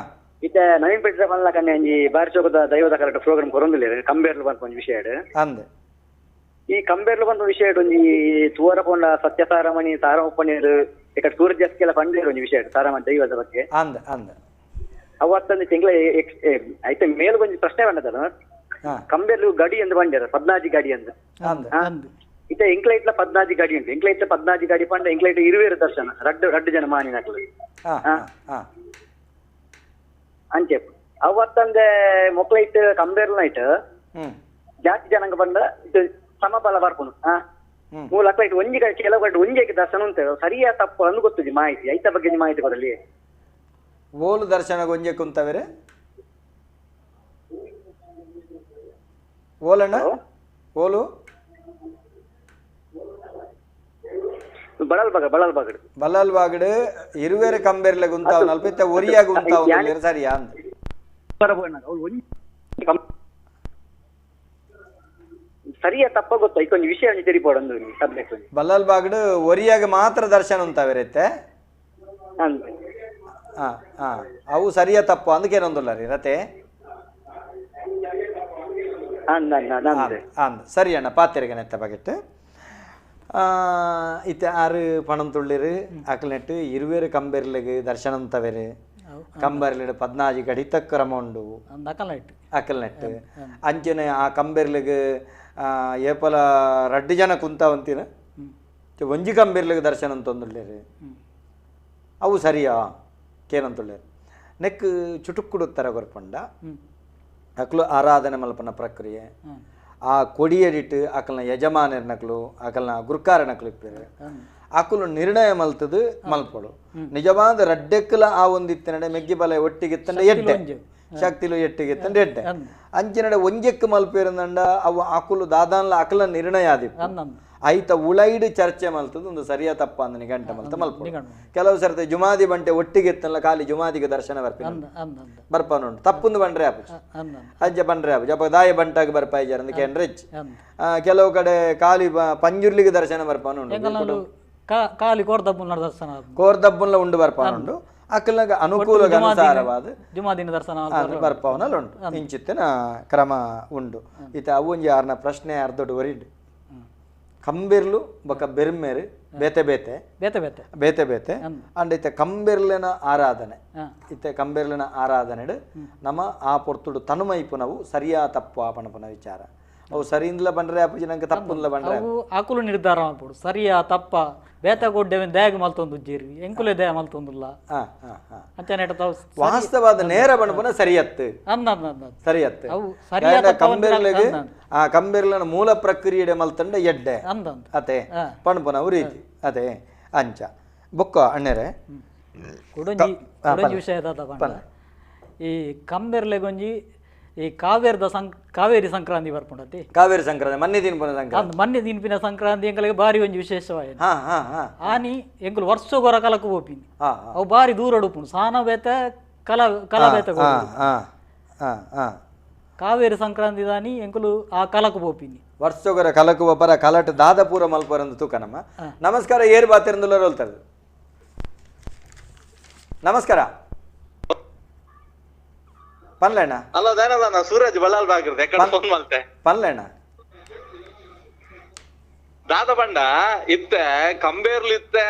ಇತ್ತೆ ನವೀನ್ ಪೇಟೆ ಪನ್ಲ ಕಣ್ಣೆ ಒಂಜಿ ಬಾರಿ ಚೌಕದ ದೈವದ ಕರೆಕ್ಟ್ ಪ್ರೋಗ್ರಾಮ್ ಕೊರೊಂದಿಲ್ಲ ಕಂಬೇರ್ಲು ಬಂತ ಒಂಜಿ ವಿಷಯ. ಈ ಕಂಬೇರ್ಲು ಬಂತ ವಿಷಯ ಒಂಜಿ ತೂವರ ಪೋಂಡ ಸತ್ಯ ಸಾರಮಣಿ ಸಾರಮಪ್ಪಣೀರು ಇಕಡೆ ಸೂರ್ಯ ಜಾಸ್ತಿ ಎಲ್ಲ ಪಂಡೇರು ಒಂಜಿ ವಿಷಯ ಸಾರಮಣಿ ದೈವದ ಬಗ್ಗೆ. ಅವತ್ತೊಂದು ತಿಂಗಳ ಐತೆ ಮೇಲ್ ಒಂಜಿ ಪ್ರಶ್ನೆ ಬಂದದಲ್ಲ ಕಂಬೇರ್ಲು ಗಡಿ ಎಂದು ಬಂಡ್ಯಾರ ಪದ್ನಾಜಿ ಗಡಿ ಅಂತ. ಇತ್ತೆ ಎಂಕ್ಲೈಟ್ಲ ಪದ್ನಾಜಿ ಗಡಿ ಉಂಟು. ಎಂಕ್ಲೈಟ್ಲ ಪದ್ನಾಜಿ ಗಡಿ ಪಂಡ ಎಂಕ್ಲೈಟ್ ಇರುವೇರು ದರ್ಶನ ರಡ್ಡು ರಡ್ಡು ಜನ ಮಾನಿನಕ್ಲು ಅಂಚೆ. ಅವತ್ತಂದೆ ಮೊಕ್ಲೈಟ್ ಕಂಬೇರ್ಲೈಟ್ ಜಾತಿ ಜನಾಂಗ ಬಂದ ಇದು ಸಮಬಲ ಬರ್ಪುನು. ಮೂಲ ಅಕ್ಲೈಟ್ ಒಂಜಿ ಕಡೆ ಕೆಲವು ಕಡೆ ಒಂಜಿ ದರ್ಶನ ಉಂಟು. ಸರಿಯಾ ತಪ್ಪು ಅಂದು ಗೊತ್ತುಜಿ ಮಾಹಿತಿ ಐತ ಬಗ್ಗೆ ಮಾಹಿತಿ ಕೊಡಲಿ. ಓಲು ದರ್ಶನ ಒಂಜೆ ಕುಂತವೇರೆ ಓಲಣ್ಣ ಓಲು ಬಳಲ್ಬಾಗ ಬಳಲ್ಬಾಗಡ್ ಬಲ್ಲಲ್ಬಾಗಡ್ ಇರುವೇರು ಕಂಬೇರ್ಲೆ ಗುಂತಾವ್ ನಲ್ಪಿತ್ತ ಒರಿಯಾಗ ಗುಂತಾವ್ ಸರಿಯಾ ಅಂತ ಸರಿಯಾ ತಪ್ಪ ಗೊತ್ತಾ ಇಕ್ಕೊಂಜಿ ವಿಷಯ ತೆರಿಪೋಡೊಂದು ಸಬ್ಜೆಕ್ಟ್. ಬಲ್ಲಲ್ಬಾಗಡ್ ಒರಿಯಾಗ ಮಾತ್ರ ದರ್ಶನ ಉಂತಾವೇರೈತೆ. ಹಾ ಹಾ ಅವು ಸರಿಯಾ ತಪ್ಪು ಅಂದಕೇನೊಂದುಲ್ಲ ರೀ ರತೆ. ಅಂದ್ ಸರಿ ಅಣ್ಣ ಪಾತೆರಿಗೆ ನೆತ್ತ ಬಗೆಟ್ ಇತ್ತೆ ಆರು ಪಣಂ ತುಳ್ಳಿರು ಅಕ್ಲೆನೆಟ್ ಇರುವೇರು ಕಂಬೆರ್ಲೆಗ್ ದರ್ಶನ ತವೇರು ಕಂಬೆರ್ಲೆಡ್ ಪದ್ನಾಜಿ ಗಡಿತ ಕ್ರಮ ಉಂಡು ಅಕಲ್ನೆಟ್. ಅಂಚನೆ ಆ ಕಂಬೆರ್ಲೆಗ್ ಏಪಲ ರಡ್ಡು ಜನ ಕುಂತಾವಂತಿನ ಒಂಜಿ ಕಂಬೆರ್ಲೆಗ್ ದರ್ಶನ ಅಂತಂದುಳ್ಳೇರು ಅವು ಸರಿಯಾ ಕೇನಂತುಳ್ಳೇರು. ನೆಕ್ ಚುಟುಕ್ಕುಡು ತರ ಕೊರ್ಪಂಡ ಅಕ್ಲು ಆರಾಧನೆ ಮಲ್ಪನ ಪ್ರಕ್ರಿಯೆ ಆ ಕೊಡಿಯಡಿಟ್ಟು ಅಕಲ್ನ ಯಜಮಾನರ್ನಕ್ಲು ಅಕಲ್ನ ಗುರುಕಾರನಕ್ಲು ಇಪ್ಪೇರು ಅಕಲು ನಿರ್ಣಯ ಮಲ್ತದು ಮಲ್ಪಡು. ನಿಜವಾದ ರಡ್ಡೆಕ್ಕಲ ಆ ಒಂದಿತ್ತನಡೆ ಮೆಗ್ಗಿ ಬಲ ಒಟ್ಟಿಗಿತ್ತಂಡ ಎಡ್ಡೆ ಶಕ್ತಿಲು ಎಟ್ಟಿಗಿತ್ತಂಡ ಎಡ್ಡೆ ಅಂಚಿನಡೆ ಒಂಜೆಕ್ಕು ಮಲ್ಪೇರಂದಂಡ ಅವು ಅಕುಲು ದಾದಾನ್ಲ ಅಕಲ ನಿರ್ಣಯ ಆದಿಪ್ಪು ಐತ ಉಳೈಡು ಚರ್ಚೆ ಮಲ್ತದು ಒಂದು ಸರಿಯಾ ತಪ್ಪ ಅಂದ ನಿಘಂಟ ಮಲ್ತ ಮಲ್ಪಡು. ಕೆಲವು ಸರ್ತಿ ಜುಮಾದಿ ಬಂಟೆ ಒಟ್ಟಿಗೆ ಇತ್ತಲ್ಲ ಖಾಲಿ ಜುಮಾದಿಗೆ ದರ್ಶನ ಬರ್ಪಿನ ಬರ್ಪನುಂಟು ತಪ್ಪುಂದು ಬಂಡ್ರೆ ಆಪು ಅಜ್ಜ ಬಂಡ್ರೆ ಆಪು ಜಪ ದಾಯ ಬಂಟಾಗಿ ಬರ್ಪಾಯಿಜಾರ ಅಂದ್ ಕೇಂದ್ರ ಹೆಚ್ಚು. ಕೆಲವು ಕಡೆ ಖಾಲಿ ಪಂಜುರ್ಲಿಗೆ ದರ್ಶನ ಬರ್ಪನುಂಟು ಖಾಲಿ ಕೋರ್ದಬ್ಬುಲ್ಲ ದರ್ಶನ ಕೋರ್ದಬ್ಬುಲ್ಲ ಉಂಡು ಬರ್ಪನುಂಟು ಅಕ್ಕಲ್ನಾಗ ಅನುಕೂಲ ಅನುಸಾರವಾದ ಜುಮಾದಿನ ದರ್ಶನ ಬರ್ಪವನಲ್ಲಿ ಉಂಟು ಇಂಚಿತ್ತಿನ ಕ್ರಮ ಉಂಡು. ಇತ್ತ ಅವು ಒಂಜಿ ಆರ್ನ ಪ್ರಶ್ನೆ ಅರ್ಧೊಡು ಒರಿಡ್ ಕಂಬೆರ್ಲು ಬೊಕ ಬೆರ್ಮೆರು ಬೇತೆ ಬೇತೆ ಬೇತೆ ಬೇತೆ ಬೇತೆ ಬೇತೆ ಅಂಡ್ ಇತ್ತೆ ಕಂಬೆರ್ಲೆನ ಆರಾಧನೆ ಇತ್ತೆ ಕಂಬೆರ್ಲೆನ ಆರಾಧನೆಡು ನಮ್ಮ ಆ ಪೊರ್ತುಡು ತನುಮೈಪುನವು ಸರಿಯಾ ತಪ್ಪು ಪಣಪುನ ವಿಚಾರ. ಅವು ಸರಿಯಿಂದಲ ಬಂಡ್ರೆ ಅಪ್ಪುಜಿ ನಂಗೆ ತಪ್ಪುಂದಲ ಬಂಡ್ರೆ ಅವು ಆಕುಲು ನಿರ್ಧಾರ ಮಲ್ಪೊಡು ಸರಿಯಾ ತಪ್ಪ ಬೇತೆ ಗೊಡ್ಡೆ ದೇಗ ಮಲ್ತೊಂದು ಉಜ್ಜೇರಿ ಎಂಕುಲೆ ದೇಹ ಮಲ್ತೊಂದುಲ್ಲ ಅಂಚನೆ ವಾಸ್ತವಾದ ನೇರ ಬಣಪುನ ಸರಿಯತ್ತು ಸರಿಯತ್ತು ಕಂಬೆರ್ಲೆಗ್ ಆ ಕಂಬೆರ್ಲನ ಮೂಲ ಪ್ರಕ್ರಿಯೆ ಮಲ್ತಂಡ ಎಡ್ಡೆ ಅತೆ ಪಣಪುನವು ರೀತಿ ಅದೇ ಅಂಚ ಬೊಕ್ಕ ಅಣ್ಣರೆ ಕುಡೊಂಜಿ ವಿಷಯ ಈ ಕಂಬೆರ್ಲೆಗೊಂಜಿ ಈ ಕಾವೇರದ ಕಾವೇರಿ ಸಂಕ್ರಾಂತಿ ಬರ್ಪುಂಡತಿ. ಕಾವೇರಿ ಸಂಕ್ರಾಂತಿ ಮನ್ನೆ ದಿನಪಿನ ಸಂಕ್ರಾಂತಿ, ಮನ್ನೆ ದಿನಪಿನ ಸಂಕ್ರಾಂತಿ ಎಂಕಲಿಗೆ ಬಾರಿ ಒಂಜಿ ವಿಶೇಷವಾಯಿತು. ಆನಿ ಎಂಕುಲು ವರ್ಷಗೊರ ಕಲಕು ಪೋಪಿನಿ, ಅವು ಬಾರಿ ದೂರ ಉಪ್ಪುಂಡು, ಸಾನ ಬೇತೆ ಕಲ ಕಲ ಬೇತೆ. ಕಾವೇರಿ ಸಂಕ್ರಾಂತಿ ದಾನಿ ಎಂಕುಲು ಆ ಕಲಕು ಪೋಪಿನಿ, ವರ್ಷಗೊರ ಕಲಕು ಪರ ಕಲಟ ದಾದ ಪೂರ ಮಲ್ಪರಂದು ತೂಕನಮ್ಮ. ನಮಸ್ಕಾರ, ಏರು ಬಾತಿರಂದುಲ್ಲ ಹೇಳ್ತಾರೆ. ನಮಸ್ಕಾರ ಪನ್ಲೇಣ. ಅಲ್ಲ ದಾನ ಸೂರಜ್ ಬಳ್ಳಾಲ್ ಬಾಗಿರ್ದೆ ಎಕ್ಕಡ ಫೋನ್ ಮಲ್ತೆ ಪನ್ಲೇಣ. ದಾದ ಬಂಡ ಇತ್ತೆ ಕಂಬೇರ್ಲು ಇತ್ತೆ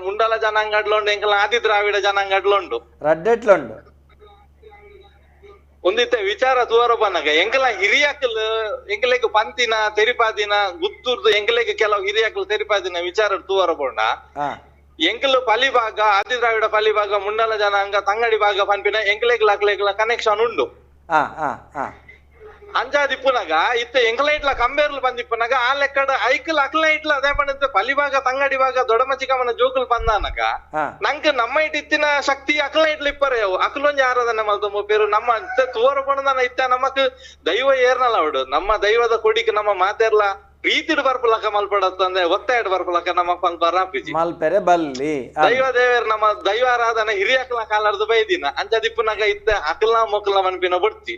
ಮುಂಡಲ ಜನಾಂಗಡ್ಲುಂಡು, ಎಂಕಲ ಆದಿ ದ್ರಾವಿಡ ಜನಾಂಗಡ್ಲುಂಡು, ರಡ್ಡೆಟ್ಲುಂಡು. ಒಂದಿತ್ತೆ ವಿಚಾರ ತೂವರ ಬನ್ನಗ ಎಂಕಲ ಹಿರಿಯಾಕಲ್ ಎಂಕಲೆಗ್ ಪಂತಿನ ತೆರಿಪಾದಿನ ಗುತ್ತೂರ್ದು ಎಂಕಲೆಗ್ ಕೆಲವು ಹಿರಿಯಾಕಲ್ ತೆರಿಪಾದಿನ ವಿಚಾರ ತೂವರ ಬೋಂಡ. ಎಂಕಲು ಪಲಿ ಭಾಗ ಆದಿ ದ್ರಾವಿಡ ಪಲಿ ಭಾಗ ಮುಂಡಲ ಜನಾಂಗ ತಂಗಡಿ ಭಾಗ ಪನ್ಪಿನ ಎಂಕಲೆಗ್ಲ ಅಕ್ಲೆಗ್ಲ ಕನೆಕ್ಷನ್ ಉಂಡು. ಅಂಜಾದಿಪ್ಪುನಗ ಇತ್ತೆ ಎಂಕಲ ಇಟ್ಲ ಕಂಬೇರ್ಲು ಬಂದಿಪ್ಪುನಗ ಆ ಲೆಕ್ಕಡ ಐಕಲ್ ಅಕ್ಲ ಇಟ್ಲ ಅದೇ ಪಂಡ ಪಲಿ ಭಾಗ ತಂಗಡಿ ಭಾಗ ದೊಡಮ ಚಿಕ್ಕಮ್ಮನ ಜೋಕುಲ್ ಬಂದಾನಗ ನಂಗೆ ನಮ್ಮ it ಇತ್ತಿನ ಶಕ್ತಿ ಅಕ್ಲ ಇಟ್ಲ ಇಪ್ಪರೆ ಅವು ಅಕ್ಲೊಂಜಿ ಆರಾಧನೆ ಮಲ್ತೊಂಬ ಪೇರು ನಮ್ಮ ತೂವರ ಪಣದಾನ ಇತ್ತ ನಮಕ್ ದೈವ ಏರ್ನಲ್ಲ ಅವಡು ನಮ್ಮ ದೈವದ ಕೊಡಿಕ್ ನಮ್ಮ ಮಾತೆರ್ಲ ಪ್ರೀತಿಡ್ ಬರ್ಪಲಕ ಮಲ್ಪಡತ್ತಂದ್ರೆ ಒತ್ತಾಯಡ್ ಬರ್ಪಲಕ ನಮ್ಮ ಪಲ್ಪರ ಮಲ್ಪೆರೆ ಬಲ್ಲಿ ದೈವ ದೇವೇರ್ ನಮ್ಮ ದೈವಾರಾಧನೆ ಹಿರಿಯಕ್ಲ ಕಾಲರ್ದು ಬೈದಿನ ಅಂಚದಿಪ್ಪುನಗ ಇತ್ತ ಅಕ್ಲ ಮೊಕ್ಲ ಮನ್ಪಿನ ಬುಡ್ತಿ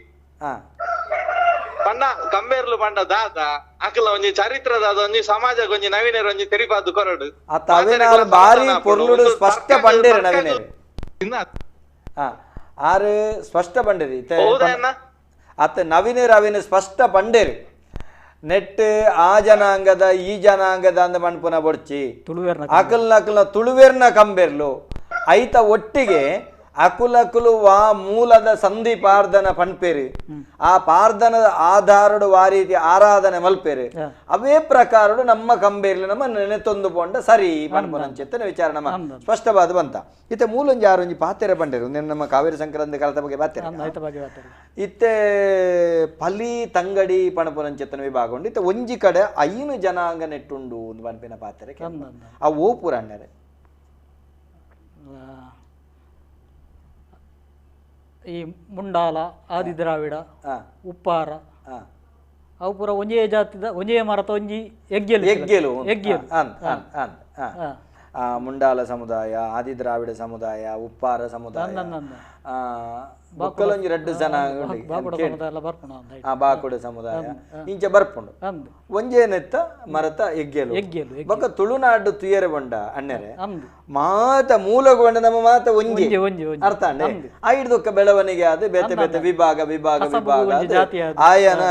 ಪಂಡ ಕಂಬೇರ್ಲು ಪಂಡ ದಾದ ಅಕ್ಲ ಒಂಜಿ ಚರಿತ್ರದ ಒಂಜಿ ಸಮಾಜ ಒಂಜಿ ನವೀನರು ಒಂಜಿ ತೆರಿಪಾದು ಕೊರಡು ಬಾರಿ ಪೊರ್ಲುಡು ಸ್ಪಷ್ಟ ಪಂಡೇರು ನವೀನರು ಆರು ಸ್ಪಷ್ಟ ಪಂಡೇರಿ ಅತ್ತ ನವೀನರು ಅವಿನ ಸ್ಪಷ್ಟ ಪಂಡೇರು ನೆಟ್ ಆ ಜನಾಂಗದ ಈ ಜನಾಂಗದ ಅಂದ ಮಣ್ಪುನ ಬೊಡ್ಚಿ ಅಕಲ್ನ ಅಕಲ್ನ ತುಳುವೇರ್ನ ಕಂಬೇರ್ಲು ಐತ ಒಟ್ಟಿಗೆ ಅಕುಲಕುಲು ವಾ ಮೂಲದ ಸಂಧಿ ಪಾರ್ದನ ಪಣ್ಪೇರು, ಆ ಪಾರ್ದನದ ಆಧಾರಡು ವಾ ರೀತಿ ಆರಾಧನೆ ಮಲ್ಪೇರು, ಅವೇ ಪ್ರಕಾರಡು ನಮ್ಮ ಕಂಬೇರ್ಲು ನಮ್ಮ ನೆನೆತೊಂದು ಪೋಂಡ ಸರಿ ಪಣ್ಪುನ ಅಂಚೆತ್ತನ ವಿಚಾರ ನಮ್ಮ ಸ್ಪಷ್ಟವಾದ ಬಂತ. ಇತ್ತೆ ಮೂಲೊಂಜಿ ಆರೊಂಜಿ ಪಾತೆರೆ ಬಂಡೇರು ನಮ್ಮ ಕಾವೇರಿ ಸಂಕ್ರಾಂತಿ ಕಾಲದ ಬಗ್ಗೆ ಪಾತೆರೆ ಇತ್ತೆ ಪಲಿ ತಂಗಡಿ ಪಣಪುನಂಚೆತ್ತನ ವಿಭಾಗ ಉಂಡು. ಇತ್ತೆ ಒಂಜಿ ಕಡೆ 5 ಜನಾಂಗ ನೆಟ್ಟುಂಡು ಒಂದು ಪನ್ಪಿನ ಪಾತೆರೆ ಆ ಓಪುರ ಅಣ್ಣರೆ ಈ ಮುಂಡಾಲ ಆದಿ ದ್ರಾವಿಡ ಉಪ್ಪಾರ ಅವು ಪೂರ ಒಂಜೇ ಜಾತಿದ ಒಂಜೇ ಮರತ ಒಂಜಿ ಎಗ್ಗೆಲು ಎಗ್ಗೆಲು ಎಗ್ಗೆಲು ಮುಂಡಾಲ ಸಮುದಾಯ, ಆದಿ ದ್ರಾವಿಡ ಸಮುದಾಯ, ಉಪ್ಪಾರ ಸಮುದಾಯ, ಬೊಕ್ಕಲೊಂಜಿ ರಡ್ಡು ಜನ ಬಾಕುಡ ಸಮುದಾಯ ಇಂಚ ಬರ್ಪುಂಡು ಒಂಜೇ ನೆತ್ತ ಮರತ ಎಗ್ಗೆಲು ಎಗ್ಗೆಲು. ಬೊಕ್ಕ ತುಳುನಾಡು ತುಯರೆ ಬೊಂಡ ಅಣ್ಣರೆ ಮಾತ ಮೂಲಗೊಂಡ ನಮ್ಮ ಮಾತ ಒಂಜಿ ಅರ್ಥ ಅಂಡೆ ಐಡ್ದೊಕ್ಕ ಬೆಳವಣಿಗೆ ಆದ ಬೇತೆ ಬೇತೆ ವಿಭಾಗ ವಿಭಾಗ ವಿಭಾಗ ಆಯನ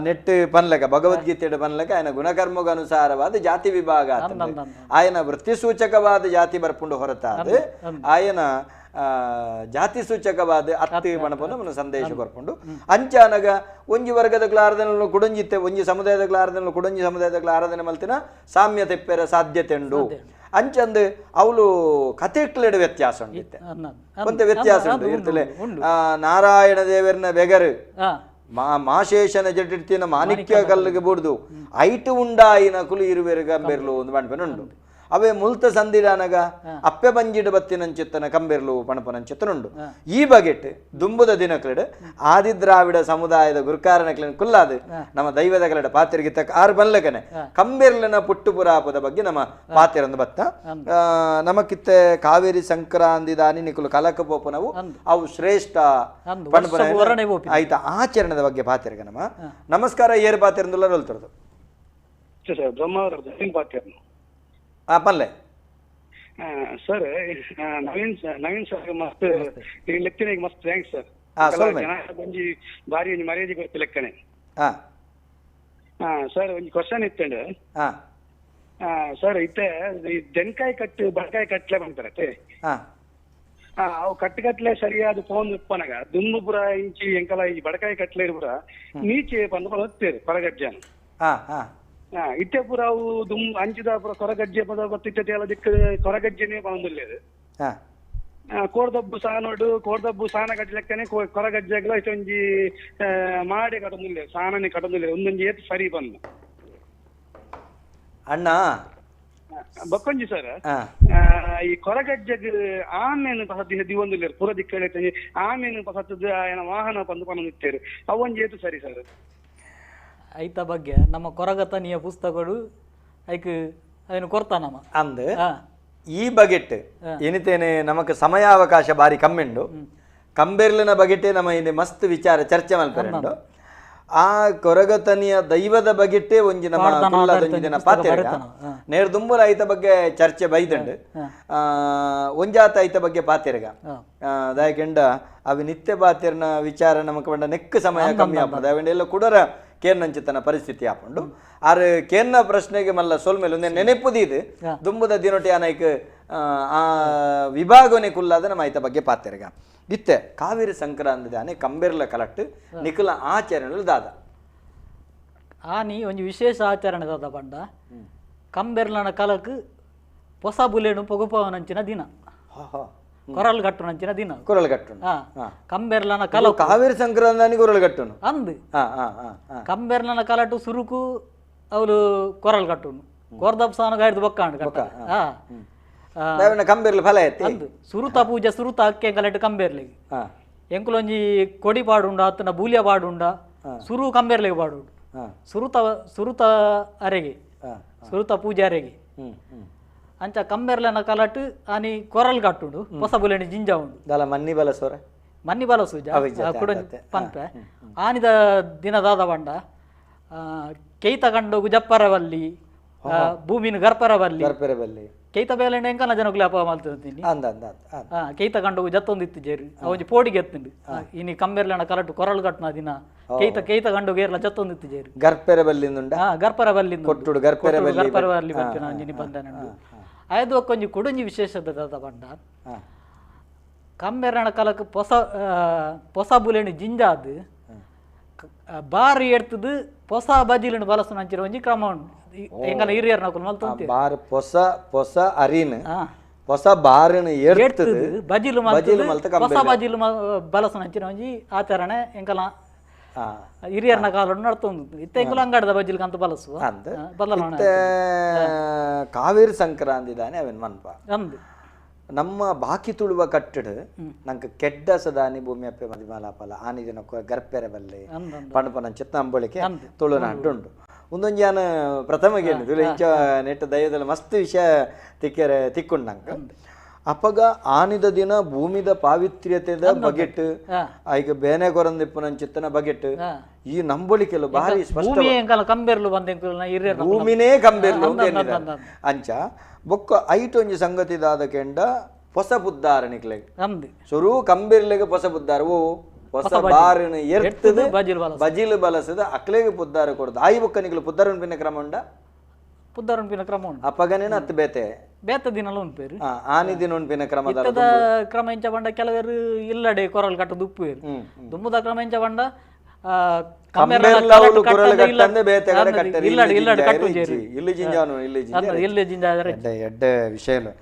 ನೆಟ್ಟು ಪನ್ಲಕ ಭಗವದ್ಗೀತೆ ಪನ್ಲಕ ಆಯನ ಗುಣಕರ್ಮಗನುಸಾರವಾದ ಜಾತಿ ವಿಭಾಗ ಆಯನ ವೃತ್ತಿ ಸೂಚಕವಾದ ಜಾತಿ ಬರ್ಪುಂಡು ಹೊರತಾದ ಆಯನ ಜಾತಿ ಸೂಚಕವಾದ ಅತ್ತಿ ಪಣಪನ್ನು ಸಂದೇಶ ಕೊರ್ಪುಂಡು. ಅಂಚಾನಗ ಒಂಜಿ ವರ್ಗದ ಆರಾಧನೆ ಕುಡೊಂಜಿತ್ತೆ ಒಂಜಿ ಸಮುದಾಯದ ಆರಾಧನೆ ಕುಡೊಂಜಿ ಸಮುದಾಯದ ಆರಾಧನೆ ಮಲ್ತಿನ ಸಾಮ್ಯತೆ ಪೆರ ಸಾಧ್ಯತೆ ಉಂಡು. ಅಂಚಂದು ಅವಳು ಕಥೆಕ್ಲೆಡ್ ವ್ಯತ್ಯಾಸ ಉಂಡಿತ್ತೆ ಒಂತೆ ವ್ಯತ್ಯಾಸ ಉಂಡು ಇರ್ತಲೆ. ನಾರಾಯಣ ದೇವರನ ಬೆಗರು ಮಾಶೇಷನ ಜಟ್ಟಿರ್ತಿನ ಮಾಣಿಕ್ಯ ಕಲ್ಲಿಗೆ ಬುಡ್ದು ಐಟು ಉಂಡಾಯಿನ ಕುಲು ಇರುವೆರು ಗಂಬೆರ್ಲು ಒಂದು ಪಣಪನುಂಡು. ಅವೇ ಮುಲ್ತ ಸಂದಿಡಾನಗ ಅಪ್ಪೆ ಬಂಜಿಡು ಬತ್ತಿನಂಚಿತ್ತನ ಕಂಬೆರ್ಲು ಪಣಪನಂಚಿತ್ತನುಂಡು. ಈ ಬಗೆಟ್ ದುಂಬುದ ದಿನಕ್ಲೆಡ್ ಆದಿದ್ರಾವಿಡ ಸಮುದಾಯದ ಗುರುಕಾರನಕ್ಲೆನ್ ಕುಲ್ಲಾದು ನಮ್ಮ ದೈವದ ಕಲೆಡ ಪಾತ್ರೆಗೆ ತಕ್ಕ ಆರು ಬಲ್ಲಕನೆ ಕಂಬೆರ್ಲನ ಪುಟ್ಟು ಪುರಾಪದ ಬಗ್ಗೆ ನಮ್ಮ ಪಾತ್ರೆಂದು ಬತ್ತ. ನಮಕಿತ್ತೆ ಕಾವೇರಿ ಸಂಕ್ರಾಂತಿ ದಾನಿ ನಿಕುಲು ಕಲಕ ಪೋಪನವು ಅವು ಶ್ರೇಷ್ಠ ಪಣಪನ ಆಯ್ತಾ ಆಚರಣೆದ ಬಗ್ಗೆ ಪಾತ್ರೆಗೆ ನಮ್ಮ. ನಮಸ್ಕಾರ, ಏರು ಪಾತ್ರೆಂದುಲ್ಲ ಹೇಳ್ತಿರೋದು ಪಲ್ಲೆ ಸರ್. ನವೀನ್ ನವೀನ್ ಸರ್ ಮಸ್ತ್ ಲೆಕ್ಕನೆ ಮಸ್ತ್ thanks sir. ಒಂಜಿ ಬಾರಿ ಒಂಜಿ ಮರ್ಯಾದೆ ಕೊರ್ಪಿ ಲೆಕ್ಕನೆ. ಸರ್ ಒಂಜಿ ಕ್ವಶನ್ ಇತ್ತಂಡೆ ಸರ್. ಇತ್ತೆ ದೆನ್ಕಾಯಿ ಕಟ್ಟು ಬಡಕಾಯಿ ಕಟ್ಲೆ ಬಂತಾರೆ ಅವು ಕಟ್ಟು ಕಟ್ಲೆ ಸರಿಯಾದ ಫೋನ್ ಉಪ್ಪನಗ ದುಮ್ಮು ಪುರ ಇಂಚಿ ಎಂಕಲ ಈ ಬಡಕಾಯಿ ಕಟ್ಲೆ ಪುರ ನೀಚೆ ಬಂದು ಹೊತ್ತೇರು ಕೊರಗಜ್ಜನ. ಇತ್ತೆ ಪೂರ ಅವು ದುಮ್ ಅಂಚಿದ ಪುರ ಕೊರಗಜ್ಜೆ ಪದ ಬತ್ತಿತ್ತೆ ಎಲ್ಲ ದಿಕ್ಕ ಕೊರಗಜ್ಜೆನೆ ಬಂದಿಲ್ಲ. ಕೋರ್ದಬ್ಬು ಸಾನೋಡು ಕೋರ್ದಬ್ಬು ಸಾನ ಕಟ್ಟಲೆಕ್ಕನೆ ಕೊರಗಜ್ಜೆಗ್ಲ ಇಷ್ಟೊಂಜಿ ಮಾಡಿ ಕಟ್ಟೊಂದಿಲ್ಲ ಸಾನನೆ ಕಟ್ಟೊಂದಿಲ್ಲ ಒಂದೊಂಜಿ ಏತ್ ಸರಿ ಬಂದು ಅಣ್ಣ ಬಕ್ಕೊಂಜಿ ಸರ್. ಈ ಕೊರಗಜ್ಜಗ್ ಆಮೇನು ಪಸತಿ ದಿವೊಂದುಲ್ಲೆರ್ ಪೂರ ದಿಕ್ಕಡೆ ಆಮೇನು ಪಸತ್ತದ ಆಯನ ವಾಹನ ಪಂದು ಪನೊಂದಿತ್ತೇರು ಅವೊಂಜಿ ಏತು ಸರಿ ಸರ್ ಐತ ಬಗ್ಗೆ ನಮ್ಮ ಕೊರಗತನಿಯ ಪುಸ್ತಕಗಳು ಐಕ್ ಅವೇನು ಕೊರ್ತಾ ನಮ್ಮ ಅಂದ್ ಈ ಬಗೆಟ್ ಏನಿತೇನೆ ನಮಕ್ ಸಮಯಾವಕಾಶ ಬಾರಿ ಕಮ್ಮಿಂಡು ಕಂಬೆರ್ಲಿನ ಬಗೆಟೆ ನಮ್ಮ ಇಲ್ಲಿ ಮಸ್ತ್ ವಿಚಾರ ಚರ್ಚೆ ಮಲ್ಪೆರೆಂಡು ಆ ಕೊರಗತನಿಯ ದೈವದ ಬಗೆಟ್ಟೆ ಒಂಜಿ ನಮ್ಮ ಕುಲ್ಲದೊಂಜಿ ದಿನ ಪಾತೆರ ನೇರ್ ದುಂಬುಲ ಐತ ಬಗ್ಗೆ ಚರ್ಚೆ ಬೈದಂಡು ಒಂಜಾತ ಐತ ಬಗ್ಗೆ ಪಾತೆರ್ಗ ದಾಯಕೆಂಡ ಅవి ನಿತ್ಯ ಪಾತೆರ್ನ ವಿಚಾರ ನಮಕ್ ಪಂಡ ನೆಕ್ ಸಮಯ ಕಮ್ಮಿ ಆಪುಂಡು ದಾಯಕೆಂಡ ಎಲ್ಲ ಕುಡರ ಕೇರ್ನಂಚಿತನ ಪರಿಸ್ಥಿತಿ ಆಪುಂಡು ಆರ್ ಕೇರ್ನ ಪ್ರಶ್ನೆಗೆ ಮಲ್ಲ ಸೊಲ್ಮೇಲೆ ಒಂದೇ ನೆನೆಪುದೀದು ದುಂಬುದ ದಿನೊಟಿ ಆನೈಕ್ ಆ ವಿಭಾಗನೆ ಕುಲ್ಲಾದ ನಮ್ಮ ಐತ ಬಗ್ಗೆ ಪಾತೆರ್ಗ ಇತ್ತೆ ಕಾವೇರಿ ಸಂಕ್ರಾಂತಿ ಕಂಬೆರ್ಲ ಕಲಟ್ಟು ನಿಖಲ ಆಚರಣೆ ದಾದ ಆನಿ ಒಂಜಿ ವಿಶೇಷ ಆಚರಣೆ ದಾದ ಪಂಡ ಕಂಬೆರ್ಲನ ಕಲಕ್ ಹೊಸ ಬುಲೆನು ಪೊಗುಪವನಂಚಿನ ದಿನ ಕೊರಲ್ ಕಟ್ಟುನಂಚಿನ ದಿನ ಕೊರಲ್ ಕಟ್ಟು ಕಂಬೆರ್ಲನ ಕಲ ಕಾವೇರಿ ಸಂಕ್ರಾಂತಿ ಕೊರಲ್ ಕಟ್ಟುನು ಅಂದು ಕಂಬೆರ್ಲನ ಕಲಟು ಸುರುಕು ಅವಳು ಕೊರಲ್ ಕಟ್ಟುನು ಕೊರ್ದಪ್ಸಾನ ಗಾಯ್ದು ಬೊಕ್ಕಾಂಡು ಕಟ್ಟ ಕಂಬೆರ್ಲು ಫಲ ಐತಿ ಸುರುತ ಪೂಜೆ ಸುರುತ ಅಕ್ಕೆ ಕಲೆಟ್ ಕಂಬೆರ್ಲಿಗೆ ಎಂಕುಲೊಂಜಿ ಕೊಡಿ ಪಾಡುಂಡ ಅತ್ತನ ಬೂಲಿಯ ಪಾಡುಂಡ ಸುರು ಕಂಬೆರ್ಲಿಗೆ ಪಾಡುಂಡು ಸುರುತ ಸುರುತ ಅರೆಗೆ ಸುರುತ ಪೂಜೆ ಅರೆಗೆ ಅಂಚ ಕಂಬೆರ್ಲನ ಕಲಟ್ ಆನಿ ಕೊರಲ್ ಕಟ್ಟುಂಡು ಹೊಸ ಬುಲೆಣಿ ಜಿಂಜ ಉಂಡು ದಲ ಮನ್ನಿ ಬಲಸೋರ ಮನ್ನಿ ಬಲಸೂಜ ಕುಡ ಪನ್ಪೆ ಆನಿದ ದಿನದಾದ ಬಂಡ ಕೇಯ್ತ ಕಂಡೋಗು ಜಪ್ಪರವಲ್ಲಿ ಭೂಮಿನ ಗರ್ಪರವಲ್ಲಿ ಗರ್ಪರವಲ್ಲಿ ಕೇಯ್ತ ಬೇಲೆಂಡ ಎಂಕನ ಜನಕುಲೆ ಅಪ ಮಲ್ತಿನಿ ಕೇಯ್ತ ಕಂಡು ಜತ್ತೊಂದಿತ್ತು ಜೇರು ಒಂಜಿ ಪೋಡಿಗೆ ಎತ್ತುಂಡು ಇನಿ ಕಂಬೆರ್ಲನ ಕಲಟು ಕೊರಳು ಕಟ್ಟುನ ದಿನ ಕೇಯ್ತ ಕೇಯ್ತ ಕಂಡು ಗೇರ್ಲ ಜತ್ತೊಂದಿತ್ತು ಜೇರು ಗರ್ಪೆರ ಬಲ್ಲಿಂದುಂಡ ಗರ್ಪರ ಬಲ್ಲಿಂದ ಕೊಟ್ಟುಡು ಗರ್ಪೆರ ಬಲ್ಲಿ ಗರ್ಪರ ಬಲ್ಲಿ ಬರ್ಪಿನ ಒಂಜಿ ನಿಬಂಧನೆ ಉಂಡು ಆಯ್ದು ಒಂಜಿ ಕುಡುಂಜಿ ವಿಶೇಷದ ಬಂಡ ಕಂಬೆರ್ಲನ ಕಲಕ್ ಪೊಸ ಪೊಸ ಬುಲೆಣಿ ಜಿಂಜಾದ್ ಬಾರಿ ಎಡ್ತದು ಹೊಸ ಬಜಿಲಿನ ಬಲಸುನ ಅಂಚಿನ ಒಂಜಿ ಕ್ರಮ ಉಂಡು ಎಂಗಲ ಹಿರಿಯರ್ ನಕುಲು ಮಲ್ತೊಂತೆ ಬಾರ್ ಪೊಸ ಪೊಸ ಅರಿನ ಹೊಸ ಬಾರಿನ ಎಡ್ತದು ಬಜಿಲು ಬಜಿಲು ಮಲ್ತ ಹೊಸ ಬಜಿಲು ಬಲಸುನ ಅಂಚಿನ ಒಂಜಿ ಆಚರಣೆ ಎಂಕಲ ಹಿರಿಯರ್ನ ಕಾಲಡ್ ನಡ್ತೊಂದು ಇತ್ತೆ ಎಂಕುಲು ಅಂಗಡದ ಬಜಿಲ್ ಕಂತ ಬಲಸುವ ಬದಲಾವಣೆ ಕಾವೇರಿ ಸಂಕ್ರಾಂತಿ ದಾನೆ ಅವೇನ್ ಮನ್ಪ ಅಂದು ನಮ್ಮ ಬಾಕಿ ತುಳುವ ಕಟ್ಟಡ ನಂಗೆ ಕೆಡ್ಡ ಸದಾನಿ ಭೂಮಿ ಅಪ್ಪೆ ಮದಿಮಾಲಾಪಲ ಆನಿ ದಿನ ಗರ್ಪೆರೆ ಬಲ್ಲೆ ಪಣಪನ ಚಿತ್ತ ಅಂಬಳಿಕೆ ತುಳುನಾಡು ಉಂಡು ಒಂದೊಂದು ಯಾನ ಪ್ರಥಮ ಕೇಳಿದ್ದು ಇಂಚ ನೆಟ್ಟ ದೈವದಲ್ಲಿ ಮಸ್ತ್ ವಿಷಯ ತಿಕ್ಕೆರೆ ತಿಕ್ಕೊಂಡು ನಂಗೆ ಅಪಗ ಆನಿದ ದಿನ ಭೂಮಿದ ಪಾವಿತ್ರ್ಯತೆದ ಬಗೆಟ್ ಐಕ ಬೇನೆ ಕೊರಂದಿಪ್ಪನ ಚಿತ್ತನ ಬಗೆಟ್ ಈ ನಂಬಳಿಕೆಲ್ಲ ಭಾರಿ ಸ್ಪಷ್ಟ ಭೂಮಿನೇ ಕಂಬೆರ್ಲು ಅಂಚ ಬೊಕ್ಕ ಐಟೊಂಜಿ ಸಂಗತಿ ದಾದ ಕೆಂಡ ಹೊಸ ಬುದ್ದಾರ ನಿಕ್ಲೆಗ್ ಸುರು ಕಂಬೆರ್ಲೆಗ್ ಹೊಸ ಬುದ್ದಾರ ಓ ಹೊಸ ಬಾರಿನ ಎರ್ತದ ಬಜಿಲು ಬಲಸದ ಅಕ್ಲೆಗ್ ಪುದ್ದಾರ ಕೊಡದು ಆಯಿ ಬೊಕ್ಕ ನಿಕ್ಲು ಪುದ್ದಾರನ್ ಪಿನ್ನ ಕ್ರಮ ಉಂಡ ಪುದ್ದಾರನ್ ಪಿನ್ನ ಕ್ರಮ ಉಂಡು ಅಪಗನೇನ ಅತ್ತು ಬೇತೆ ಬೇತ ದಿನಲ ಉಂಪೇರು ಆನಿ ದಿನ ಉಂಪಿನ ಕ್ರಮ ಇತ್ತದ ಕ್ರಮ ಎಂಚ ಪಂಡ ಕೆಲವರು ಇಲ್ಲಡೆ ಕೊರಲ್ ಕಟ್ಟದು ಉಪ್ಪುವೇರು ದುಂಬುದ ಕ್ರಮ ಎಂಚ ಪಂಡ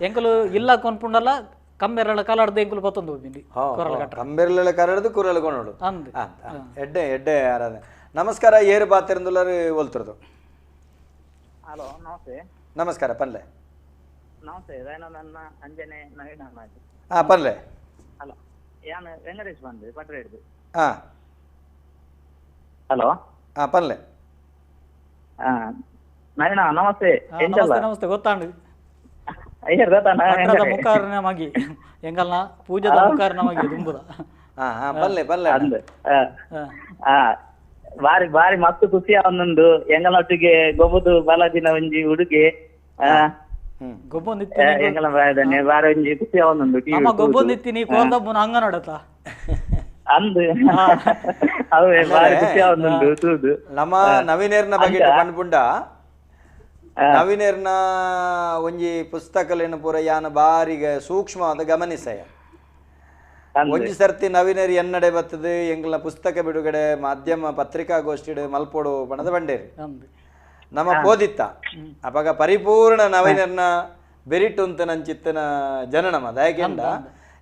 ಎಂಕುಲು ಇಲ್ಲ ಕೊನ್ಪುಂಡಲ್ಲ ಕಂಬೆರಳ ಕಲಾಡ್ದು ಎಂಕುಲು ಪತ್ತೊಂದು ಕೊರಲ್ ಕಟ್ಟ ಕಂಬೆರಳ ಕರಡ್ದು ಕುರಲ್ ಕೊನೋಡು ಎಡ್ಡೆ ಎಡ್ಡೆ ಆರಾಧನೆ. ನಮಸ್ಕಾರ ಏರು ಬಾತೆರಂದುಲ್ಲರು ಒಲ್ತುರ್ದು. ಹಲೋ ನಮಸ್ತೆ. ನಮಸ್ಕಾರ ಪನ್ಲೆ. ನಮಸ್ತೆ ನನ್ನ ಅಂಜನೆ ನವೀನ್ ಹಾ ಪನ್ಲೆ. ಹಲೋ ಯಾನು ವೆಂಕಟೇಶ್ ಬಂದು ಪಟ್ರೆ ಹಿಡಿದು. ಹಾ ಹಲೋ ಹಾ ಪನ್ಲೆ. ಹಾ ನವೀನ ನಮಸ್ತೆ. ನಮಸ್ತೆ ನಮಸ್ತೆ ಗೊತ್ತಾಂಡು ಮುಖಾರನ ಮಗಿ ಎಂಗಲ್ನ ಪೂಜಾದ ಮುಖಾರನ ಮಗಿ ದುಂಬುದ. ಹಾ ಹಾ ಪನ್ಲೆ ಪನ್ಲೆ. ಬಾರಿ ಬಾರಿ ಮಸ್ತ್ ಖುಷಿ ಅವನೊಂದು ಎಂಗಲೊಟ್ಟಿಗೆ ಗೊಬ್ಬದು ಬಾಲಾಜಿನ ಒಂಜಿ ಹುಡುಗಿ ಬಾರಿ ಒಂಜಿ ಖುಷಿ ಅವನೊಂದು ಗೊಬ್ಬೊಂದಿತ್ತೀನಿ ಕೋರ್ದಬ್ಬನ ಅಂಗ ನೋಡತ್ತ ಅಂದು ಅವೇ ಬಾರಿ ಖುಷಿ ಅವನೊಂದು ತೂದು. ನಮ್ಮ ನವೀನೇರ್ನ ಬಗ್ಗೆ ಪನ್ಪುಂಡ ನವೀನೇರ್ನ ಒಂಜಿ ಪುಸ್ತಕಲೇನು ಪೂರ ಯಾನ ಬಾರಿಗೆ ಸೂಕ್ಷ್ಮವಾದ ಗಮನಿಸಯ. ಒಂಜಿ ಸರ್ತಿ ನವೀನರಿ ಎನ್ನಡೆ ಬರ್ತದೆ ಎಂಗ್ಲ ಪುಸ್ತಕ ಬಿಡುಗಡೆ ಮಾಧ್ಯಮ ಪತ್ರಿಕಾಗೋಷ್ಠಿ ಮಲ್ಪೋಡು ಬಣದ ಬಂಡೇರಿ ನಮ್ಮ ಪೋದಿತ್ತ ಅಪಗ ಪರಿಪೂರ್ಣ ನವೀನರ್ನ ಬೆರಿಟುಂತ ನಂಚಿತ್ತನ ಜನನಮ ದಯಕೆಂಡ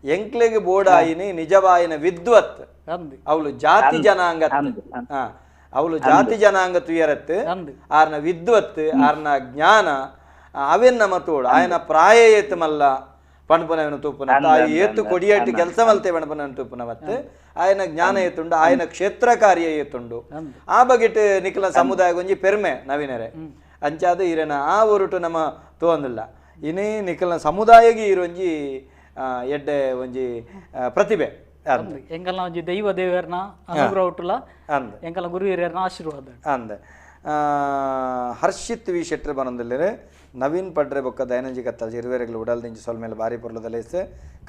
ಎಂಕ್ಲೆಗ್ ಬೋಡಾಯಿನಿ ನಿಜವಾಯಿನ ವಿದ್ವತ್ ಅವಳು ಜಾತಿ ಜನಾಂಗ ಅವಳು ಜಾತಿ ಜನಾಂಗ ತುಯರತ್ ಆರ್ನ ವಿದ್ವತ್ ಆರ್ನ ಜ್ಞಾನ ಅವೆನ್ ನಮ್ಮ ತೋಡು ಆಯನ ಪ್ರಾಯ ಏತ್ ಮಲ್ಲ ಪಣಪನವನ ತೂಪುನ ಏತು ಕೊಡಿಯಟ್ಟು ಕೆಲಸ ಮಲ್ತೆ ಪಣಪನವನ ತೂಪುನ ಮತ್ತೆ ಆಯನ ಜ್ಞಾನ ಏತುಂಡು ಆಯನ ಕ್ಷೇತ್ರ ಕಾರ್ಯ ಏತುಂಡು ಆ ಬಗೆಟ್ ನಿಖಲ ಸಮುದಾಯ ಒಂಜಿ ಪೆರ್ಮೆ ನವೀನರೆ ಅಂಚಾದ ಈರನ ಆ ಒರುಟು ನಮ್ಮ ತೋಂದಿಲ್ಲ ಇನೇ ನಿಖಲ ಸಮುದಾಯಗೆ ಈರೊಂಜಿ ಎಡ್ಡೆ ಒಂಜಿ ಪ್ರತಿಭೆ ಎಂಕಲ್ನ ಒಂಜಿ ದೈವ ದೇವರನ ಅನುಗ್ರಹ ಉಟ್ಟುಲ ಎಂಕಲ್ನ ಗುರು ಹಿರಿಯರ್ನ ಆಶೀರ್ವಾದ ಅಂದ. ಹರ್ಷಿತ್ ವಿ ಶೆಟ್ಟರ್ ಬನೊಂದುಲ್ಲೆರ್ ನವೀನ್ ಪಡ್ರೆ ಬೊಕ್ಕ ದಯನಂಜಿ ಕತ್ತಲ್ ಇರುವೆರೆಗ್ಲ ಉಡಲ್ದಿಂಚಿ ಸೊಲ್ಮೇಲೆ ಬಾರಿ ಪೊರ್ಲುದ ಲೇಸ್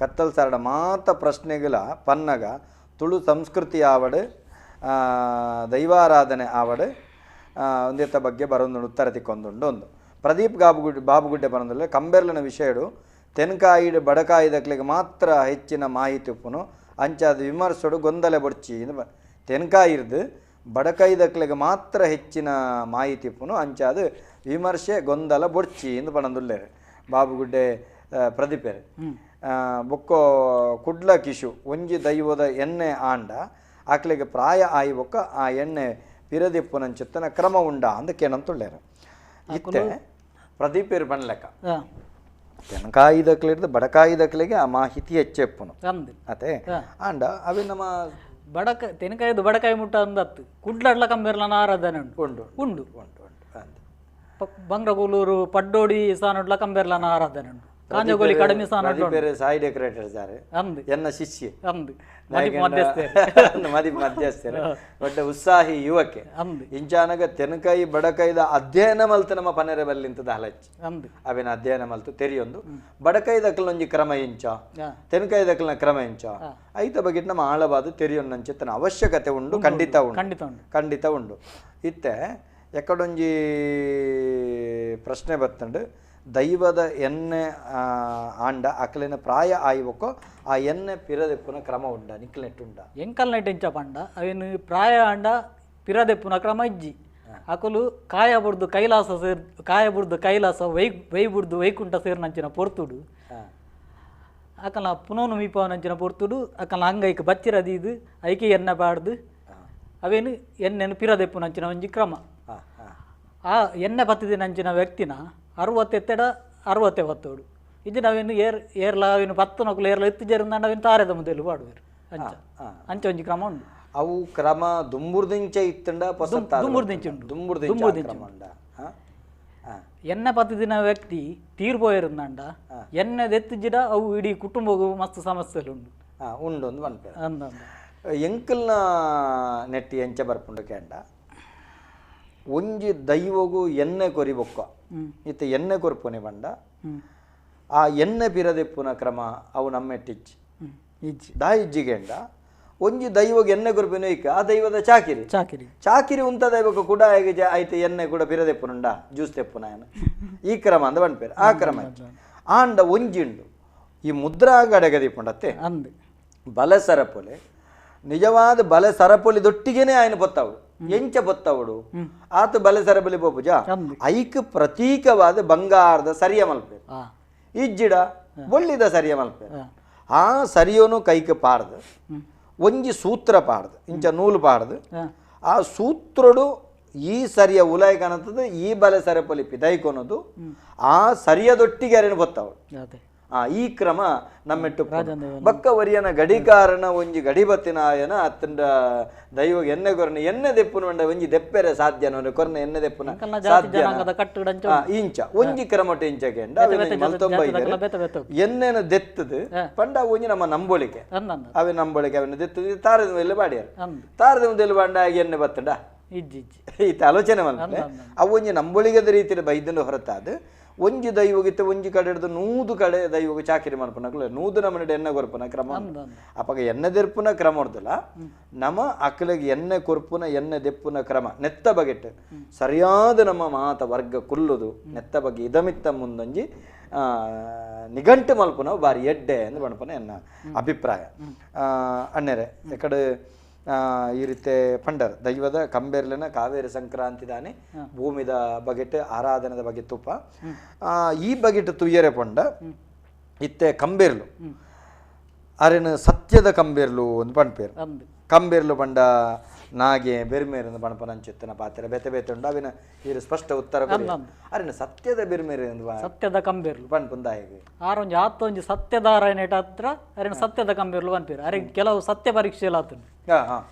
ಕತ್ತಲ್ ಸಾರಡ ಮಾತ ಪ್ರಶ್ನೆಗಳ ಪನ್ನಗ ತುಳು ಸಂಸ್ಕೃತಿ ಆವಡ್ ದೈವಾರಾಧನೆ ಆವಡ್ ಒಂದೆತ್ತ ಬಗ್ಗೆ ಬರೊಂದುಂಡು ಉತ್ತರ ತಿಕ್ಕೊಂದುಂಡು. ಒಂದು ಪ್ರದೀಪ್ ಗಾಬುಗುಡ್ಡೆ ಬಾಬುಗುಡ್ಡೆ ಬರೊಂದುಲ್ಲೆ ಕಂಬೆರ್ಲನ ವಿಷಯಡು ತೆನ್ಕಾಯಿಡ್ ಬಡಕಾಯಿದಕ್ಲೆಗ್ ಮಾತ್ರ ಹೆಚ್ಚಿನ ಮಾಹಿತಿ ಉಪ್ಪುನು ಅಂಚಾದ ವಿಮರ್ಶೆಡು ಗೊಂದಲ ಬೊಡ್ಚಿ ತೆನ್ಕಾಯಿರ್ದು ಬಡಕೈದಕ್ಲೆಗ್ ಮಾತ್ರ ಹೆಚ್ಚಿನ ಮಾಹಿತಿ ಉಪ್ಪುನು ಅಂಚಾದ ವಿಮರ್ಶೆ ಗೊಂದಲ ಬೊಡ್ಚಿ ಎಂದು ಪಣಂದುಲ್ಲೆರ್ ಬಾಬುಗುಡ್ಡೆ ಪ್ರದೀಪೆರ್. ಬೊಕ್ಕೊ ಕುಡ್ಲ ಕಿಶು ಒಂಜಿ ದೈವದ ಎಣ್ಣೆ ಆಂಡ ಆಕ್ಲೆಗ್ ಪ್ರಾಯ ಆಯಿ ಬೊಕ್ಕ ಆ ಎಣ್ಣೆ ಪಿರದಿಪ್ಪುನಂಚಿತ್ತನ ಕ್ರಮ ಉಂಡ ಅಂದ್ ಕೇನಂತುಲ್ಲೆರ್. ಇತ್ತೆ ಪ್ರದೀಪೆರ್ ಪನ್ಲೆಕ್ಕ ತೆನ್ಕಾಯಿದಕ್ಲೆರ್ದ್ ಬಡಕಾಯಿದಕ್ಲೆಗೆ ಆ ಮಾಹಿತಿ ಹೆಚ್ಚೆಪ್ಪುನು ಅತೆ ಆಂಡ ಅವೆ ನಮ್ಮ ಬಡಕ ತೆನಕಾಯ್ದು ಬಡಕಾಯಿ ಮುಟ್ಟ ಅಂದತ್ತು ಕುಡ್ಲಡ್ಲ ಕಂಬೆರ್ಲನ ಆರಾಧನೆ ಉಂಟು ಉಂಟು ಉಂಡು ಉಂಟು ಬಂಗ್ರಗೂಲೂರು ಪಡ್ಡೋಡಿ ಸಾನೊಡ್ಲ ಕಂಬೆರ್ಲನ ಆರಾಧನೆ ಉಂಟು. ಕಾಂಜಗೋಲಿ ಕಡಿಮೆ ಸಾನೊಡ್ಲ ಸಾಯಿ ಡೆಕೋರೇಟರ್ ಸಾರ್ ಎನ್ನ ಶಿಷ್ಯ ಅಂದು ಮದಿಪು ಮಧ್ಯಸ್ಥರು ದೊಡ್ಡ ಉತ್ಸಾಹಿ ಯುವಕೆ ಇಂಚಾನಗ ತೆನಕಾಯಿ ಬಡಕಾಯಿದ ಅಧ್ಯಯನ ಮಲ್ತು ನಮ್ಮ ಪನೆರೆ ಬಲ್ಲಿಂತದ ಹಲಚ್ಚಿ ಅವೇನ ಅಧ್ಯಯನ ಮಲ್ತು ತೆರಿಯೊಂದು ಬಡಕಾಯಿ ದಕ್ಕಲೊಂಜಿ ಕ್ರಮ ಇಂಚ ತೆನಕಾಯಿ ದಕ್ಕಲಿನ ಕ್ರಮ ಇಂಚ ಐತ ಬಗ್ಗೆ ನಮ್ಮ ಆಳವಾದ ತೆರಿಯೊಂದಂಚಿತ್ತನ ಅವಶ್ಯಕತೆ ಉಂಡು, ಖಂಡಿತ ಉಂಡು, ಖಂಡಿತ ಉಂಡು. ಇತ್ತೆ ಎಕ್ಕಡೊಂಜಿ ಪ್ರಶ್ನೆ ಬತ್ತಂಡು ದೈವದ ಎಣ್ಣೆ ಆಂಡ ಅಕಲಿನ ಪ್ರಾಯ ಆಯಿವಕ್ಕೋ ಆ ಎಣ್ಣೆ ಪಿರದೆಪ್ಪುನ ಕ್ರಮ ಉಂಡ ನಿಕ್ಲೆಟ್ಟುಂಡ ಎಂಕಲ್ ನೆಟ್ ಎಂಚ ಪಂಡ ಅವೇನು ಪ್ರಾಯ ಆಂಡ ಪಿರದೆಪ್ಪುನ ಕ್ರಮ ಇಜ್ಜಿ ಅಕಲು ಕಾಯ ಬುಡ್ದು ಕೈಲಾಸ ಸೇರ್ ಕಾಯ ಬುಡ್ದು ಕೈಲಾಸ ವೈ ವೈ ಬುಡ್ದು ವೈಕುಂಠ ಸೇರ್ನಂಚಿನ ಪೊರ್ತುಡು ಅಕಲ ಪುನೋನು ಮೀಪವನಂಚಿನ ಪೊರ್ತುಡು ಅಕಲ ಅಂಗೈಕ್ ಬಚ್ಚಿರದೀದು ಐಕೆ ಎಣ್ಣೆ ಪಾಡ್ದು ಅವೇನು ಎಣ್ಣೆನು ಪಿರದೆಪ್ಪುನಂಚಿನ ಒಂಜಿ ಕ್ರಮ. ಆ ಎಣ್ಣೆ ಪತ್ತಿದಿನಂಚಿನ ವ್ಯಕ್ತಿನ 68 60 ಇದು ನಾವೇನು ಏರ್ ಏರ್ಲ ಅವೇನು 10 ನಕಲು ಏರ್ಲ ಎತ್ತು ಜೇರಂದಾಂಡ ಅವೇನು ತಾರೆದ ಮೊದಲು ಪಾಡುವರು ಅಂಚ ಅಂಚ ಒಂಜಿ ಕ್ರಮ ಉಂಡು. ಅವು ಕ್ರಮ ದುಂಬುರ್ದಿಂಚ ಇತ್ತಂಡ ದುಂಬುರ್ದಿಂಚ ಉಂಡು ದುಂಬುರ್ದಿಂಚ ಎಣ್ಣೆ ಪತ್ತಿದಿನ ವ್ಯಕ್ತಿ ತೀರ್ಪೋಯಿರುಂದಾಂಡ ಎಣ್ಣೆ ದೆತ್ತಿಜಿಡ ಅವು ಇಡೀ ಕುಟುಂಬಗೂ ಮಸ್ತ್ ಸಮಸ್ಯೆಲು ಉಂಡು ಉಂಡು ಒಂದು ಪನ್ಪೆರ್ ಅಂದ. ಎಂಕಲ್ನ ನೆಟ್ಟಿ ಎಂಚ ಬರ್ಪುಂಡು ಕೇಂಡ ಒಂಜಿ ದೈವಗು ಎಣ್ಣೆ ಕೊರಿ ಬೊಕ್ಕ ಇತ್ತೆ ಎಣ್ಣೆ ಕೊರ್ಪುನೆ ಪಂಡ ಆ ಎಣ್ಣೆ ಪಿರದೆಪ್ಪುನ ಕ್ರಮ ಅವು ನಮ್ಮೆಟ್ಟಿಚ್ಚಿ ದಾ ಇಜ್ಜಿಗೆಂಡ ಒಂಜಿ ದೈವಗೆ ಎಣ್ಣೆ ಕೊರ್ಪಿನ ಇಕ್ಕ ಆ ದೈವದ ಚಾಕಿರಿ ಚಾಕಿರಿ ಚಾಕಿರಿ ಉಂತ ದೈವಕ್ಕೆ ಕೂಡ ಆಯ್ತು ಎಣ್ಣೆ ಕೂಡ ಪಿರದೆಪ್ಪುನುಂಡ ಜ್ಯೂಸ್ ತೆಪ್ಪುನ ಈ ಕ್ರಮ ಅಂದ ಪನ್ಪೆರ್ ಆ ಕ್ರಮ ಆಂಡ ಒಂಜಿ ಉಂಡು ಈ ಮುದ್ರಾ ಗಡಗದಿಪ್ಪುಂಡತ್ತೆ ಬಲ ಸರಪೊಲೆ ನಿಜವಾದ ಬಲ ಸರಪೊಲಿ ದೊಟ್ಟಿಗೆನೆ ಆಯನ ಬೊತ್ತವಡು ಎಂಚ ಬೊತ್ತವಡು ಆತ ಬಲೆ ಸರಬಲಿ ಪೋಪುಜ ಐಕ್ ಪ್ರತೀಕವಾದ ಬಂಗಾರದ ಸರಿಯ ಮಲ್ಪೆ ಇಜ್ಜಿಡ ಬೊಳ್ಳಿದ ಸರಿಯ ಮಲ್ಪೆ ಆ ಸರಿಯೋನು ಕೈಕ್ ಪಾಡ್ದು ಒಂಜಿ ಸೂತ್ರ ಪಾಡ್ದು ಇಂಚ ನೂಲು ಪಾಡ್ದು ಆ ಸೂತ್ರಡು ಈ ಸರಿಯ ಉಲಾಯ್ ಕಾಣುತ್ತದೆ ಈ ಬಲೆ ಸರಪೊಲಿ ಪಿದೈಕೊನದು ಆ ಸರಿಯದೊಟ್ಟಿಗೆ ಅರೇನು ಬೊತ್ತವಡು ಈ ಕ್ರಮ ನಮ್ಮೆಟ್ಟು ಬಕ್ಕ ವರಿಯನ ಗಡಿಕಾರನ ಒಂಜಿ ಗಡಿಬತ್ತಿನಾಯನ ಅತ್ತಂಡ ದೈವ ಎಣ್ಣೆ ಕೊರನ ಎಣ್ಣೆ ದೆಪ್ಪುನ ಮಂಡ ಒಂಜಿ ದೆಪ್ಪೆರೆ ಸಾಧ್ಯ ಕೊರನ ಎಣ್ಣೆ ದೆಪ್ಪುನ ಸಾಧ್ಯ ಇಂಚ ಒಂಜಿ ಕ್ರಮಟ ಇಂಚ ಕೆಂಡ ಮಲ್ತೊಂಬ ಎಣ್ಣೆನ ದೆತ್ತದು ಪಂಡ ಒಂಜಿ ನಮ್ಮ ನಂಬೊಳಿಕೆ ಅವೆ ನಂಬೊಳಿಕೆ ಅವನ ದೆತ್ತದು ತಾರದ ಮೇಲೆ ಬಾಡಿಯಾರ ತಾರದ ಮೇಲೆ ಬಾಂಡ ಎಣ್ಣೆ ಬತ್ತಂಡ ಈತ ಆಲೋಚನೆ ಮಲ್ಪೆ ಅವು ಒಂಜಿ ನಂಬೊಳಿಗೆದ ರೀತಿಯ ಬೈದನ್ನು ಹೊರತಾದ ಒಂಜಿ ದೈವಗಿತ್ತ ಒಂಜಿ ಕಡೆ ಹಿಡಿದು 100 ಕಡೆ ದೈವಗೆ ಚಾಕಿರಿ ಮಲ್ಪುನ 100 ನಮ್ಮನೆ ಎಣ್ಣೆ ಕೊರ್ಪುನ ಕ್ರಮ ಅಪಗ ಎಣ್ಣೆ ದೆರ್ಪುನ ಕ್ರಮ ಹೊಡ್ದಲ್ಲ ನಮ್ಮ ಅಕ್ಲೆಗೆ ಎಣ್ಣೆ ಕೊರ್ಪುನ ಎಣ್ಣೆ ದೆಪ್ಪುನ ಕ್ರಮ ನೆತ್ತ ಬಗೆಟ್ ಸರಿಯಾದ ನಮ್ಮ ಮಾತ ವರ್ಗ ಕುಲ್ಲುದು ನೆತ್ತ ಬಗ್ಗೆ ಇದಮಿತ್ತ ಮುಂದೊಂಜಿ ನಿಘಂಟು ಮಲ್ಪುನ ಬಾರಿ ಎಡ್ಡೆ ಎಂದು ಪಣಪುನ ಎನ್ನ ಅಭಿಪ್ರಾಯ. ಅಣ್ಣೆರೆ ಎಕಡೆ ಈ ರೀತಿ ಪಂಡರ್ ದೈವದ ಕಂಬೆರ್ಲಿನ ಕಾವೇರಿ ಸಂಕ್ರಾಂತಿ ದಾನೆ ಭೂಮಿದ ಬಗೆಟ್ ಆರಾಧನೆದ ಬಗ್ಗೆ ತುಪ್ಪ ಈ ಬಗೆಟ್ ತುಯ್ಯರೆ ಪಂಡ ಇತ್ತೆ ಕಂಬೆರ್ಲು ಅರೆನ ಸತ್ಯದ ಕಂಬೆರ್ಲು ಅಂತ ಪಂಡ್ಪೇರು. ಕಂಬೆರ್ಲು ಪಂಡ ನಾಗೆ ಬೆರ್ಮೇರು ಪಣಪನಂಚಿತ್ತನ ಪಾತ್ರ ಬೇತೆ ಬೇತೆ ಉಂಡು ಅವಿನ ಈರು ಸ್ಪಷ್ಟ ಉತ್ತರ ಅರಿನ ಸತ್ಯದ ಬೆರ್ಮೇರು ಸತ್ಯದ ಕಂಬೇರ್ಲು ಪನ್ಪುಂದಾಯಿಗೆ ಆರೊಂಜಿ ಆತೊಂಜಿ ಸತ್ಯದಾರಾಯಣ ಹತ್ರ ಅರಿನ ಸತ್ಯದ ಕಂಬೇರ್ಲು ಪನ್ಪೇರು ಅರೆ ಕೆಲವು ಸತ್ಯ ಪರೀಕ್ಷೆ ಆತುಂಡು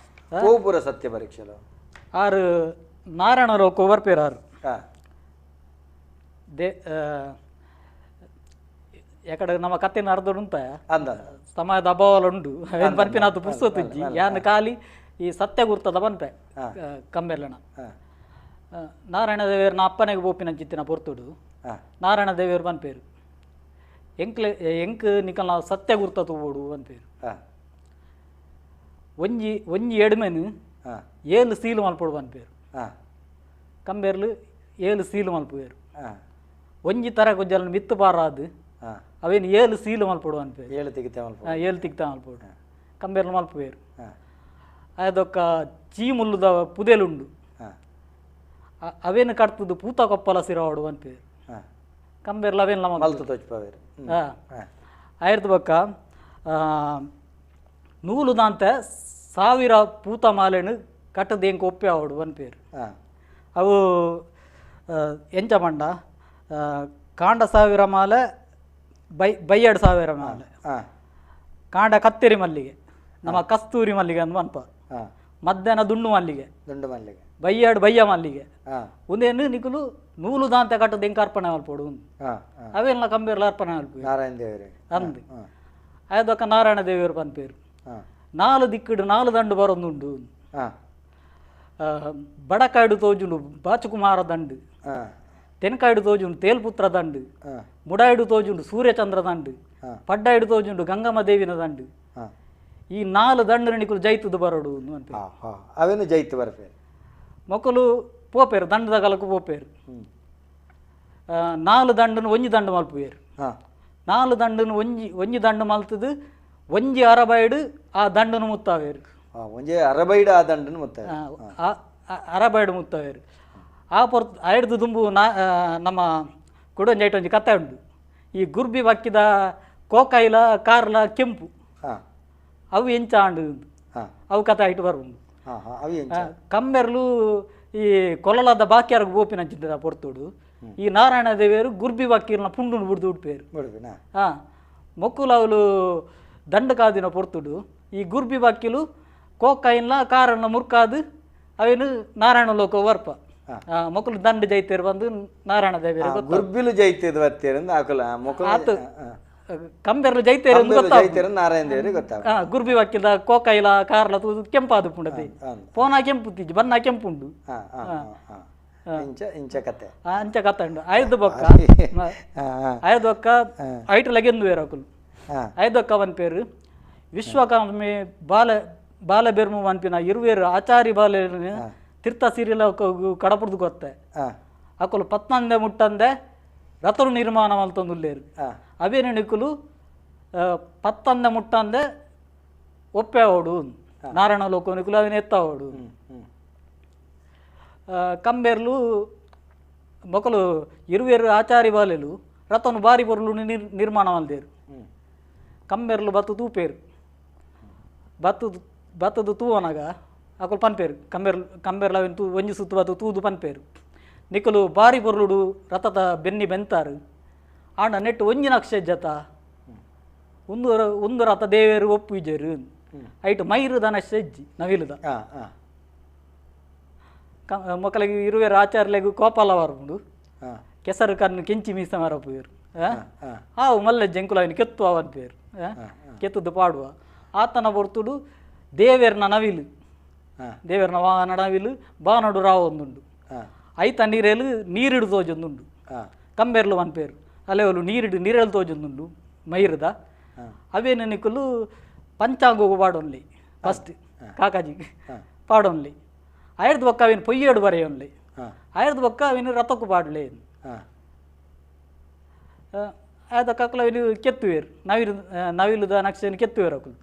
ಪೂರ ಸತ್ಯ ಪರೀಕ್ಷೆ ಆರು ನಾರಾಯಣ ಲೋಕ ಬರ್ಪೇರು ಆರು they ಯಾಕಡೆ ನಮ್ಮ ಕಥೆನ ಅರ್ಧ ಉಂಟ ಸಮಯದ ಅಭಾವ ಉಂಡು ಪನ್ಪಿನಾತು ಪುರ್ಸೊತ್ತಿಜ್ಜಿ ಯಾನ್ ಖಾಲಿ ಈ ಸತ್ಯ ಗುರ್ತದ ಪನ್ಪೆ ಕಂಬೆರ್ಲನ ನಾರಾಯಣ ದೇವೇರ್ನ ಅಪ್ಪನೆಗೆ ಬೋಪಿನ ಚಿತ್ತಿನ ಪೊರ್ತುಡು ನಾರಾಯಣ ದೇವೇರು ಪನ್ಪೇರು ಎಂಕ್ಲೆ ಎಂಕ್ ನಿಕಲ್ನ ಸತ್ಯ ಗುರ್ತ ತೂಬೋಡು ಪನ್ಪೇರು ಒಂಜಿ ಒಂಜಿ ಎಡ್ಮೆನು 7 ಸೀಲು ಮಲ್ಪೋಡು ಪನ್ಪೇರು ಕಂಬೇರ್ಲು 7 ಸೀಲು ಮಲ್ಪುವೇರು ಒಂಜಿ ತರ ಗುಜ್ಜಲ ಮಿತ್ತು ಪಾರಾದು ಅವೇನು 7 ಸೀಲು ಮಲ್ಪೋಡು ಪನ್ಪೇರು 7 ತಿಗಿತ ಮಲ್ಪೋಡು 7 ತಿಗಿತ ಮಲ್ಪೋಡು ಕಂಬೇರ್ಲು ಮಲ್ಪುವೇರು ಅದೊಕ್ಕ ಚೀಮುಲ್ಲುದ ಪುದೆಲುಂಡು ಅವೇನು ಕಟ್ತದ್ದು ಪೂತ ಕೊಪ್ಪಲ ಸಿರವಾಡು ಪನ್ಪೇರು ಕಂಬೇರ್ಲು ಅವೇನು ಮಲ್ತು ತೋಚ್ಪವೇರು ಆಯ್ತು ಬೊಕ್ಕ ನೂಲುದಾಂತೆ 1000 ಪೂತ ಮಾಲೆನು ಕಟ್ಟದ ಎಂಕ್ ಒಪ್ಪೆ ಆವಡು ಪನ್ಪೇರು ಅವು ಎಂಚ ಪಂಡ ಕಾಂಡ 1000 ಮಾಲೆ ಬೈಯಡ್ 1000 ಮಾಲೆ ಕಾಂಡ ಕತ್ತೇರಿ ಮಲ್ಲಿಗೆ ನಮ್ಮ ಕಸ್ತೂರಿ ಮಲ್ಲಿಗೆ ಅಂದ್ ಪನ್ಪ ಮಧ್ಯಾಹ್ನ ದುಂಡು ಮಲ್ಲಿಗೆ ದುಂಡು ಮಲ್ಲಿಗೆ ಬೈಯಾಡು ಬಯ್ಯ ಮಲ್ಲಿಗೆ ಒಂದೇನು ನಿಕುಲು ನೂಲು ದಾಂತೆ ಕಟ್ಟದ ಎಂಕ್ ಅರ್ಪಣೆ ಮಲ್ಪೋಡು ಅವೆಲ್ಲ ಕಂಬೇರ್ಲ ಅರ್ಪಣೆ ಮಲ್ಪು ನಾರಾಯಣ ದೇವರು ಅಂದ್ ಅದೊಕ್ಕ ನಾರಾಯಣ ದೇವರು ಪನ್ಪೇರು 4 ದಿಕ್ಕುಡು 4 ದಂಡು ಬರೊಂದುಂಡು ಬಡಕಾಯ್ಡು ತೋಜುಂಡು ಬಾಚುಕುಮಾರ ದಂಡು ತೆನ್ಕಾಯ್ಡು ತೋಜುಂಡು ತೇಲ್ಪುತ್ರ ದಂಡು ಮುಡಾಯ್ಡು ತೋಜುಂಡು ಸೂರ್ಯಚಂದ್ರ ದಂಡು ಪಡ್ಡಾಯ್ಡು ತೋಜುಂಡು ಗಂಗಮ್ಮ ದೇವಿನ ದಂಡು ಈ 4 ದಂಡು ನಿಕುಲು ಜೈತುದು ಬರೋಡು ಅಂತ ಅವೇನು ಜೈತು ಬರ್ಪೇರು ಮೊಕ್ಕಲು ಪೋಪೇರು ದಂಡದ ಕಲಕು ಪೋಪೇರು 4 ದಂಡನು ಒಂಜಿ ದಂಡು ಮಲ್ಪುವೇರು 4 ದಂಡನು ಒಂಜಿ ಒಂಜಿ ದಂಡು ಮಲ್ತದು ಒಂಜಿ ಅರಬೈಡು ಆ ದಂಡನು ಮುತ್ತಾವೇರು ಒಂಜಿ ಅರಬೈಡು ಆ ದಂಡನು ಮುತ್ತಾವೇರು ಅರಬೈಡು ಮುತ್ತಾವೇರು ಆ ಪೊರ್ತು ಐಡ್ದು ದುಂಬು ನಾ ನಮ್ಮ ಕುಡೊಂಜಿ ಐಟ್ ಒಂಜಿ ಕತೆ ಉಂಡು ಈ ಗುರ್ಬಿ ಬಕ್ಕಿದ ಕೋಕೈಲ ಕಾರ್ಲ ಕೆಂಪು ಅವು ಎಂಚ ಆಂಡು ಅವು ಕತೆ ಐಟ್ ಬರುಂಡು ಕಂಬೆರ್ಲು ಈ ಕೊಲಲಾದ ಬಾಕಿಯಾರ್ಗು ಬೋಪಿನಂಚಿದ್ದ ಪೊರ್ತುಡು ಈ ನಾರಾಯಣ ದೇವಿಯರು ಗುರ್ಬಿ ಬಾಕಿರ್ನ ಪುಂಡುನು ಬುಡ್ದು ಉಡ್ಪೇರು ಮೊಕ್ಕುಲು ಅವಳು ದಂಡ ಕಾದಿನ ಪೊರ್ತುಡು ಈ ಗುರ್ಬಿ ಬಾಕಿಲು ಕೋಕೈನ್ಲ ಕಾರನ್ನ ಮುರ್ಕಾದು ಅವೇನು ನಾರಾಯಣ ಲೋಕ ವರ್ಪ ಮೊಕ್ಕಲು ದಂಡ ಜೈತೇರು ಬಂದು ನಾರಾಯಣ ದೇವಿಯರು ಗುರ್ಬಿಲು ಜೈತೇದು ಬರ್ತೀರ ಆತು ಕಂಬೆರ್ಲು ಜೈತೇರು ಜೈತೇರು ನಾರಾಯಣ ದೇವರಿಗೆ ಗೊತ್ತಾಗ ಗುರ್ಬಿ ಬಾಕಿದ ಕೋಕೈಲ ಕಾರ್ಲ ತೂದು ಕೆಂಪಾದು ಪುಂಡತಿ ಪೋನ ಕೆಂಪು ತಿಜ್ಜಿ ಬನ್ನ ಕೆಂಪುಂಡು ಇಂಚ ಇಂಚ ಕತೆ ಅಂಚ ಕತೆ ಉಂಡು ಐದು ಬೊಕ್ಕ ಐದು ಬೊಕ್ಕ ಐಟು ಲಗೆಂದು ಬೇರೆ ಅಕುಲು ಐದೊಕ್ಕ ಪನ್ಪೇರು ವಿಶ್ವಕರ್ಮಿ ಬಾಲ ಬಾಲ ಬೆರ್ಮು ಪನ್ಪಿನ ಇರುವೇರು ಆಚಾರಿ ಬಾಲೆ ತೀರ್ಥ ಸೀರಿಯಲ್ ಕಡಪುಡ್ದು ಗೊತ್ತೆ ಅಕುಲು ಪತ್ನಂದೆ ಮುಟ್ಟಂದೆ ರಥರು ನಿರ್ಮಾಣ ಮಲ್ತೊಂದುಲ್ಲೇರು ಅವೇನು ನಿಕುಲು ಪತ್ತಂದೆ ಮುಟ್ಟಂದೆ ಒಪ್ಪೆ ಓಡು ನಾರಾಯಣ ಲೋಕ ನಿಕುಲು ಅವೇನು ಎತ್ತ ಓಡು ಕಂಬೇರ್ಲು ಮೊಕಲು ಇರುವೇರು ಆಚಾರಿ ಬಾಲೆಲು ರಥನು ಬಾರಿ ಬೊರ್ಲು ನಿರ್ಮಾಣ ಮಲ್ದೇರು ಕಂಬೇರ್ಲು ಬತ್ತು ತೂಪೇರು ಬತ್ತು ಬತ್ತದು ತೂವನಾಗ ಅಕುಲು ಪನ್ಪೇರು ಕಂಬೇರ್ಲು ಕಂಬೇರ್ಲು ಅವೇನು ತೂ ಒಂಜಿ ಸುತ್ತು ಬತ್ತು ತೂದು ಪನ್ಪೇರು ನಿಕುಲು ಬಾರಿ ಬೊರ್ಲುಡು ರಥದ ಬೆನ್ನಿ ಬೆಂತಾರು ಆಂಡ ನೆಟ್ಟು ಒಂಜಿ ನಕ್ಷೆ ಜತ ಒಂದು ಒಂದು ರಥ ದೇವೇರು ಒಪ್ಪು ಇಜೇರು ಐಟು ಮೈರುದ ನಕ್ಷೆ ಇಜ್ಜಿ ನವಿಲುದ ಮಕ್ಕಳಿಗೆ ಇರುವೇರು ಆಚಾರ್ಲೆಗು ಕೋಪಾಲ ವಾರ್ಪುಂಡು ಕೆಸರು ಕಣ್ಣು ಕೆಂಚಿ ಮೀಸ ಮಾರಪುವೇರು ಆವು ಮಲ್ಲೆ ಜಂಕುಲ ಅವನು ಕೆತ್ತು ಅವನ್ ಪೇರು ಕೆತ್ತದ್ದು ಪಾಡುವ ಆತನ ಬರ್ತುಡು ದೇವೇರ್ನ ನವಿಲು ದೇವೇರ್ನ ವಾಹನ ನವಿಲು ಬಾನಡು ರಾವ್ ಒಂದುಂಡು ಐತ ನೀರೇಲು ನೀರಿಡು ತೋಜೊಂದುಂಡು ಕಂಬೇರ್ಲು ಪನ್ಪೇರು ಅಲ್ಲೇವಲು ನೀರಿಡು ನೀರೇಳು ತೋಜೊಂದುಂಡು ಮೈರುದ ಅವೇನು ನಿಕುಲು ಪಂಚಾಂಗು ಪಾಡೊನ್ಲಿ ಫಸ್ಟ್ ಕಾಕಾಜಿ ಪಾಡೊನ್ಲಿ ಆಯ್ದು ಬೊಕ್ಕ ಅವೇನು ಪೊಯ್ಯೇಡು ಬರೆಯೊನ್ಲಿ ಆಯ್ದು ಬೊಕ್ಕ ಅವೇನು ರಥಕ್ಕೂ ಪಾಡ್ಲೆ ಆಯ್ದ ಅಕುಲು ಅವೇನು ಕೆತ್ತುವೇರು ನವಿಲು ನವಿಲುದ ನಕ್ಷೆಯನ್ನು ಕೆತ್ತುವೇರು ಅಕುಲು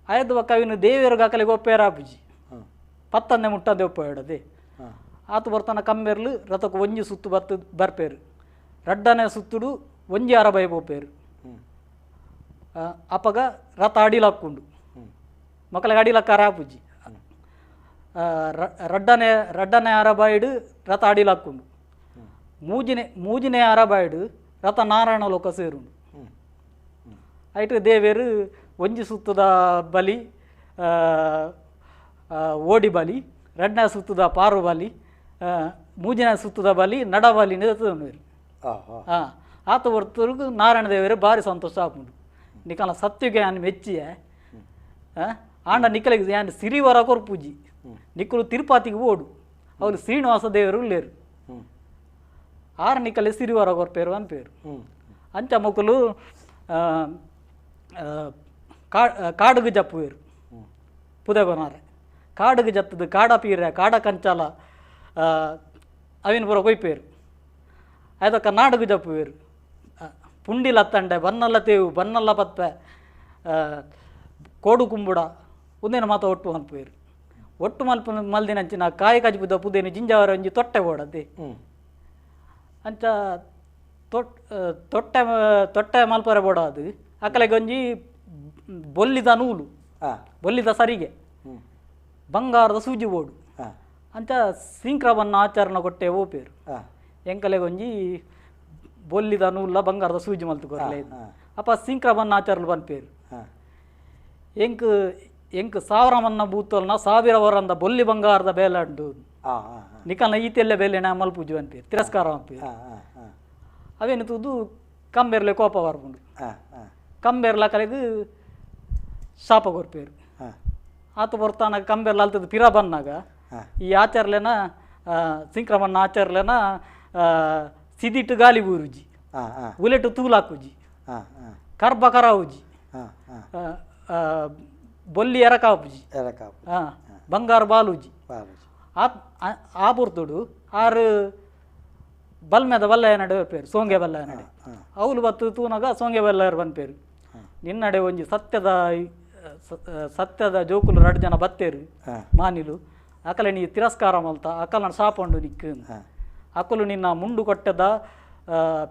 ಆಯ್ದು ಬೊಕ್ಕ ಅವೇನು ದೇವೇರು ಗಾಕಲಿಗೆ ಒಪ್ಪೇರ ಆಪುಜಿ ಪತ್ತಂದೆ ಮುಟ್ಟಂದೆ ಒಪ್ಪೇಡದೆ ಆತು ಬರ್ತಾನ ಕಂಬೇರ್ಲು ರಥಕ್ಕೆ ಒಂಜಿ ಸುತ್ತು ಬತ್ತು ಬರ್ಪೇರು ರಡ್ಡನೆ ಸುತ್ತುಡು ಒಂಜಿ ಅರಬೈ ಪೋಪೇರು ಅಪಗ ರಥ ಅಡಿಲಾಕೊಂಡು ಮಕ್ಕಳಿಗೆ ಅಡಿಲಕ್ಕಾರ ಆಪುಜಿ ರಡ್ಡನೆ ರಡ್ಡನೆ ಅರಬಾಯಿಡು ರಥ ಅಡಿಲಾಕೊಂಡು ಮೂಜಿನೆ ಮೂಜಿನೆ ಅರಬಾಯಿಡು ರಥ ನಾರಾಯಣ ಲೋಕ ಸೇರುಂಡು. ಐಟ್ ದೇವೇರು ಒಂಜಿ ಸುತ್ತದ ಬಲಿ ಓಡಿ ಬಲಿ, ರಡ್ಡನೇ ಸುತ್ತದ ಪಾರು ಬಲಿ, ಮೂಜಿನ ಸುತ್ತದ ಬಲಿ ನಡಬಲಿ ನಿದತುಂಡು. ಹಾಂ ಆತ ಹೊರ್ತರ್ಗು ನಾರಾಯಣ ದೇವರು ಭಾರಿ ಸಂತೋಷ ಆಪುಂಡು. ನಿಕಲ ಸತ್ಯಗೆ ಯಾನ್ ಮೆಚ್ಚಿಯೆ ಆಂಡ ನಿಕಲಿಗೆ ಯಾನ್ ಸಿರಿವರ ಕೊರ್ಪೂಜಿ ನಿಕ್ಕಲು ತಿರುಪತಿಗೆ ಓಡು ಅವಳು ಶ್ರೀನಿವಾಸ ದೇವರು ಲೇರು ಆರು ನಿಕಲೆ ಸಿರಿವರ ಕೊರ್ಪೇರು ಅನ್ಪೇರು. ಅಂಚ ಮೊಕಲು ಕಾಡುಗು ಜಪ್ಪುವೇರು ಪುದೆಗೊನಾರೆ ಕಾಡುಗು ಜತ್ತದು ಕಾಡ ಪೀರೆ ಕಾಡ ಕಂಚಾಲ ಅವಿನ ಪೂರ ಕೊಯ್ಪೇರು. ಅದಕ್ಕ ನಾಡುಗು ಜಪ್ಪುವೇರು ಪುಂಡಿಲ ತಂಡೆ ಬನ್ನಲ್ಲ ತೇವು ಬನ್ನಲ್ಲ ಪತ್ಪೆ ಕೋಡು ಕುಂಬುಡ ಒಂದೇನು ಮಾತ ಒಟ್ಟು ಮಲ್ಪುವೇರು. ಒಟ್ಟು ಮಲ್ಪ ಮಲ್ದಿನಂಚಿನ ಕಾಯಿ ಕಜ್ಬುದ ಪುದೇನು ಜಿಂಜಾವರ ಒಂಜಿ ತೊಟ್ಟೆ ಬೋಡದೆ ಅಂಚ ತೊಟ್ಟೆ ತೊಟ್ಟೆ ಮಲ್ಪರೆ ಬೋಡ ಅದು ಅಕಲೆಗೆ ಒಂಜಿ ಬೊಲ್ಲಿದ ನೂಲು ಬೊಲ್ಲಿದ ಸರಿಗೆ ಬಂಗಾರದ ಸೂಜಿ ಬೋಡು ಅಂಚ ಸಿಂಕ್ರವನ್ನ ಆಚರಣೆ ಕೊಟ್ಟೆ ಓಪೇರು. ಎಂಕಲೆಗೆ ಒಂಜಿ ಬೊಲ್ಲಿದ ನೂಲ ಬಂಗಾರದ ಸೂಜಿ ಮಲ್ತು ಕೊರಲೆ ಅಪ್ಪ ಸಿಂಕ್ರವನ್ನ ಆಚರಣೆ ಬನ್ಪೇರು. ಎಂಕ್ ಎಂಕ್ ಸಾವಿರಮನ್ನ ಬೂತಲ್ನ ಸಾವಿರ ವರಂದ ಬೊಲ್ಲಿ ಬಂಗಾರದ ಬೇಲೆ ಉಂಟು ನಿಕಲ್ನ ಈತೆಲ್ಲ ಬೇಲೆ ಮಲ್ಪೂಜು ಅನ್ಪೇರು ತಿರಸ್ಕಾರ ಅನ್ಪೇರು. ಅವೇನು ತೂದು ಕಂಬೇರ್ಲೆ ಕೋಪ ಬರ್ಪುಂಡು ಕಂಬೇರ್ಲ ಕಲೆಗ್ ಶಾಪ ಕೊರ್ಪೇರು. ಆತ ಬರ್ತಾನಾಗ ಕಂಬೇರ್ಲ ಅಲ್ತದ ಪಿರ ಬನ್ನಾಗ ಈ ಆಚಾರ್ಲೆನ ಸಿಂಕ್ರಮನ್ನ ಆಚಾರ್ಲೆನ ಸಿದಿಟ್ಟು ಗಾಲಿ ಬೂರುಜಿ ಉಲೆಟು ತೂಲಾಕುಜಿ ಕರ್ಬ ಕರಾವುಜಿ ಬೊಲ್ಲಿ ಎರಕಾಪುಜಿ ಬಂಗಾರ ಬಾಲೂಜಿ ಆ ಪೊರ್ತುಡು ಆರು ಬಲ್ಮೆದ ಬಲ್ಲಯ್ಯ ನಡೆ ಪೇರು ಸೋಂಗೆ ಬಲ್ಲಯ್ಯ ನಡೆ ಅವಳು ಬತ್ತು ತೂನಾಗ ಸೋಂಗೆ ಬಲ್ಲಯ್ಯರು ಬಂದ್ಪೇರು. ನಿನ್ನಡೆ ಒಂಜಿ ಸತ್ಯದ ಸತ್ಯದ ಜೋಕುಲು ರಡ್ ಜನ ಬತ್ತೇರು ಮಾನಿಲು ಅಕಲೆ ನೀ ತಿರಸ್ಕಾರ ಮಲ್ತ ಅಕಲನ ಶಾಪಂಡು ನಿಕ್ಕು ಅಕಲು ನಿನ್ನ ಮುಂಡು ಕೊಟ್ಟದ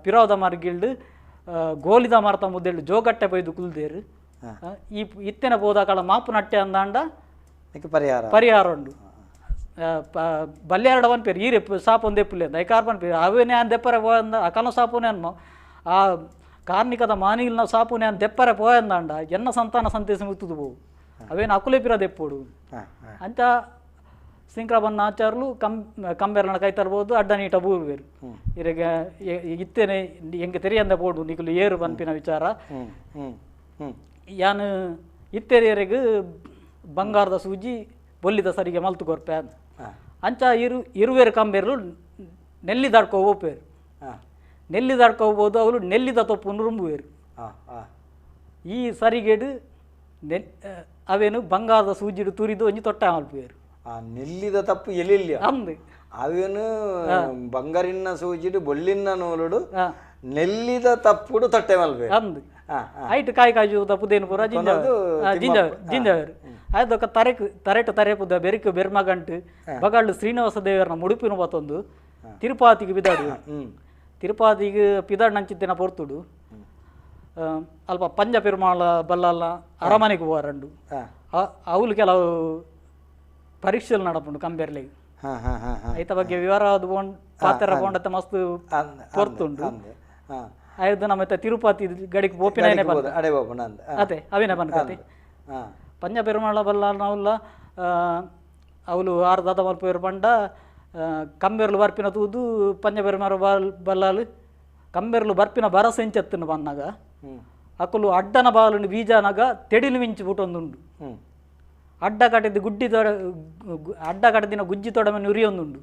ಪಿರೋದ ಮರ್ಗಿಲ್ಡು ಗೋಲಿದ ಮಾರ್ತ ಮುದ್ದೆಳ್ಳು ಜೋಗಟ್ಟೆ ಬೈದು ಕುಲ್ದೇರು ಈ ಇತ್ತೆನ ಬೋದಾಕಳ ಮಾಪು ನಟ್ಟೆ ಅಂದಾಂಡ ಪರಿಹಾರ ಪರಿಹಾರ ಉಂಡು ಬಲ್ಯಾರಡ ಪೇರು ಈರೆ ಸಾಪು ಒಂದೇ ಪುಲ್ಲೆ ಅಂದ ಐಕಾರ್ ಪೇರು ಅವೇನೇ ಅನ್ ದೆಪ್ಪರೆ ಪೋಯಂದ ಅಕಲ ಸಾಪುನೇ ಅನ್ಮ ಆ ಕಾರ್ನಿಕದ ಮಾನಿಲ್ನ ಸಾಪುನೇ ಅನ್ ದೆಪ್ಪರೆ ಪೋಯಂದಾಂಡ ಎನ್ನ ಸಂತಾನ ಸಂತೇಶ ಮುತ್ತುದು ಬೋವು ಅವೇನು ಅಕುಲೆ ಪಿರ ದೆಪ್ಪೋಡು ಅಂತ ಸಿಂಕ್ರಬನ್ನ ಆಚಾರ್ಲು ಕಂಬೇರ್ಲನ ಕೈ ತರ್ಬೋದು ಅಡ್ಡ ನೀಟ ಬೂರ್ವೇರು ಇರೆಗೆ ಇತ್ತೇನೆ ಎಂಗೆ ತೆರಿಯಂದ ಬೋಡು ನಿಕಲು ಏರು ಬನ್ಪಿನ ವಿಚಾರ ಯಾನು ಇತ್ತೆರೆಯರೆಗ್ ಬಂಗಾರದ ಸೂಜಿ ಬೊಲ್ಲಿದ ಸರಿಗೆ ಮಲ್ತು ಕೊರ್ಪೆ ಅಂಚ ಇರು ಇರುವೇರು ಕಂಬೇರ್ಲು ನೆಲ್ಲಿ ದಾಡ್ಕೊ ಹೋಪೇರು ನೆಲ್ಲಿ ದಾಡ್ಕೊ ಹೋಗ್ಬೋದು ಅವಳು ನೆಲ್ಲಿದ ತೊಪ್ಪು ನುರುಂಬುವೇರು. ಈ ಸರಿಗೇಡು ನೆಲ್ ಅವೇನು ಬಂಗಾರದ ಸೂಜಿಡು ತುರಿದು ಒಂಜಿ ತೊಟ್ಟ ಮಲ್ಪುವೇರು. ಆ ನೆಲ್ಲಿದ ತಪ್ಪು ಎಲ್ಲಿಲ್ಲ ಅಂದು ಅವೇನು ಬಂಗಾರಿನ ಸೂಜಿಡು ಬೊಳ್ಳಿನ ನೂಲುಡು ನೆಲ್ಲಿದ ತಪ್ಪುಡು ತೊಟ್ಟೆ ಮಲ್ಪೇರು ಅಂದು ಐಟ್ ಕಾಯಿ ಕಾಜು ತಪ್ಪುದೇನು ಪೂರ ಜಿಂಜಾವೇರು ಜಿಂಜಾವೇರು ಆಯ್ದೊಕ್ಕ ತರೆಕ್ ತರೆಟು ತರೆಪುದ ಬೆರಿಕು ಬೆರ್ಮಗಂಟು ಬಗಳ್ಳು ಶ್ರೀನಿವಾಸ ದೇವರನ ಮುಡುಪಿನ ಬತ್ತೊಂದು ತಿರುಪತಿಗೆ ಬಿದಾಡು ತಿರುಪತಿಗೆ ಪಿದಾಡು ನಂಚಿತ್ತಿನ ಪೊರ್ತುಡು ಅಲ್ಪ ಪಂಜ ಪೆರುಮಾಳ ಬಲ್ಲಲ್ಲ ಅರಮನೆಗೆ ಹೋರಂಡು ಅವಳು ಕೆಲವು ಪರೀಕ್ಷೆలు ನಡಪುಂಡು ಕಂಬೇರ್ಲೆಗ್ ಐತ ಬಗ್ಗೆ ವಿವರ ಅದು ಬೋಂಡ್ ಪಾತ್ರ ಬೋಂಡತ್ತ ಮಸ್ತ್ ಪೊರ್ತುಂಡು ಆಯ್ದು ನಮ್ಮ ತಿರುಪತಿ ಗಡಿಗೆ ಬೋಪಿನ ಅದೇ ಅವಿನ ಬಂದ ಪಂಜ ಪೆರುಮಾಳ ಬಲ್ಲ ನಾವುಲ್ಲ ಅವಳು ಆರು ದಾದ ಮಲ್ಪೇರು ಪಂಡ ಕಂಬೇರ್ಲು ಬರ್ಪಿನ ತೂದು ಪಂಜ ಪೆರುಮಾಳ ಬಾಲ್ ಬಲ್ಲಾಲು ಕಂಬೇರ್ಲು ಬರ್ಪಿನ ಬರಸ ಎಂಚತ್ತನ್ನು ಬನ್ನಾಗ ಅಕುಲು ಅಡ್ಡನ ಬಾಲುಂಡು ಬೀಜನಾಗ ತೆಡಿಲು ಮಿಂಚು ಬುಟೊಂದುಂಡು ಅಡ್ಡ ಕಟ್ಟಿದ್ದು ಗುಡ್ಡಿ ತೊಡ ಅಡ್ಡ ಕಟ್ಟದಿನ ಗುಜ್ಜಿ ತೊಡಮೆ ನುರಿಯೊಂದುಂಡು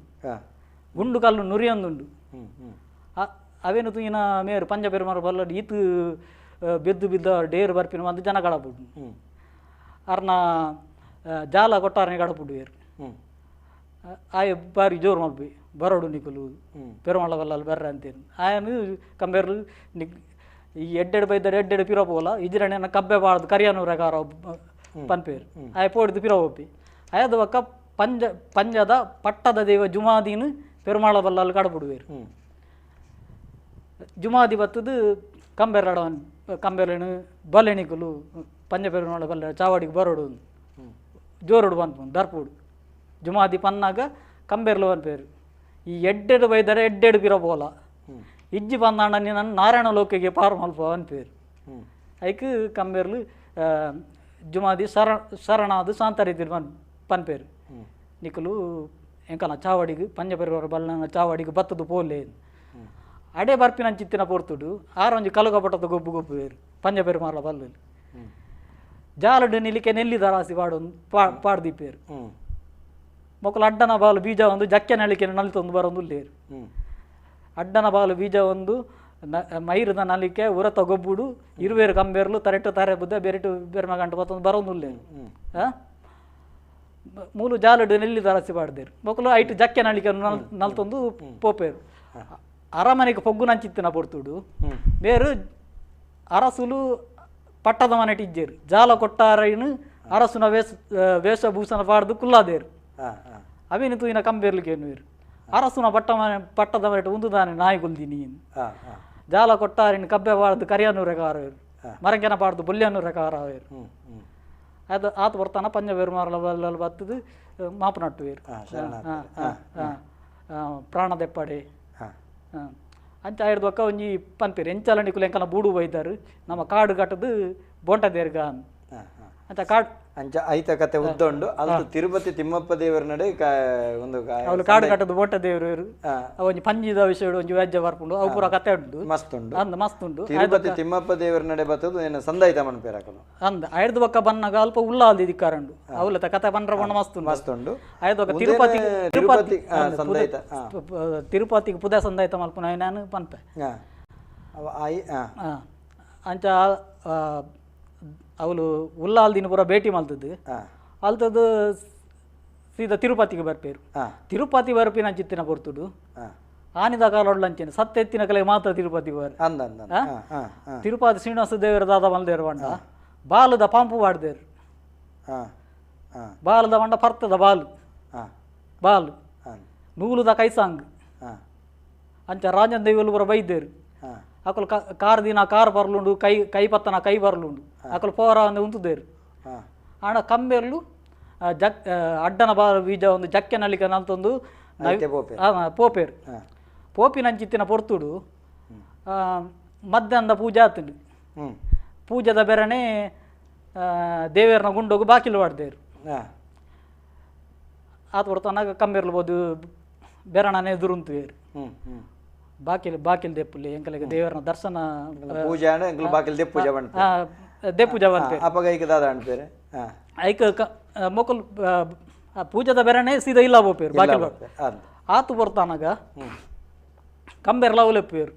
ಗುಂಡು ಕಲ್ಲು ನುರಿಯೊಂದುಂಡು ಅವೇನು ತೂಯಿನ ಮೇರು ಪಂಜ ಪೆರುಮಾರ ಬಲ್ಲ ಈತು ಬೆದ್ದು ಬಿದ್ದ ಡೇರು ಬರ್ಪಿನ ಒಂದು ಜನ ಕಡಪುಡು ಅರ್ನ ಜಾಲ ಕೊಟ್ಟಾರನೆ ಕಡಪುಡು ಬೇರು ಆಯ ಬಾರಿ ಜೋರು ಮಲ್ಪಿ ಬರೋಡು ನಿಕುಲು ಪೆರುಮಾಳ ಬಲ್ಲಾಲು ಬರ್ರೆ ಅಂತೇನು ಆಯನು ಕಂಬೇರ್ಲು ನಿಕ್ ಈ ಎಡ್ಡೆಡು ಬೈದರೆ ಎಡ್ಡೆಡು ಪಿರೋ ಪೋಲ ಇಜ್ರಣೆನ ಕಬ್ಬೆ ಬಾರ್ದು ಕರಿಯನೂರ ಕಾರ ಪನ್ಪೇರು ಆಯ ಪೋಡಿದು ಪಿರೋ ಒಪ್ಪಿ ಆಯದ ಬಕ್ಕ ಪಂಜ ಪಂಜದ ಪಟ್ಟದ ದೇವ ಜುಮಾದಿನ ಪೆರುಮಾಳ ಬಲ್ಲಾಲು ಕಡಪುಡುವೇರು ಜುಮಾದಿ ಬತ್ತದು ಕಂಬೇರ್ಲಡವನ್ ಕಂಬೇರ್ಲೇನು ಬಲ್ಲೆಣಿಕುಲು ಪಂಜ ಪೆರುಮಾಳ ಬಲ್ಲೆ ಚಾವಾಡಿಗೆ ಬರೋಡು ಜೋರುಡು ಬಂದ್ಪುಂಡು ದರ್ಪುಡು ಜುಮಾದಿ ಪನ್ನಾಗ ಕಂಬೇರ್ಲು ಪನ್ಪೇರು ಈ ಎಡ್ಡೆಡು ಬೈದರೆ ಎಡ್ಡೆಡು ಪಿರ ಪೋಲ ಇಜ್ಜಿ ಪಂದಾಂಡ ನಿನ್ನ ನಾರಾಯಣ ಲೋಕಿಗೆ ಪಾರು ಮಲ್ಪ ಪನ್ಪೇರು ಐಕ್ ಕಂಬೇರ್ಲು ಜುಮಾದಿ ಶರಣಾದು ಶಾಂತ ರೀತಿ ಪನ್ಪೇರು ನಿಕುಲು ಎಂಕನ ಚಾವಡಿಗೆ ಪಂಜ ಪರಿವಾರ ಬಲ್ಲನ ಚಾವಡಿಗೆ ಬತ್ತದು ಪೋಲೆ ಅಡೆ ಬರ್ಪಿನ ಚಿತ್ತಿನ ಪೊರ್ತುಡು ಆರೊಂಜಿ ಕಲುಗಪಟ್ಟದ ಗೊಬ್ಬು ಗೊಬ್ಬು ಬೇರು ಪಂಜ ಪೆರುಮಾರ್ಲ ಬಲ್ಲು ಜಾಲಡು ನಿಲಿಕೆ ನೆಲ್ಲಿದ ರಾಸಿ ಪಾಡೊಂದು ಪಾಡ್ದಿಪ್ಪೇರು ಮೊಕ್ಕಲು ಅಡ್ಡನ ಬಾಲು ಬೀಜ ಒಂದು ಜಕ್ಕೆ ನಳಿಕೆ ನಲಿತೊಂದು ಬರೊಂದು ಉಲ್ಲೇರು ಅಡ್ಡನ ಬಾಲು ಬೀಜ ಒಂದು ಮೈರದ ನಲಿಕೆ ಉರತ ಗೊಬ್ಬುಡು ಇರುವೇರು ಕಂಬೇರ್ಲು ತರೆಟು ತಾರೆ ಬುದ್ಧ ಬೇರೆಟು ಬೇರೆ ಗಂಟು ಬತ್ತೊಂದು ಬರೊಂದು ಉಲ್ಲೇರು ಮೂಲು ಜಾಲಡು ನೆಲ್ಲಿದ ರಾಸಿ ಪಾಡ್ದೇರು ಮೊಕ್ಕಲು ಐಟು ಜಕ್ಕೆ ನಳಿಕೆ ನಲ್ತೊಂದು ಪೋಪೇರು ಅರಮನೆಗೆ ಪೊಗ್ಗು ನಂಚಿತ್ತಿನ ಪೊರ್ತುಡು ಬೇರು ಅರಸುಲು ಪಟ್ಟದ ಮನೆಟ್ ಇಜ್ಜೇರು ಜಾಲ ಕೊಟ್ಟಾರೈನು ಅರಸುನ ವೇಷಭೂಷಣ ಪಾಡ್ದು ಕುಲ್ಲಾದೇರು ಅವೇನು ತೂಯಿನ ಕಂಬೇರ್ಲಿಕ್ಕೆ ಏನುವೇರು ಅರಸುನ ಪಟ್ಟದ ಮನೆಟ್ ಉಂದುದಾನೆ ನಾಯಿ ಕುಲ್ದಿನಿ ಜಾಲ ಕೊಟ್ಟಾರಿನ ಕಬ್ಬೆ ಪಾಡ್ದು ಕರಿಯನ್ನೂರ ಕಾರವೇರು ಮರಂಕೆನ ಪಾಡ್ದು ಬೊಲ್ಯನ್ನೂರ ಕಾರವೇರು ಅದು ಆತ ಬರ್ತಾನ ಪಂಜ ಬೇರು ಮಾರಲ ಬತ್ತದು ಮಾಪು ನಟ್ಟುವೇರು ಪ್ರಾಣ ದೆಪ್ಪಡೆ ಅಂಚ ಐಡ್ದು ಒಕ್ಕ ಒಂಜಿ ಪನ್ಪೇರು ಎಂಚಲ ನಿಕುಲು ಎಂಕಲ ಬೂಡು ಬೈದಾರು ನಮ್ಮ ಕಾಡು ಕಟ್ಟದು ಬೊಂಟ ದೇರ್ಗ ಅಂಚ ಕಾಡು ಅಂಚ ಐತ ಕತೆ ಉದ್ದ ಉಂಡು ಅದು ತಿರುಪತಿ ತಿಮ್ಮಪ್ಪ ದೇವರ ನಡೆ ಒಂದು ಅವಳು ಕಾಡು ಕಟ್ಟದು ಬೊಂಟ ದೇವರು ಒಂಜಿ ಪಂಜಿದ ವಿಷಯ ಒಂಜಿ ವ್ಯಾಜ್ಯ ಬರ್ಪುಂಡು ಅವು ಪೂರ ಕತೆ ಉಂಡು ಮಸ್ತ್ ಉಂಡು ಅಂದ್ ಮಸ್ತ್ ಉಂಡು ತಿರುಪತಿ ತಿಮ್ಮಪ್ಪ ದೇವರ ನಡೆ ಬತ್ತದು ಏನು ಸಂದಾಯಿತ ಮನ್ಪೇರು ಅಕಲು ಅಂದ್ ಐಡ್ದು ಬೊಕ್ಕ ಬನ್ನಗ ಅಲ್ಪ ಉಲ್ಲಾಲ್ದಿ ದಿಕ್ಕಾರಂಡು ಅವಲತ ಕತೆ ಪನ್ರ ಬಣ್ಣ ಮಸ್ತ್ ಉಂಡು ಮಸ್ತ್ ಉಂಡು ಐದು ಬೊಕ್ಕ ತಿರುಪತಿ ತಿರುಪತಿ ಸಂದಾಯಿತ ತಿರುಪತಿಗೆ ಪುದ ಸಂದಾಯಿತ ಮಲ್ಪುನ ನಾನು ಪನ್ಪೆ ಅಂಚ ಅವಳು ಉಲ್ಲಾಲ್ದಿನ ಪೂರ ಭೇಟಿ ಮಲ್ತದ್ದು ಅಲ್ತದ್ದು ಸೀದಾ ತಿರುಪತಿಗೆ ಬರ್ಪೇರು ತಿರುಪತಿ ಬರ್ಪಿನ ಚಿತ್ತಿನ ಪೊರ್ತುಡು ಆನಿದ ಕಾಲೊಡ್ಲಂಚೇನೆ ಸತ್ತೆತ್ತಿನ ಕಲೆ ಮಾತ್ರ ತಿರುಪತಿ ಬರ್ ತಿರುಪತಿ ಶ್ರೀನಿವಾಸ ದೇವರ ದಾದ ಮಲ್ದೇರು ಬಂಡ ಬಾಲದ ಪಂಪು ಬಾಡ್ದೇರು ಬಾಲದ ಬಂಡ ಪರ್ತದ ಬಾಲು ಬಾಲು ನೂಲುದ ಕೈಸಾಂಗ್ ಅಂಚ ರಾಜನ್ ದೇವರು ಪೂರ ಬೈದೇರು ಅಕಲು ಕಾರ್ ದಿನ ಕಾರ್ ಬರ್ಲುಂಡು ಕೈ ಕೈ ಪತ್ತನ ಕೈ ಬರ್ಲುಂಡು ಅಕಲು ಪೋರ ಒಂದು ಉಂತುದೇರು ಆಂಡ ಕಂಬೇರ್ಲು ಜಕ್ ಅಡ್ಡನ ಬಾರ ಬೀಜ ಒಂದು ಜಕ್ಕೆ ನಲಿಕ ನಲ್ತೊಂದು ಪೋಪೇರು ಪೋಪಿನಂಚಿತ್ತಿನ ಪೊರ್ತುಡು ಮಧ್ಯಾಹ್ನದ ಪೂಜೆ ಆತುಂಡು ಪೂಜೆದ ಬೆರಣೆ ದೇವೇರ್ನ ಗುಂಡೋಗು ಬಾಕಿಲು ಬಾಡ್ದೇರು ಆತ ಹೊಡ್ತಾನಾಗ ಕಂಬೇರ್ಲು ಬೋದು ಬೆರಣನೆ ಎದುರುಂತುವೇರು ಬಾಕಿಲ್ ಬಾಕಿಲ್ ದೆಪ್ಪುಲಿ ಎಂಕಲಿಗೆ ದೇವರನ ದರ್ಶನ ಪೂಜೆ ಎಂಕಲ್ ಬಾಕಿಲ್ ದೆಪ್ಪೂಜೆ ದೆಪ್ಪೂಜೆ ಬಂತೆ ಅಪಗ ಐಕ ದಾದ ಅನ್ಪೇರೆ ಐಕ ಮೊಕಲ್ ಪೂಜೆದ ಬೆರಣೆ ಸೀದಾ ಇಲ್ಲ ಬೋಪೇರು ಬಾಕಿಲ್ ಆತು ಬರ್ತಾನಾಗ ಕಂಬೇರ್ಲ ಅವಲೆಪ್ಪೇರು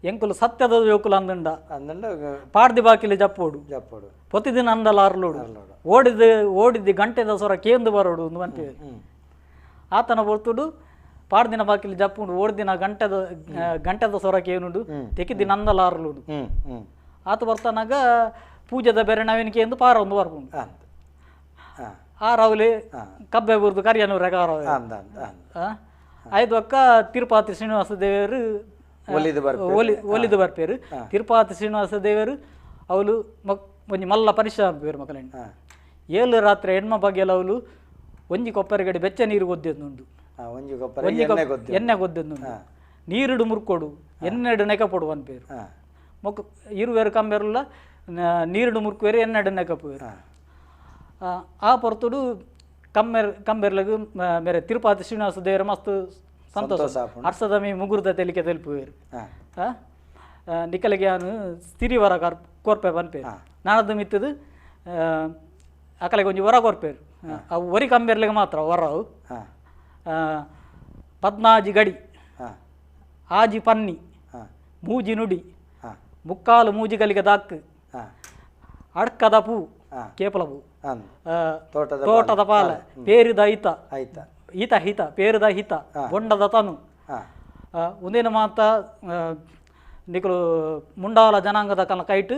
ಎಂಕುಲು ಸತ್ಯದ ಜೋಕುಲು ಅಂದಂಡ ಅಂದಂಡ ಪಾಡ್ದಿ ಬಾಕಿಲಿ ಜಪ್ಪೋಡು ಜಪ್ಪೋಡು ಪ್ರತಿದಿನ ಅಂದಲ ಅರ್ಲೋಡು ಓಡಿದ ಓಡಿದ್ದು ಗಂಟೆದ ಸ್ವರ ಕೇಂದು ಬರೋಡು ಒಂದು ಮಂತೇವೆ ಆತನ ಬರ್ತುಡು ಪಾಡ್ದಿನ ಬಾಕಿಲಿ ಜಪ್ಪುಂಡು ಓಡ್ದಿನ ಗಂಟೆದ ಗಂಟೆದ ಸ್ವರಕ್ಕೆ ಏನುಂಡು ತೆಕ್ಕಿದಿನ ಅಂದಲ ಅರ್ಲೋಡು ಆತ ಬರ್ತಾನಾಗ ಪೂಜೆದ ಬೇರೆ ನಾವೇನಿಕೆ ಎಂದು ಪಾರ ಒಂದು ಬರ್ಪುಂಡು ಆ ರಾవుಲೆ ಕಬ್ಬೆ ಬುರ್ದು ಕರಿಯನೂರ ಐದು ಅಕ್ಕ ತಿರುಪತಿ ಶ್ರೀನಿವಾಸ ದೇವರು ಒಲಿದು ಬರ್ಪೇರು ತಿರುಪತಿ ಶ್ರೀನಿವಾಸ ದೇವರು ಅವಳು ಒಂಜಿ ಮಲ್ಲ ಪರಿಶ್ರಮ ಪೇರು ಮಕ್ಕಳನ್ನ ಏಳು ರಾತ್ರಿ ಹೆಣ್ಮ ಬಗ್ಗೆಲ್ಲ ಅವಳು ಒಂಜಿ ಕೊಪ್ಪರಿಗಡೆ ಬೆಚ್ಚ ನೀರು ಒದ್ದೆಂದುಂಡು ಎಣ್ಣೆ ಗೊದ್ದೆಂದುಂಡು ನೀರುಡು ಮುರ್ಕೊಡು ಎನ್ನೆಡು ನೆಕಪೊಡು ಅನ್ಪೇರು ಮೊಕ್ಕ ಇರುವೇರು ಕಂಬೇರುಲ್ಲ ನೀರುಡು ಮುರ್ಕುವೇರು ಎನ್ನೆಡು ನೆಕಪುವೇರು ಆ ಪೊರ್ತುಡು ಕಮ್ಮೆರ್ ಕಂಬೆರ್ಲಗು ಮೇರೆ ತಿರುಪತಿ ಶ್ರೀನಿವಾಸ ದೇವರ ಮಸ್ತ್ ಸಂತೋಷ ಅರ್ಸದ ಮೇ ಮುಗುರ್ದ ತೆಲಿಕೆ ತೆಲುಪುವೇರು ನಿಕಲಿಗೆ ಅವನು ಸ್ಥಿರಿ ವರ ಕೋರ್ಪೆ ಪನ್ಪೇರು ನಾನದು ಮಿತ್ತದು ಅಕಲೆಗೆ ಒಂಜಿ ವರ ಕೋರ್ಪೇರು ಅವು ಒರಿ ಕಂಬೆರ್ಲಿಗೆ ಮಾತ್ರ ವರ ಅವು ಪದ್ನಾಜಿ ಗಡಿ ಆಜಿ ಪನ್ನಿ ಮೂಜಿ ನುಡಿ ಮುಕ್ಕಾಲು ಮೂಜಿಗಲಿಗೆ ದಾಕ್ ಅಡ್ಕದ ಪೂ ಕೇಪಲ ಪೂ ತೋಟದ ಪಾಲ ಪೇರಿದ ಐತ ಈತ ಹಿತ ಪೇರಿದ ಹಿತ ಬೊಂಡದ ತನು ಒಂದೇನು ಮಾತ ನಿಕಲು ಮುಂಡಾಲ ಜನಾಂಗದ ಕನ ಕೈಟ್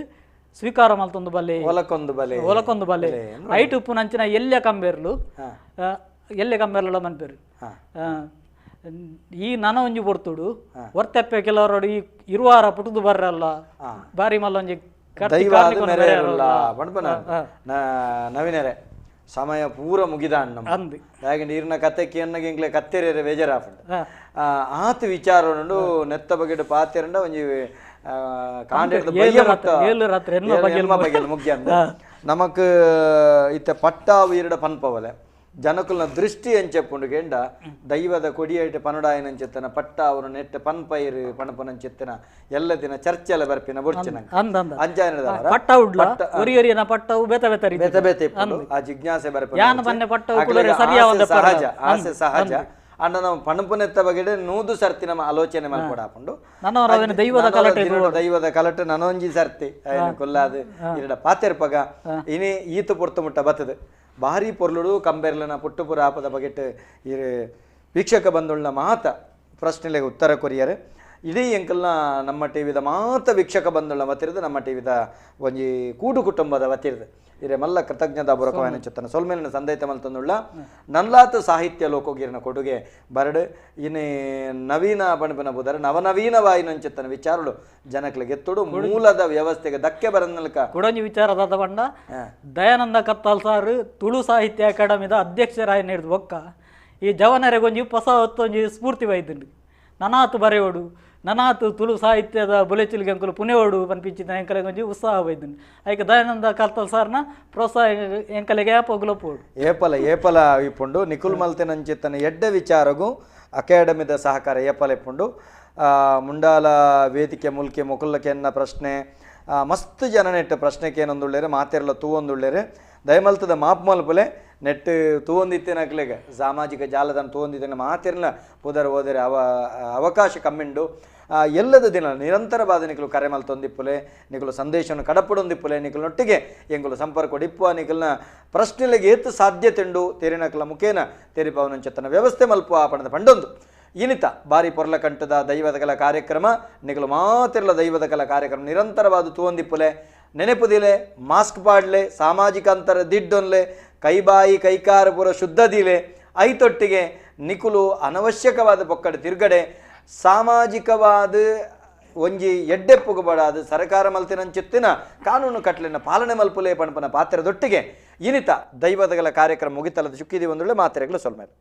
ಸ್ವೀಕಾರ ಮಲ್ತೊಂದು ಬಲ್ಲೆ ಒಲಕೊಂದು ಬಲೆ ಒಲಕೊಂದು ಬಲ್ಲೆ ಐಟ್ ಉಪ್ಪು ನಂಚಿನ ಎಲ್ಲೆ ಕಂಬೇರ್ಲು ಎಲ್ಲೆ ಕಂಬೇರ್ಲ ಮನ್ಪೇರು ಈ ನನ ಒಂಜಿ ಪೊರ್ತುಡು ಹೊರ್ತೆಪ್ಪೆ ಕೆಲವರೋಡು ಈ ಇರುವಾರ ಪುಟುದು ಬರ್ರಲ್ಲ ಬಾರಿ ಮಲ್ಲೊಂಜಿ ನವೀನರೇ ಸಮಯ ಪೂರ ಮುಗಿದ ಅಣ್ಣ ಹಾಗೆ ನೀರಿನ ಕತೆ ಕೇನ್ನಗೆ ಇಂಗ್ಲೆ ಕತ್ತೆರೆ ಬೇಜಾರಾಪುಂಡು ಆತ ವಿಚಾರ ಉಂಡು ನೆತ್ತ ಬಗೆಡ್ ಪಾತೆರಂಡ ಒಂಜಿ ಕಾಂಡೆಡ್ದ ಬಯ್ಯ ಮಟ್ಟ ಬಗೆಲ್ ಮುಗ್ಯ ನಮಕ್ ಇತ್ತೆ ಪಟ್ಟಾವು ಎರಡ ಪನ್ಪವಲೆ ಜನಕುಲ್ನ ದೃಷ್ಟಿ ಎಂಚೆಪ್ಪುಂಡು ಕೇಂಡ ದೈವದ ಕೊಡಿಯೈಟ್ ಪನುಡಾಯನಂಚೆತ್ತನ ಪಟ್ಟ ಅವರು ನೆಟ್ಟ ಪನ್ಪೈರು ಪಣಪನಂಚೆತ್ತನ ಎಲ್ಲ ದಿನ ಚರ್ಚೆಲ್ಲ ಬರ್ಪಿನ ಬೊರ್ಚಿನ ಬೇತೆ ಬೇತೆ ಆ ಜಿಜ್ಞಾಸೆ ಬರ್ಪಿನ ಸಹಜ ಆಸೆ ಸಹಜ ಅಂಡ ನಾವು ಪಣಪುನೆತ್ತ ಬಗ್ಗೆ ನೂದು ಸರ್ತಿ ನಮ್ಮ ಆಲೋಚನೆ ಮಲ್ಕೊಡಾಪುಂಡು ದೈವದ ಕಲಟೆ ನನೊಂಜಿ ಸರ್ತಿ ಕೊಲ್ಲಾದು ಇರಡ ಪಾತೆರ್ಪಗ ಇನಿ ಈತ ಪೊರ್ತು ಮುಟ್ಟ ಬತ್ತದ ಭಾರಿ ಪೊರ್ಲುಡು ಕಂಬೆರ್ಲನ ಪುಟ್ಟುಪುರ ಆಪದ ಬಗೆಟ್ ಇರು ವೀಕ್ಷಕ ಬಂಧುಳ್ನ ಮಾತ ಪ್ರಶ್ನೆಲೆಗೆ ಉತ್ತರ ಕೊರಿಯರು ಇಡೀ ಎಂಕಲ್ನ ನಮ್ಮ ಟಿವಿದ ಮಾತ ವೀಕ್ಷಕ ಬಂಧುಳ್ನ ವತಿರ್ದು ನಮ್ಮ ಟಿವಿದ ಒಂಜಿ ಕೂಡು ಕುಟುಂಬದ ವತಿರ್ದು ಇರೆ ಮಲ್ಲ ಕೃತಜ್ಞತಾ ಬುರಕವಾಯನ ಚಿತ್ತನ ಸೊಲ್ಮೇಲಿನ ಸಂದೈತ ಮಲ್ತಂದುಳ್ಳ ನನ್ಲಾತ ಸಾಹಿತ್ಯ ಲೋಕೋಗಿರಿನ ಕೊಡುಗೆ ಬರಡು ಇನಿ ನವೀನ ಪಣಪಿನ ಬುದರ ನವನವೀನ ವಾಯಿನಂಚಿತ್ತನ ವಿಚಾರಳು ಜನಕ್ಲಿಗೆ ಎತ್ತುಡು ಮೂಲದ ವ್ಯವಸ್ಥೆಗೆ ಧಕ್ಕೆ ಬರನಲ್ಕ ಕುಡೊಂಜಿ ವಿಚಾರದಾದ ಬಣ್ಣ ದಯಾನಂದ ಕತ್ತಾಲ್ ಸಾರು ತುಳು ಸಾಹಿತ್ಯ ಅಕಾಡೆಮಿದ ಅಧ್ಯಕ್ಷರಾಯ ನೀಡಿದ ಬೊಕ್ಕ ಈ ಜವನರೆಗೊಂಜಿ ಹೊಸ ಹೊತ್ತೊಂಜಿ ಸ್ಫೂರ್ತಿ ಬೈದುಂಡು ನನಾತು ಬರೆಯೋಡು ನನಾತು ತುಳು ಸಾಹಿತ್ಯದ ಬುಲೆಚಿಲ್ಗೆ ಅಂಕಲು ಪುಣೆಯೋಡು ಪನ್ಪಿಂಚಿನ ಎಂಕಲೆಗೊಂಜಿ ಉತ್ಸಾಹ ಬೈದುಂಡು ಐಕ ದಯಾನಂದ ಕರ್ತಲ್ ಸಾರ್ನ ಪ್ರೋತ್ಸಾಹ ಎಂಕಲೆಗೆ ಏಪೋಗುಲಪೋಡು ಏಪಲ ಏಪಲ ಇಪ್ಪುಂಡು ನಿಕುಲ್ ಮಲ್ತೆನಂಚಿತ್ತನ ಎಡ್ಡೆ ವಿಚಾರಗೂ ಅಕಾಡೆಮಿದ ಸಹಕಾರ ಏಪಲ ಇಪ್ಪುಂಡು ಮುಂಡಾಲ ವೇದಿಕೆ ಮುಲ್ಕೆ ಮುಕುಲ್ಲಕೆನ್ನ ಪ್ರಶ್ನೆ ಮಸ್ತ್ ಜನ ನೆಟ್ಟು ಪ್ರಶ್ನೆಗೆ ಏನೊಂದುಳ್ಳೇರು ಮಾತೆರ್ಲ ತೂವೊಂದುಳ್ಳೇರು ದಯಮಲ್ತದ ಮಾಪ್ ಮಲ್ಪಲೆ ನೆಟ್ ತೂವೊಂದಿತ್ತೇನಕ್ಲೆಗೆ ಸಾಮಾಜಿಕ ಜಾಲದನ್ನು ತೂವೊಂದಿದ್ದೇನೆ ಮಾತೆರ್ಲ ಪುದರ್ ಓದರೆ ಅವಕಾಶ ಕಮ್ಮಿಂಡು ಎಲ್ಲದ ದಿನ ನಿರಂತರವಾದ ನಿಕಲು ಕರೆ ಮಲ್ತೊಂದಿಪ್ಪುಲೆ ನಿಕಲು ಸಂದೇಶವನ್ನು ಕಡಪಡೊಂದಿಪ್ಪುಲೆ ನಿಕಲನೊಟ್ಟಿಗೆ ಎಂಗುಲು ಸಂಪರ್ಕ ಇಪ್ಪು ನಿಕಲ್ನ ಪ್ರಶ್ನೆಲೆಗೆ ಏತು ಸಾಧ್ಯತೆ ಉಂಡು ತೇರಿನಕಲ ಮುಖೇನ ತೇರಿಪವನಂಚತನ ವ್ಯವಸ್ಥೆ ಮಲ್ಪ ಪಣದ ಪಂಡೊಂದು ಇನಿತ ಬಾರಿ ಪೊರ್ಲ ಕಂಠದ ದೈವದ ಕಲ ಕಾರ್ಯಕ್ರಮ ನಿಕಲು ಮಾತಿರ್ಲ ದೈವದ ಕಲ ಕಾರ್ಯಕ್ರಮ ನಿರಂತರವಾದ ತೂವೊಂದಿಪ್ಪುಲೆ ನೆನೆಪುದಿಲೆ ಮಾಸ್ಕ್ ಪಾಡ್ಲೆ ಸಾಮಾಜಿಕ ಅಂತರ ದಿಡ್ಡೊನ್ಲೆ ಕೈಬಾಯಿ ಕೈಕಾರ ಪೂರ ಶುದ್ಧದಿಲೆ ಐತೊಟ್ಟಿಗೆ ನಿಕುಲು ಅನವಶ್ಯಕವಾದ ಪೊಕ್ಕಡೆ ತಿರುಗಡೆ ಸಾಮಾಜಿಕವಾದ ಒಂಜಿ ಎಡ್ಡೆ ಪುಗಬಡಾದ ಸರ್ಕಾರ ಮಲ್ತಿನಂಚಿತ್ತಿನ ಕಾನೂನು ಕಟ್ಲಿನ ಪಾಲನೆ ಮಲ್ಪುಲೆ ಪಣಪನ ಪಾತ್ರದೊಟ್ಟಿಗೆ ಇನಿತ ದೈವದಗಳ ಕಾರ್ಯಕ್ರಮ ಮುಗಿತಲದ ಚುಕ್ಕಿದಿ ಒಂದುಳ್ಳೆ ಮಾತ್ರೆಗಳು ಸೊಲ್ಮೇಲೆ.